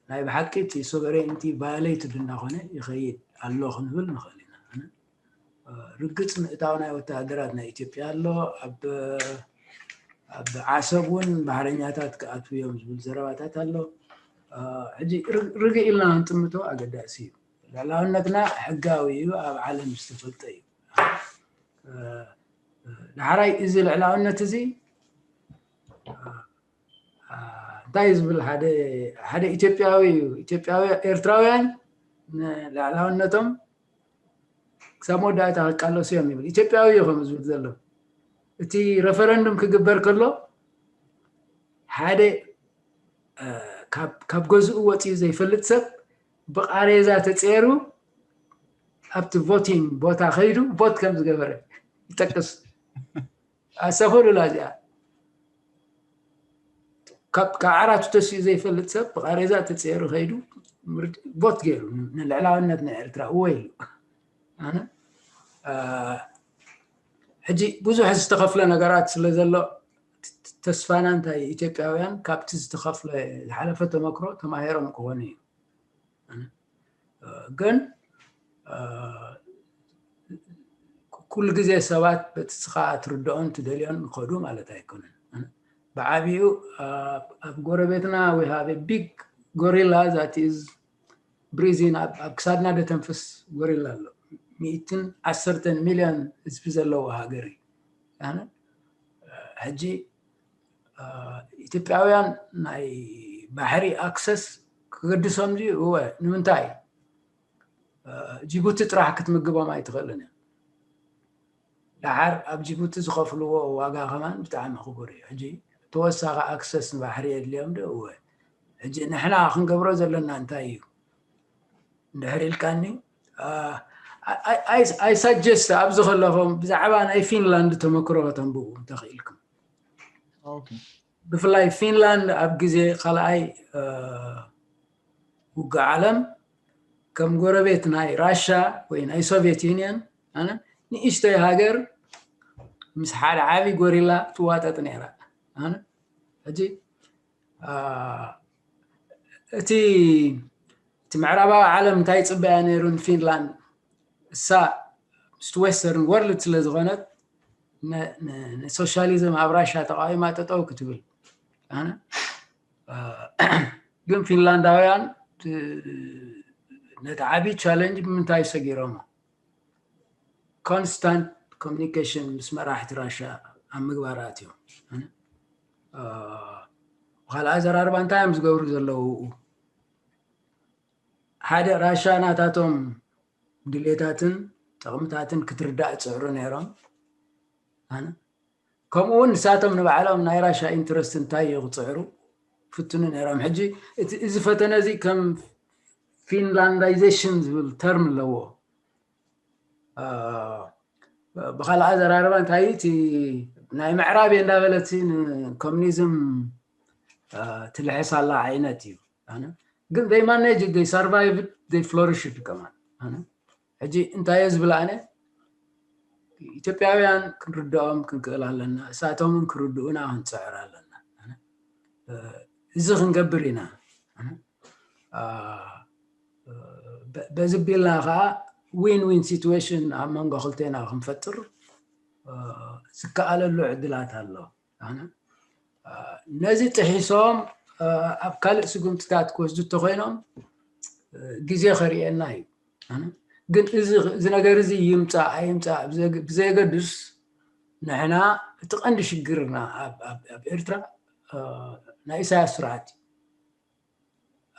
ናይ ብሓቂ እቲ sovereignty violated እናኾነ ይኸይድ ኣሎ ክንብል ንኽእል ኢና። ርግፅ ምእታው ናይ ወተሃደራት ናይ ኢትዮጵያ ኣሎ። ኣብ ኣብ ዓሰብ እውን ባሕረኛታት ክኣትው እዮም ዝብል ዘረባታት ኣሎ። ሕጂ ርግእ ኢልና ክንጥምቶ ኣገዳሲ እዩ። ልዕላውነትና ሕጋዊ እዩ፣ ኣብ ዓለም ዝተፈልጠ እዩ። ዳሕራይ እዚ ልዕላውነት እዚ እንታይ ዝብል ሓደ ሓደ ኢትዮጵያዊ እዩ። ኢትዮጵያዊ ኤርትራውያን ንልዕላውነቶም ክሳብ መወዳእታ ክቃለሱ እዮም ይብል። ኢትዮጵያዊ እዩ ከም ዝብል ዘሎ። እቲ referendum ክግበር ከሎ ሓደ ካብ ገዝኡ ወፂኡ ዘይፈልጥ ሰብ ብቃሬዛ ተፀይሩ ኣብቲ voting ቦታ ከይዱ vote ከም ዝገበረ ይጠቅስ። ኣሰፈሉላ እዚኣ ካብ ዓራቱ ተሲኡ ዘይፈልጥ ሰብ ብቃሬዛ ተፀይሩ ከይዱ vote ገይሩ ንልዕላውነት ናይ ኤርትራ እወ ኢሉ። ኣነ ሕጂ ብዙሕ ዝተኸፍለ ነገራት ስለ ዘሎ ተስፋና እንታይ ኢትዮጵያውያን ካብቲ ዝተኸፍለ ዝሓለፈ ተመክሮ ተማሂሮም ክኾኑ እዩ። ግን ኩሉ ግዜ ሰባት በቲ ስኻ ትርድኦን ትደልዮን ይኸዱ ማለት ኣይኮነን። ብዓብኡ ኣብ ጎረቤትና we have big gorilla that is breathing ኣብ ክሳድና ደተንፍስ ጎሪላ ኣሎ። ሚእትን ዓሰርተን ሚልዮን ህዝቢ ዘለዎ ሃገር እዩ። ሕጂ ኢትዮጵያውያን ናይ ባሕሪ access ክገድሶም ድዩ? እወ። ንምንታይ? ጅቡቲ ጥራሕ ክትምግቦም ኣይትኽእልን እያ። ደሓር ኣብ ጅቡቲ ዝኸፍልዎ ዋጋ ከማን ብጣዕሚ ክቡር እዩ። ሕጂ ተወሳኺ access ንባሕሪ የድልዮም ዶ? እወ። ሕጂ ንሕና ክንገብሮ ዘለና እንታይ እዩ? እንድሕር ኢልካኒ I suggest ኣብዚ ከለኹም ብዛዕባ ናይ ፊንላንድ ተመክሮ ከተንብቡ እንተኽኢልኩም። ብፍላይ ፊንላንድ ኣብ ግዜ ካልኣይ ውግእ ዓለም ከም ጎረቤት ናይ ራሻ ወይ ናይ ሶቪየት ዩኒየን ኣነ ንእሽተይ ሃገር ምስ ሓደ ዓቢ ጎሪላ ትዋጠጥ ነይራ። ኣነ ሕጂ እቲ እቲ ምዕራባዊ ዓለም እንታይ ይፅበያ ነይሩ ንፊንላንድ? እሳ ምስቲ western world ስለ ዝኾነት ንሶሻሊዝም ኣብ ራሻ ተቃዊማ ጠጠው ክትብል ኣነ ግን ፊንላንዳውያን ነቲ ዓብዪ challenge ብምንታይ ሰጊሮሞ? Constant communication ምስ መራሕቲ ራሻ ኣብ ምግባር ኣትዮም። ብካልእ ኣዘራርባ እንታይ እዮም ዝገብሩ ዘለዉ? ሓደ ራሻ ናታቶም ድሌታትን ጠቕምታትን ክትርዳእ ይፅዕሩ ነይሮም። ኣነ ከምኡ እውን ንሳቶም ንባዕሎም ናይ ራሻ interest እንታይ እዩ ክፅዕሩ ፍትኑ ነይሮም። ሕጂ እዚ ፈተነ እዚ ከም finlandization ዝብል term ኣለዎ። ብካልእ ኣዘራርባ እንታይ እቲ ናይ ምዕራብ እየ እንዳበለት ንኮሚኒዝም ትልሕስ ኣላ ዓይነት እዩ። ግን they managed, they survived, they flourished ከማን። ሕጂ እንታይ እየ ዝብል ኣነ? ኢትዮጵያውያን ክንርድኦም ክንክእል ኣለና፣ እሳቶምን ክርድኡና ክንፅዕር ኣለና። እዚ ክንገብር ኢና። በዚ ቢልና ከዓ win-win situation ኣብ መንጎ ክልቴና ክንፈጥር ዝከኣለሉ ዕድላት ኣሎ። ነዚ ጥሒሶም ኣብ ካልእ ስጉምትታት ክወስዱ እንተኮይኖም ግዜ ከርእየና እዩ። ግን እዚ ነገር እዚ ይምፃእ ኣይምፃእ ብዘየገድስ ንሕና እቲ ቀንዲ ሽግርና ኣብ ኤርትራ ናይ ኢሳያስ ስርዓት እዩ።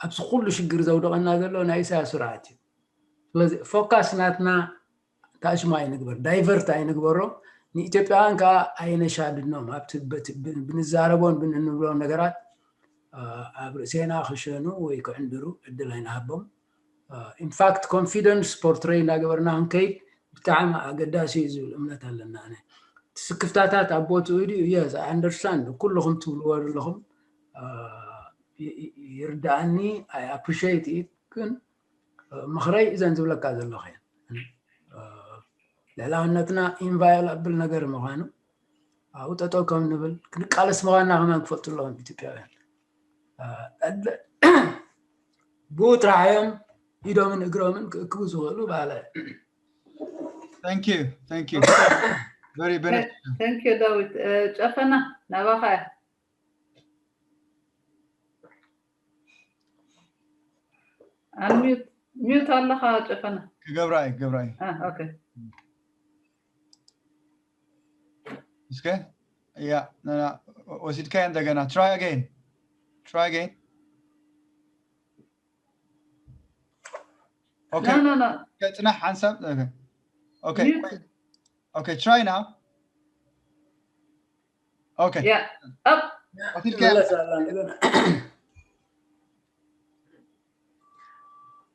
ኣብዚ ኩሉ ሽግር ዘውደቐና ዘሎ ናይ ኢሳያስ ስርዓት እዩ። ስለዚ ፎካስ ናትና ታሽማ ኣይንግበር፣ ዳይቨርት ኣይንግበሮ። ንኢትዮጵያውያን ከዓ ኣይነሻድኖም። ኣብቲ ብንዛረቦን ብንብሎን ነገራት ኣብ ርእሴና ክሸኑ ወይ ክዕንድሩ ዕድል ኣይንሃቦም። ኢንፋክት ኮንፊደንስ ፖርትሬይ እናገበርና ክንከይድ ብጣዕሚ ኣገዳሲ እዩ ዝብል እምነት ኣለና። ኣነ እቲ ስክፍታታት ኣብ ቦትኡ ድዩ? የስ ኣይ ኣንደርስታንድ ኩልኹም ትብልዎ ዘለኹም ይርዳኣኒ። ኣይ ኣፕሪሽት ኢት ግን ምኽረይ እዘን ዝብለካ ዘለኹ እየን። ልዕላውነትና ኢንቫዮላብል ነገር ምዃኑ ኣብኡ ጠጠው ከም ንብል ክንቃለስ ምዃንና ከማን ክፈልጡ ኣለዎም ኢትዮጵያውያን። ብኡ ጥራሕ እዮም ኢዶምን እግሮምን ክእክቡ ዝኽእሉ ባለ Thank you, thank you. Very beneficial. Thank you ዳዊት። ጨፈና ናባኻ እያ። ሚዩት ኣለኻ ጨፈና። ክገብራ እየ ክገብራ እየ። ኦኬ እስከ ያ ወሲድካ እንደገና try again try again okay no no no ጽናሕ ሓንሳብ okay okay try now okay yeah up ወሲድካ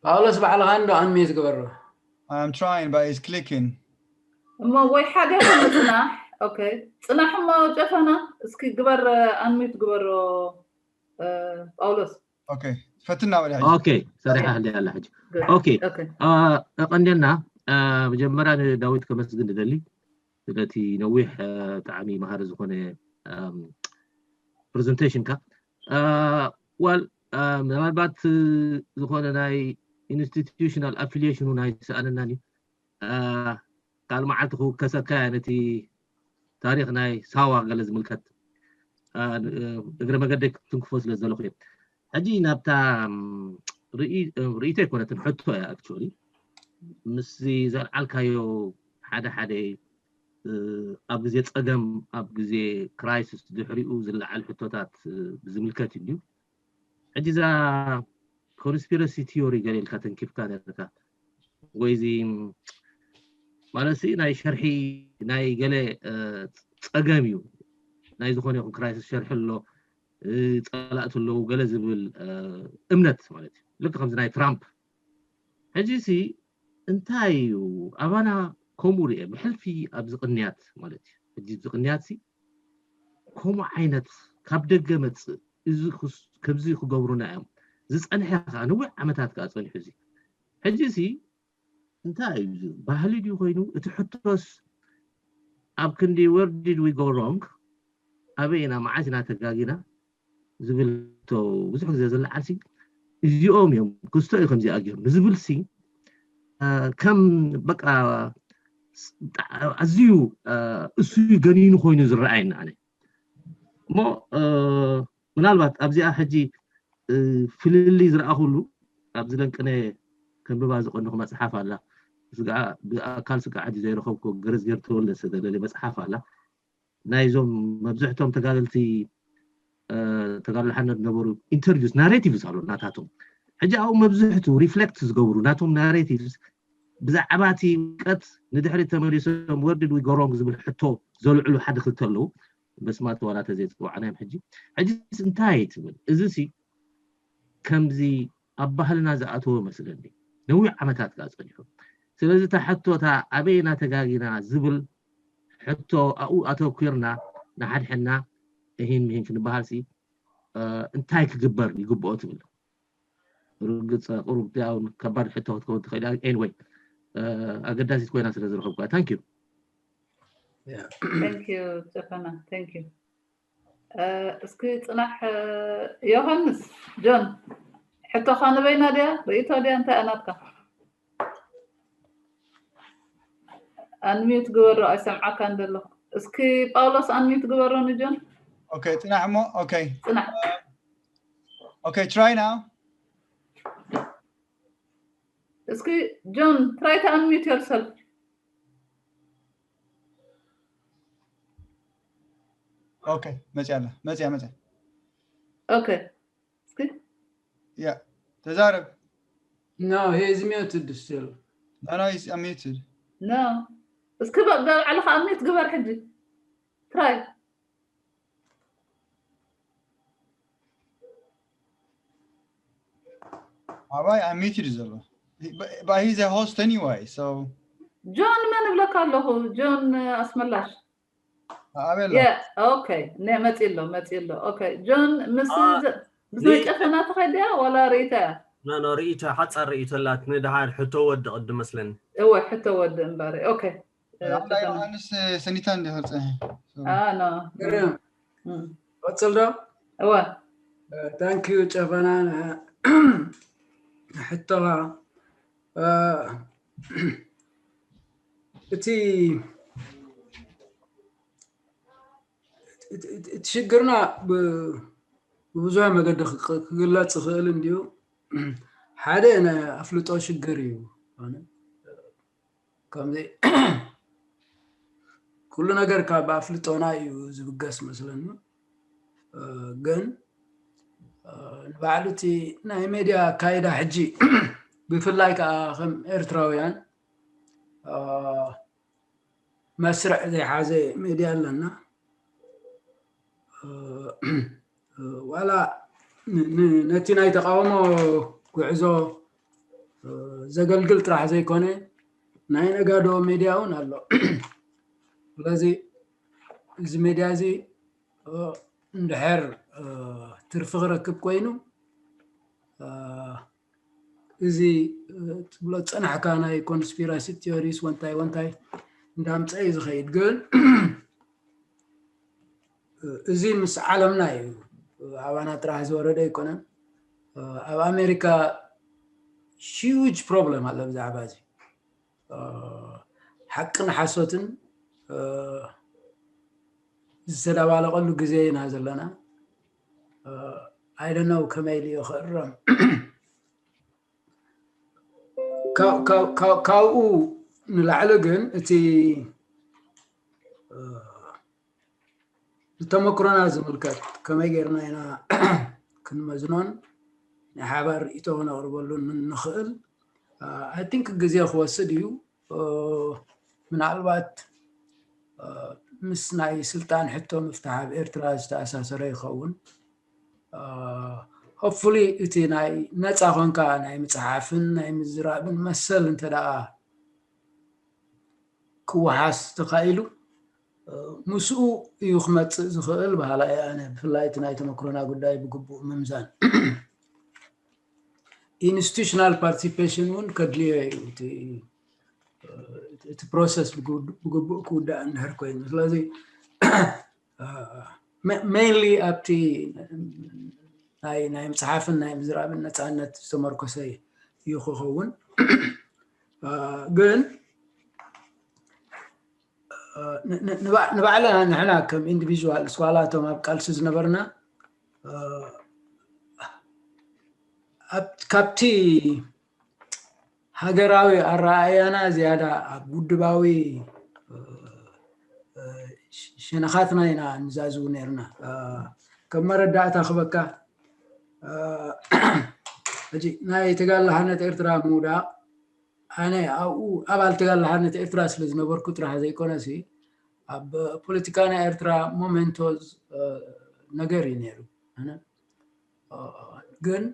ጳውሎስ ባዕልኻ እንዶ ኣንሚት ግበሮ I'm trying but it's clicking እሞ ወይ ሓደ ጽናሕ okay ጽናሕ እሞ ጨፈና እስኪ ግበር ኣንሚት ግበሮ ጳውሎስ okay ፈትና ወዲያ okay ሰሪሓ እንዲ ኣላ ሕጂ okay ቀንደና መጀመርያ ንዳዊት ከመስግን ንደሊ ስለቲ ነዊሕ ብጣዕሚ መሃሪ ዝኾነ presentation ካ ዋል ምናልባት ዝኾነ ናይ institutional affiliation ናይ ሰኣነናኒ ካል መዓልቲ ክውከሰካ ነቲ ታሪክ ናይ ሳዋ ገለ ዝምልከት እግረ መገደይ ክትንክፎ ስለ ዘለኹ እየ ሕጂ ናብታ ርእይቶ ኣይኮነትን ሕቶ እያ actually ምስ ዘልዓልካዮ ሓደ ሓደ ኣብ ግዜ ፀገም ኣብ ግዜ crisis ድሕሪኡ ዝለዓል ሕቶታት ብዝምልከት እዩ ሕጂ እዛ conspiracy theory ገለ ኢልካ ተንኪፍካ ነርካ ወይ እዚ ማለት ናይ ሸርሒ ናይ ገለ ፀገም እዩ ናይ ዝኾነ ይኹን crisis ሸርሒ ኣሎ ፀላእቲ ኣለዉ ገለ ዝብል እምነት ማለት እዩ ልክ ከምዚ ናይ ትራምፕ ሕጂ ሲ እንታይ እዩ ኣባና ከምኡ ርአ ብሕልፊ ኣብዚ ቅንያት ማለት እዩ ሕጂ ኣብዚ ቅንያት ሲ ከምኡ ዓይነት ካብ ደገ መፅእ እዚ ከምዚ ክገብሩና እዮም ዝፀንሐ ከዓ ነዊሕ ዓመታት ከዓ ፀኒሑ እዚ ሕጂ ሲ እንታይ እዩ ባህሊ ድዩ ኮይኑ እቲ ሕቶስ ኣብ ክንዲ where did we go wrong ኣበይ ኢና መዓስ ኢና ተጋጊና ዝብል ብዙሕ ግዜ ዝለዓል ሲ እዚኦም እዮም ክስቶ እዩ ከምዚኣ ገይሩ ንዝብል ሲ ከም በቃ ኣዝዩ እሱ ገኒኑ ኮይኑ ዝረኣየኒ ኣነ እሞ ምናልባት ኣብዚኣ ሕጂ ፍልልይ ዝረኣኹሉ ኣብዚ ለንቅነ ከንብባ ዝቀንኹ መፅሓፍ ኣላ ስጋ ብኣካል ስጋ ዓዲ ዘይረኸብኩ ገረዝጌር ተወልደ ዝተደለ መፅሓፍ ኣላ ናይዞም መብዝሕቶም ተጋደልቲ ተጋድሎ ሓርነት ዝነበሩ interviews narratives ኣሎ ናታቶም ሕጂ ኣብኡ መብዝሕቱ reflect ዝገብሩ ናቶም narratives ብዛዕባ እቲ ቀት ንድሕሪ ተመሊሶም where did we go wrong ዝብል ሕቶ ዘልዕሉ ሓደ ክልተ ኣለዉ በስማት ዋላ ተዘይፅዋዕናዮም ሕጂ ሕጂ እንታይ ትብል እዚ ሲ ከምዚ ኣብ ባህልና ዝኣተወ መስለኒ ነዊሕ ዓመታት ከዓ ፀኒሑ ስለዚ እታ ሕቶታ ኣበየና ተጋጊና ዝብል ሕቶ ኣብኡ ኣተኩርና ንሓድሕና እሂን ምሂን ክንበሃል ሲ እንታይ ክግበር ይግብኦ ትብል ርግፅ ቁሩብ ያው ከባድ ሕቶ ክትከውን ትኽእል እያ anyway ኣገዳሲት ኮይና ስለ ዝረኸብኩ thank you thank you ጨፈና thank you እስኪ ጽናሕ። ዮሃንስ፣ ጆን፣ ሕቶኻ ንበይና ድያ? ርእይቶ ድያ? እንታይ እያ ናትካ? ኣንሚዩት ግበሮ፣ ኣይሰምዓካን ዘለኹ። እስኪ ጳውሎስ ኣንሚዩት ግበሮ ንጆን። Okay, ጽናሕ እሞ። Okay. ጽናሕ። Okay, try now. እስኪ ጆን፣ try to unmute yourself. Okay, መጽያ ኣላ፣ መጽያ፣ መጽያ። Okay. እስኪ Yeah, ተዛረብ። No, he is muted still. No, no, he's unmuted. No. እስኪ በ- በባዕልኻ unmute ግበር ሕጂ። Try. ኣባይ unmuted እዩ ዘሎ። He- but, but he's a host anyway, so ጆን መን እብለካ ኣለኹ? ጆን ኣስመላሽ። ኣበይ ኣሎ? Yeah, okay. ነ መጺ ኣሎ፣ መጺ ኣሎ። Okay. ጆን ምስ አ፣ ዘ- ምስ ኒ- መጨፈና ተኸድያ ዋላ ርእይታ እያ? ኖ ኖ፣ ርኢቶ ሓጻር ርኢቶ ኣላትኒ። ደሓር ሕቶ ወዲ ቅዲ መስለኒ። እወ፣ ሕቶ ወዲ እምበረ። Okay. ኣንዳ ዮሃንስ ሰኒታ እንዲ ክርጸ። Ah, no. ገርም። Mm. ቀጽል ዶ? እወ። Thank you ጨፈና፣ ን- ንሕቶኻ። እቲ እቲ- እቲ- እቲ ሽግርና ብ- ብብዙሕ መገዲ ክቅ- ክግለጽ ይኽእል እንድዩ። ሓደ ናይ ኣፍልጦ ሽግር እዩ። ኣነ ከምዚ ኩሉ ነገር ካብ ኣፍልጦና እዩ ዝብገስ መስለኒ። እ፣ ግን እ፣ ንባዕሉ እቲ ናይ ሜድያ ኣካይዳ ሕጂ ብፍላይ ከዓ ከም ኤርትራውያን እ፣ መስርዕ ዘይሓዘ ሜድያ ኣለና። እ፣ ዋላ ን- ን- ነቲ ናይ ተቃውሞ ጉዕዞ እ፣ ዘገልግል ጥራሕ ዘይኮነ ናይ ነጋዶ ሜድያ እውን ኣሎ። ስለዚ እዚ ሜድያ እዚ እ፣ እንድሕር እ፣ ትርፊ ክረክብ ኮይኑ እ፣ እዚ እ፣ ትብሎ ዝጸናሕካ ናይ conspiracy theories ወንታይ ወንታይ እንዳምፀ እዩ ዝኸይድ። ግን እ፣ እዚ ምስ ዓለምና እዩ። ኣባና ጥራሕ ዝወረደ ኣይኮነን። እ፣ ኣብ ኣሜሪካ huge problem ኣሎ ብዛዕባ እዚ። እ፣ ሓቅን ሓሶትን እ፣ ዝተደባለቀሉ ግዜ ኢና ዘለና። እ፣ I don't know ከመይ ኢሉ ክእረም። ካብ- ካብ- ካብ- ካብኡ ንላዕሊ ግን እቲ እ፣ ንተመክሮና ዝምልከት ከመይ ጌርና ኢና ክንመዝኖን ናይ ሓባር ርእይቶ ክነቕርበሉን ንኽእል? I think ግዜ ክወስድ እዩ። እ፣ ምናልባት እ፣ ምስ ናይ ስልጣን ሕቶ ምፍታሕ ኣብ ኤርትራ ዝተኣሳሰረ ይኸውን። እ፣ hopefully እቲ ናይ ነፃ ኮንካ ናይ ምፅሓፍን ናይ ምዝራብን መሰል እንተ ደኣ ክወሓስ ተኻኢሉ እ፣ ምስኡ እዩ ክመፅእ ዝኽእል በሃላይ እየ ኣነ። ብፍላይ እቲ ናይ ተመክሮና ጉዳይ ብግቡእ ምምዛን። Institutional participation እውን ከድልዮ እዩ እቲ እ፣ እቲ process ብግቡ- ብግቡእ ክውዳእ እንድሕር ኮይኑ። ስለዚ እ፣ መ- mainly ኣብቲ ናይ ናይ ምፅሓፍን ናይ ምዝራብን ነፃነት ዝተመርኮሰ እዩ ክኸውን። እ፣ ግን እ፣ ን- ን- ንባ- ንባዕልና ንሕና ከም individuals ዋላ እቶም ኣብ ቃልሲ ዝነበርና እ፣ ኣብ- ካብቲ ሃገራዊ ኣረኣእያና ዝያዳ ኣብ ውድባዊ እ፣ እ፣ ሸነኻትና ኢና ንዛዝቡ ነርና። እ፣ ከም መረዳእታ ክበካ እ፣ ሕጂ ናይ ተጋድሎ ሓርነት ኤርትራ ምውዳቕ ኣነ ኣብኡ ኣባል ተጋድሎ ሓርነት ኤርትራ ስለ ዝነበርኩ ጥራሕ ዘይኮነሲ ኣብ ፖለቲካ ናይ ኤርትራ ሞመንቶ እ፣ ነገር እዩ ነይሩ። ኣነ እ፣ ግን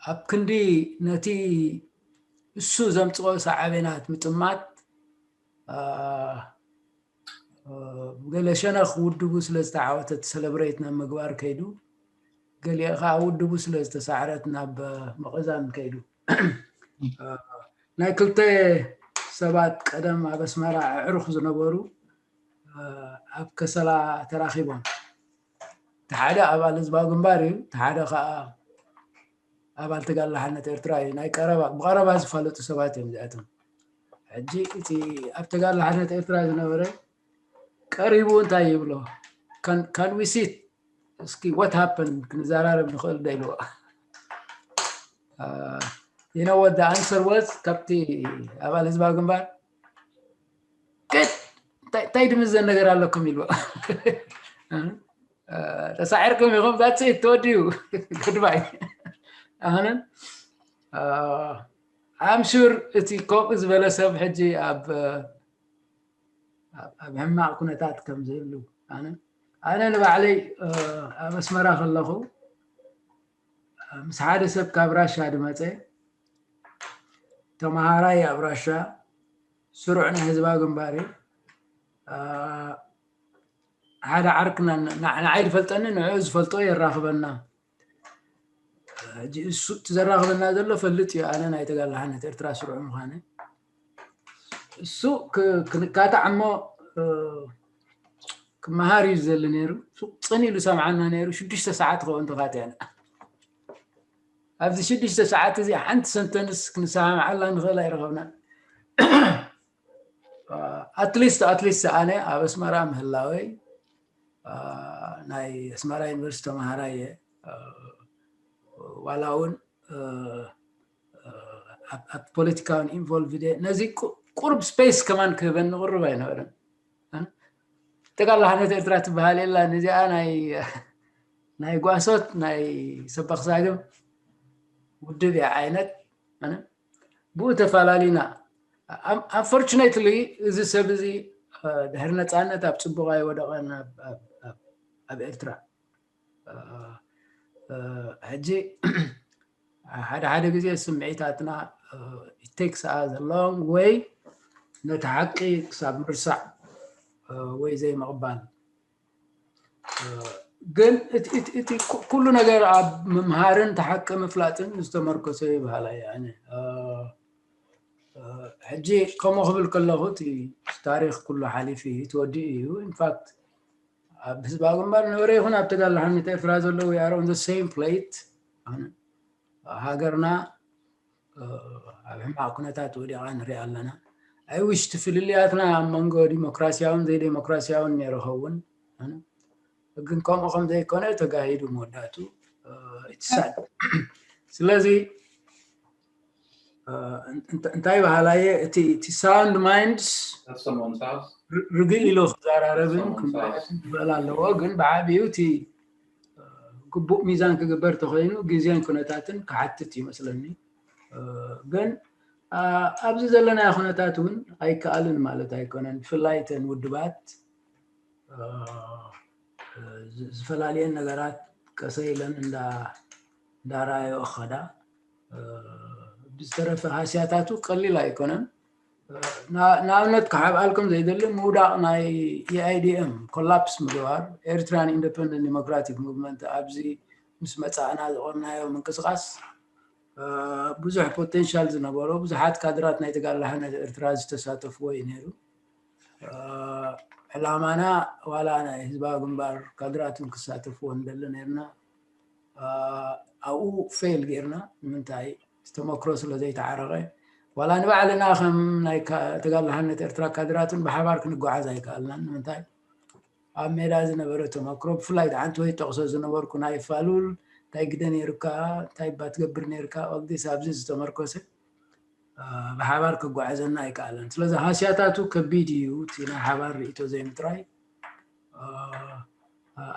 ኣብ ክንዲ ነቲ እሱ ዘምፅኦ ሳዕቤናት ምጥማት እ፣ እ፣ ገለ ሸነኽ ውድቡ ስለ ዝተዓወተት ሰለብሬት ናብ ምግባር ከይዱ፣ ገሊኡ ከዓ ውድቡ ስለ ዝተሳዕረት ናብ መቐዛን ከይዱ። እ፣ ናይ ክልተ ሰባት ቀደም ኣብ ኣስመራ ኣዕሩኽ ዝነበሩ እ፣ ኣብ ከሰላ ተራኺቦም። ሓደ ኣባል ህዝባዊ ግንባር እዩ፣ ሓደ ከዓ ኣባል ተጋድሎ ሓርነት ኤርትራ እዩ። ናይ ቀረባ ብቀረባ ዝፋለጡ ሰባት እዮም እዚኣቶም። ሕጂ እቲ ኣብ ተጋድሎ ሓርነት ኤርትራ ዝነበረ ቀሪቡ እንታይ ይብሎ? Can we sit እስኪ what happened ክንዘራረብ ንኽእል ዶ ኢልዎ። You know what the answer was? ካብቲ ኣባል ህዝባዊ ግንባር ቅድ እንታይ ድምዘን ነገር ኣለኩም ኢልዎ። ተሳዒርኩም ኢኹም፣ that's it፣ ተወዲኡ። Goodbye። ኣሁንን I'm sure እቲ ከምኡ ዝበለ ሰብ ሕጂ ኣብ ኣብ ሕማቕ ኩነታት ከም ዝህሉ ኣነ ኣነ ንባዕለይ ኣብ ኣስመራ ከለኹ ምስ ሓደ ሰብ ካብ ራሻ ድመፀ ተመሃራይ ኣብ ራሻ ስሩዕ ናይ ህዝባዊ ግንባር እዩ። ሓደ ዓርክና ንዓይ ዝፈልጠኒ ንዕኡ ዝፈልጦ የራኽበና። ሕጂ እሱ እቲ ዘራኽበና ዘሎ ፈልጥ እዩ፣ ኣነ ናይ ተጋድሎ ሓርነት ኤርትራ ስሩዕ ምዃነ። እሱ ክንካታዕ እሞ ክመሃር እዩ ዝደሊ ነይሩ። ሱቕ ፅን ኢሉ ሰምዓና ነይሩ። ሽዱሽተ ሰዓት ክኸውን ተኻቲዕና። ኣብዚ ሽዱሽተ ሰዓት እዚ ሓንቲ ሰንተንስ ክንሰማምዓላ ንኽእል ኣይረኸብናን። ኣትሊስት ኣትሊስት ኣነ ኣብ ኣስመራ ምህላወይ ናይ ኣስመራ ዩኒቨርሲቲ ተምሃራይ እየ። ዋላ እውን ኣብ ፖለቲካውን ኢንቮልቭድ እየ። ነዚ ቁሩብ ስፔስ ከማን ክህበኒ ቅሩብ ኣይነበረን። ተጋድሎ ሓርነት ኤርትራ ትበሃል የላ፣ ነዚኣ ናይ ጓሶት ናይ ሰበኽ ሳግም ውድብ እያ ዓይነት። ብኡ ተፈላለዩና። Unfortunately እዚ ሰብ እዚ ድሕሪ ነፃነት ኣብ ፅቡቕ ኣይወደቐን ኣብ ኤርትራ። ሕጂ ሓደ ሓደ ግዜ ስምዒታትና it takes us a long way ነቲ ሓቂ ክሳብ ምርሳዕ ወይ ዘይምቕባል። ግን እቲ ኩሉ ነገር ኣብ ምምሃርን እቲ ሓቂ ምፍላጥን ዝተመርኮሰ ይበሃላ እየ ኣነ። ሕጂ ከምኡ ክብል ከለኹ እቲ ታሪኽ ኩሉ ሓሊፉ እዩ፣ ተወዲኡ እዩ። ኢንፋክት ኣብ ህዝባዊ ግንባር ነበረ ይኹን ኣብ ተጋድሎ ሓርነት ኤርትራ ዘለዉ we are on the same plate። ሃገርና ኣብ ሕማቕ ኩነታት ወዲቓ ንሪኣ ኣለና። I wish እቲ ፍልልያትና ኣብ መንጎ ዲሞክራሲያውን ዘይዴሞክራሲያውን ነይሩ ኸውን፣ ግን ከምኡ ከም ዘይኮነ ተጋሂዱ መወዳእቱ። It's sad። ስለዚ እንታይ በሃላየ እቲ sound minds ርግእ ኢሉ ክዘራረብን ክመያየጥን ክኽእል ኣለዎ። ግን ብዓብዩ እቲ ግቡእ ሚዛን ክግበር ተኮይኑ ግዜን ኩነታትን ክሓትት ይመስለኒ። ግን ኣብዚ ዘለናዮ ኩነታት እውን ኣይከኣልን ማለት ኣይኮነን። ብፍላይ እተን ውድባት ዝፈላልየን ነገራት ቀሰ ኢለን እንዳራኣዮ እኸዳ። ብዝተረፈ ሃስያታቱ ቀሊል ኣይኮነን። ንኣብነት ክሓብኣልኩም ዘይደሊ ምውዳቕ ናይ E I D M ኮላፕስ ምግባር ኤርትራን ኢንደፐንደንት ዲሞክራቲክ ሙቭመንት ኣብዚ ምስ መፃእና ዝቆምናዮ ምንቅስቃስ ብዙሕ ፖቴንሻል ዝነበሮ ብዙሓት ካድራት ናይ ተጋድሎ ሓርነት ኤርትራ ዝተሳተፍዎ እዩ ነይሩ። ዕላማና ዋላ ናይ ህዝባዊ ግንባር ካድራት እውን ክሳተፍዎ ንደሊ ነርና። ኣብኡ ፌል ጌርና። ንምንታይ? ተመክሮ ስለ ዘይተዓረቐ። ዋላ ንባዕልና ከም ናይ ተጋድሎ ሓርነት ኤርትራ ካድራትን ብሓባር ክንጓዓዝ ኣይከኣልናን። ንምንታይ? ኣብ ሜዳ ዝነበረ ተመክሮ ብፍላይ ሓንቲ ወይ ጠቕሶ ዝነበርኩ ናይ ፋሉል እንታይ ግደ ነይሩካ እንታይ ባትገብር ነይርካ ኦልዲስ ኣብዚ ዝተመርኮሰ ብሓባር ክጓዓዘና ኣይከኣለን። ስለዚ ሃስያታቱ ከቢድ እዩ። እቲ ናይ ሓባር ርእቶ ዘይምጥራይ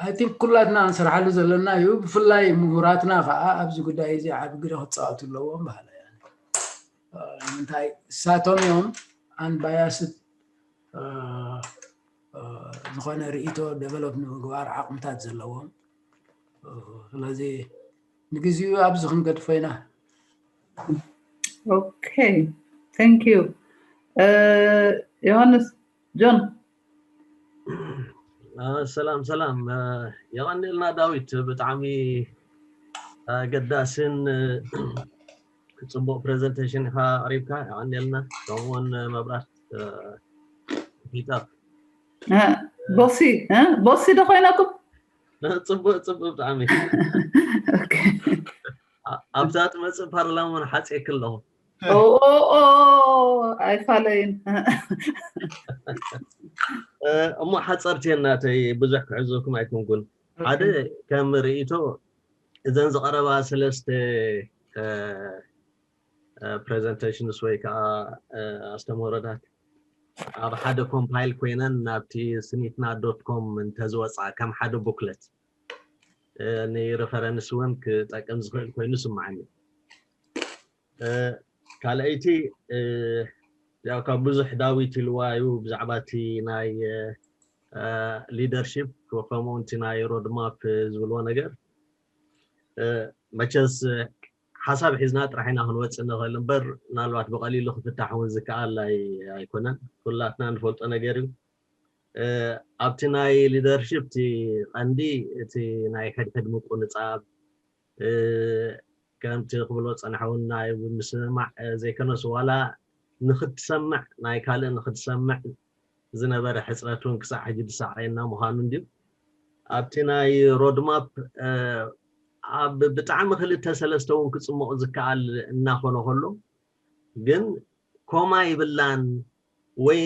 I think ኩላትና ንሰርሓሉ ዘለና እዩ። ብፍላይ ምሁራትና ከዓ ኣብዚ ጉዳይ እዚ ዓቢ ግደ ክፃወቱ ኣለዎም በሃላ እያ። ንምንታይ እሳቶም እዮም unbiased ዝኾነ ርእቶ ዴቨሎፕ ንምግባር ዓቕምታት ዘለዎም። ስለዚ ንግዚኡ ኣብዚ ክንገድፎ ኢና። Okay, thank you. ዮሃንስ፣ ጆን። ሰላም ሰላም፣ የቐንየልና ዳዊት፣ ብጣዕሚ ኣገዳስን ፅቡቅ ፕሬዘንቴሽን ኢኻ ኣቅሪብካ፣ የቐንየልና። ከምኡውን መብራት ፒተር ቦሲ ቦሲ ዶ ኮይነኩም? ጽቡቅ ጽቡቅ ብጣዕሚ። ኣብዛ ትመጽእ ፓርላማ ሓጽየክ ኣለኹ። ኣይፋለይን። እሞ ሓፀርቲ ናተይ ብዙሕ ክሕዘኩም ኣይኮንኩን። ሓደ ከም ርእይቶ እዘን ዝቐረባ ሰለስተ ፕሬዘንቴሽንስ ወይ ከዓ ኣስተምህሮታት ኣብ ሓደ ኮምፓይል ኮይነን ናብቲ ስኒትና ዶት ኮም እንተዝወፃ ከም ሓደ ቡክለት ንሪፈረንስ እውን ክጠቅም ዝኽእል ኮይኑ ስማዓኒ። ካልኣይቲ ያው ካብ ብዙሕ ዳዊት ኢልዋ እዩ ብዛዕባ እቲ ናይ ሊደርሺፕ ከምኡ እቲ ናይ ሮድማፕ ዝብልዎ ነገር መቸስ ሓሳብ ሒዝና ጥራሕ ኢና ክንወፅእ ንኽእል እምበር ምናልባት ብቐሊሉ ክፍታሕ እውን ዝከኣል ኣይኮነን። ኩላትና ንፈልጦ ነገር እዩ። ኣብቲ ናይ ሊደርሽፕ እቲ ቀንዲ እቲ ናይ ሕድሕድ ምቁንፃብ ከምቲ ክብሎ ፀናሕውን ናይ ምስምማዕ ዘይኮነስ ዋላ ንክትሰምዕ ናይ ካልእ ንክትሰምዕ ዝነበረ ሕፅረት እውን ክሳዕ ሕጂ ዝሰዓየና ምዃኑ እንድዩ። ኣብቲ ናይ ሮድማፕ ኣብ ብጣዕሚ ክልተ ሰለስተ እውን ክፅመቑ ዝከኣል እናኾነ ከሎ ግን ኮማ ይብላን ወይ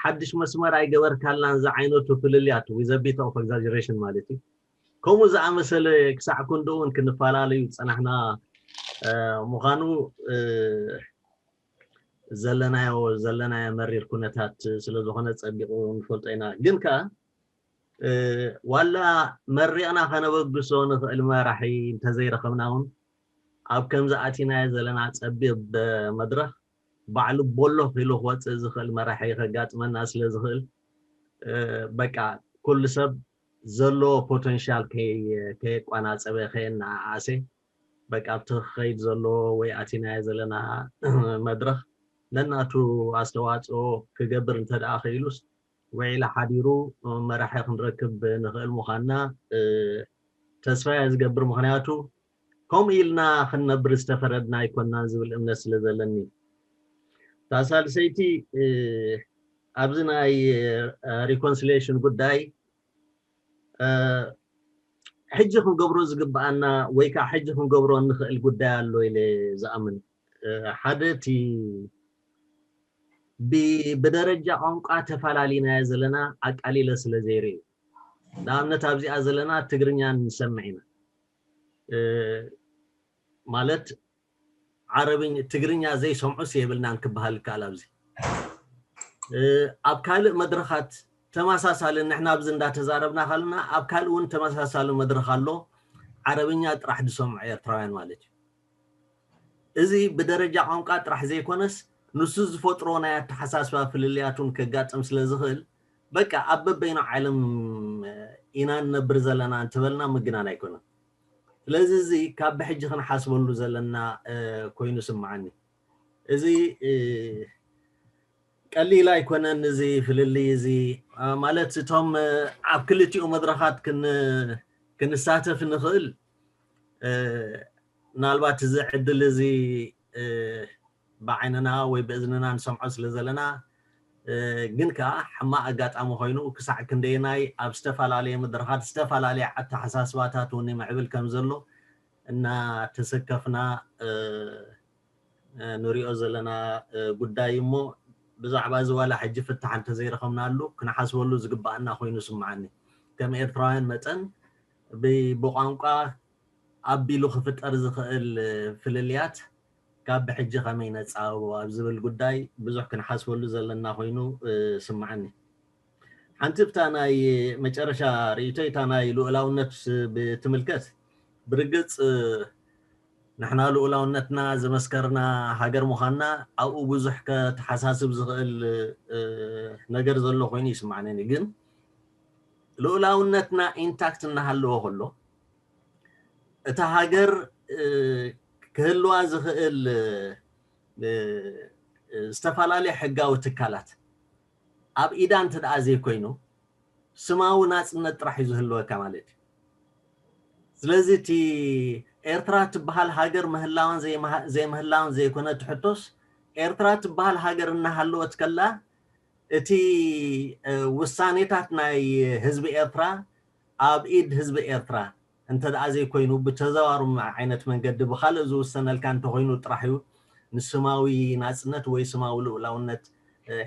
ሓድሽ መስመር ኣይገበርካላን ዝዓይነቱ ፍልልያት with a bit of exaggeration ማለት እዩ። ከምኡ ዝኣመሰለ ክሳዕ ክንድኡ እውን ክንፈላለዩ ዝፀናሕና ምዃኑ ዘለናዮ ዘለናዮ መሪር ኩነታት ስለ ዝኾነ ፀቢቑ ንፈልጦ ኢና። ግን ከኣ ዋላ መሪቕና ከነበግሶ ንኽእል መራሒ እንተዘይረኸብና እውን ኣብ ከምዚ ኣቲናዮ ዘለና ፀቢብ መድረኽ ባዕሉ ቦሎኽ ኢሉ ክወፅእ ዝኽእል መራሒ ከጋጥመና ስለ ዝኽእል በቃ ኩሉ ሰብ ዘለዎ ፖተንሻል ከየቋናፀበ ከየነዓዓሰ በቃ ኣብቲ ክኸይድ ዘለዎ ወይ ኣቲናዮ ዘለና መድረኽ ነናቱ ኣስተዋፅኦ ክገብር እንተደኣ ክኢሉስ ውዒላ ሓዲሩ መራሒ ክንረክብ ንኽእል ምዃንና ተስፋ እየ ዝገብር። ምኽንያቱ ከምኡ ኢልና ክንነብር ዝተፈረድና ኣይኮንናን ዝብል እምነት ስለ ዘለኒ። እታ ሳልሰይቲ ኣብዚ ናይ ሪኮንሲሊየሽን ጉዳይ ሕጂ ክንገብሮ ዝግብኣና ወይ ከዓ ሕጂ ክንገብሮ እንኽእል ጉዳይ ኣሎ ኢለ ዝኣምን። ሓደ እቲ ብደረጃ ቋንቋ ተፈላሊናዮ ዘለና ኣቃሊለ ስለ ዘይርኢ ንኣብነት ኣብዚኣ ዘለና ትግርኛ ንሰምዕ ኢና ማለት ዓረብኛ ትግርኛ ዘይሰምዑስ የብልናን ክበሃል ይከኣል ኣብዚ ኣብ ካልእ መድረኻት ተመሳሳሊ ንሕና ኣብዚ እንዳተዛረብና ከለና ኣብ ካልእ እውን ተመሳሳሊ መድረኽ ኣሎ ዓረብኛ ጥራሕ ዝሰምዑ ኤርትራውያን ማለት እዩ እዚ ብደረጃ ቋንቋ ጥራሕ ዘይኮነስ ንሱ ዝፈጥሮ ናይ ኣተሓሳስባ ፍልልያት እውን ከጋጥም ስለ ዝኽእል በቃ ኣብ በበይኑ ዓለም ኢና ንነብር ዘለና እንተበልና ምግናን ኣይኮነን ስለዚ እዚ ካብ ብሕጂ ክንሓስበሉ ዘለና ኮይኑ ስምዓኒ እዚ ቀሊል ኣይኮነን እዚ ፍልልይ እዚ ማለት እቶም ኣብ ክልቲኡ መድረኻት ክንሳተፍ ንኽእል ምናልባት እዚ ዕድል እዚ ብዓይንና ወይ ብእዝንና ንሰምዖ ስለ ዘለና ግን ከዓ ሕማቕ ኣጋጣሚ ኮይኑ ክሳዕ ክንደየናይ ኣብ ዝተፈላለየ መድረኻት ዝተፈላለየ ኣተሓሳስባታት እውን ይምዕብል ከም ዘሎ እናተሰከፍና ንሪኦ ዘለና ጉዳይ እሞ ብዛዕባ እዚ ዋላ ሕጂ ፍታሕ እንተዘይረኸብናሉ ክንሓስበሉ ዝግባኣና ኮይኑ ስምዓኒ ከም ኤርትራውያን መጠን ብቋንቋ ኣቢሉ ክፍጠር ዝኽእል ፍልልያት ካብ ብሕጂ ከመይ ነፃብቦ ኣብ ዝብል ጉዳይ ብዙሕ ክንሓስበሉ ዘለና ኮይኑ ስምዓኒ ሓንቲ ብታ ናይ መጨረሻ ርእይቶ እታ ናይ ልኡላውነት ብትምልከት ብርግፅ ንሕና ልኡላውነትና ዘመስከርና ሃገር ምዃንና ኣብኡ ብዙሕ ከተሓሳስብ ዝኽእል ነገር ዘሎ ኮይኑ ይስማዕነኒ ግን ልኡላውነትና ኢንታክት እናሃለዎ ከሎ እታ ሃገር ክህልዋ ዝኽእል ዝተፈላለየ ሕጋዊ ትካላት ኣብ ኢዳ እንተ ደኣ ዘይኮይኑ ስማዊ ናፅነት ጥራሕ እዩ ዝህልወካ ማለት እዩ ስለዚ እቲ ኤርትራ ትበሃል ሃገር ምህላውን ዘይምህላውን ዘይኮነ ትሕቶስ ኤርትራ ትበሃል ሃገር እናሃለወት ከላ እቲ ውሳኔታት ናይ ህዝቢ ኤርትራ ኣብ ኢድ ህዝቢ ኤርትራ እንተ ደኣ ዘይኮይኑ ብተዘዋሩም ዓይነት መንገዲ ብኻልእ ዝውሰነልካ እንተኾይኑ ጥራሕ እዩ ንስማዊ ናጽነት ወይ ስማዊ ልኡላውነት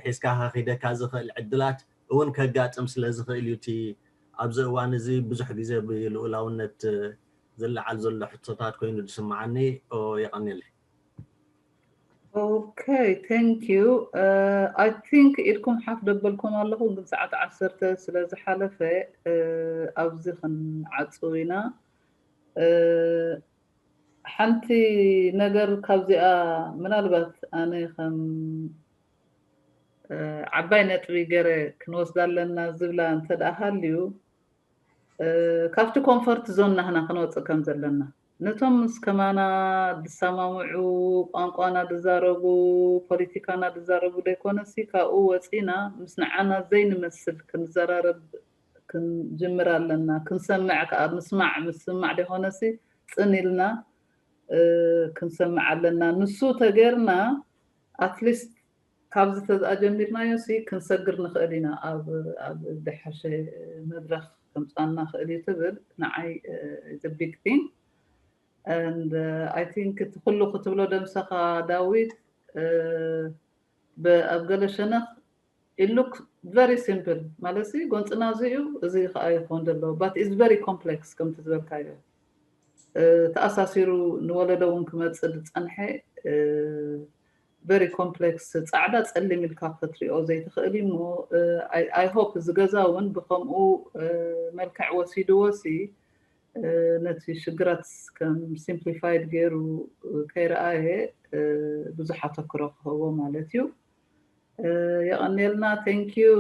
ሒዝካ ከኺደካ ዝኽእል ዕድላት እውን ከጋጥም ስለ ዝኽእል እዩ እቲ ኣብዚ እዋን እዚ ብዙሕ ግዜ ብልኡላውነት ዝለዓል ዘሎ ሕቶታት ኮይኑ ዝስምዓኒ። የቐንየለይ። Okay, thank you. I think ኢድኩም ሓፍ ደበልኩም ኣለኹ፣ ግን ሰዓት ዓሰርተ ስለ ዝሓለፈ ኣብዚ ክንዓጽው ኢና። ሓንቲ ነገር ካብዚኣ ምናልባት ኣነ ከም ዓባይ ነጥቢ ገረ ክንወስዳ ኣለና ዝብላ እንተ ደኣ ሃልዩ፣ ካብቲ ኮንፈርት ዞን ናህና ክንወፅእ ከም ዘለና፣ ነቶም ምስ ከማና ዝሰማምዑ፣ ቋንቋና ዝዛረቡ፣ ፖለቲካና ዝዛረቡ ዘይኮነሲ ካብኡ ወፂና ምስ ንዓና ዘይንመስል ክንዘራረብ ክንጅምር ኣለና። ክንሰምዕ ከዓ ምስማዕ ምስማዕ ዘይኮነሲ ፅን ኢልና ክንሰምዕ ኣለና። ንሱ ተገርና ኣትሊስት ካብዚ ተዝኣ ጀሚርናዮ ሲ ክንሰግር ንኽእል ኢና፣ ኣብ ድሓሸ መድረኽ ከምፃና ክእል እዩ ትብል። ንዓይ big thing and I think እቲ ኩሉ ክትብሎ ደምሰኻ ዳዊት ኣብ ገለ ሸነኽ it look very simple ማለት ሲ ጎንፅና እዚ እዩ፣ እዚ ከዓ ይኸውን ዘለዎ but is very complex ከምቲ ዝበልካዮ ተኣሳሲሩ ንወለዶ እውን ክመፅእ ዝፀንሐ very complex ፃዕዳ ፀሊም ኢልካ ክትሪኦ ዘይትኽእል እዩ እሞ I hope እዚ ገዛ እውን ብከምኡ መልክዕ ወሲድዎ ሲ ነቲ ሽግራት ከም simplified ገይሩ ከይረኣየ ብዙሕ ኣተክሮ ክህቦ ማለት እዩ። የቐንየልና። Thank you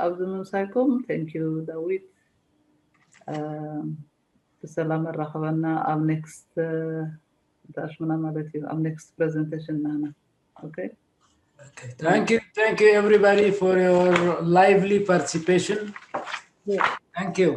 ኣብዚ ምምሳይኩም። Thank you ዳዊት። ብሰላም ኣራኸበና ኣብ next ኣሽሙና ማለት እዩ ኣብ next presentation ናና። Okay. Okay. Thank you, thank you everybody for your lively participation. Thank you.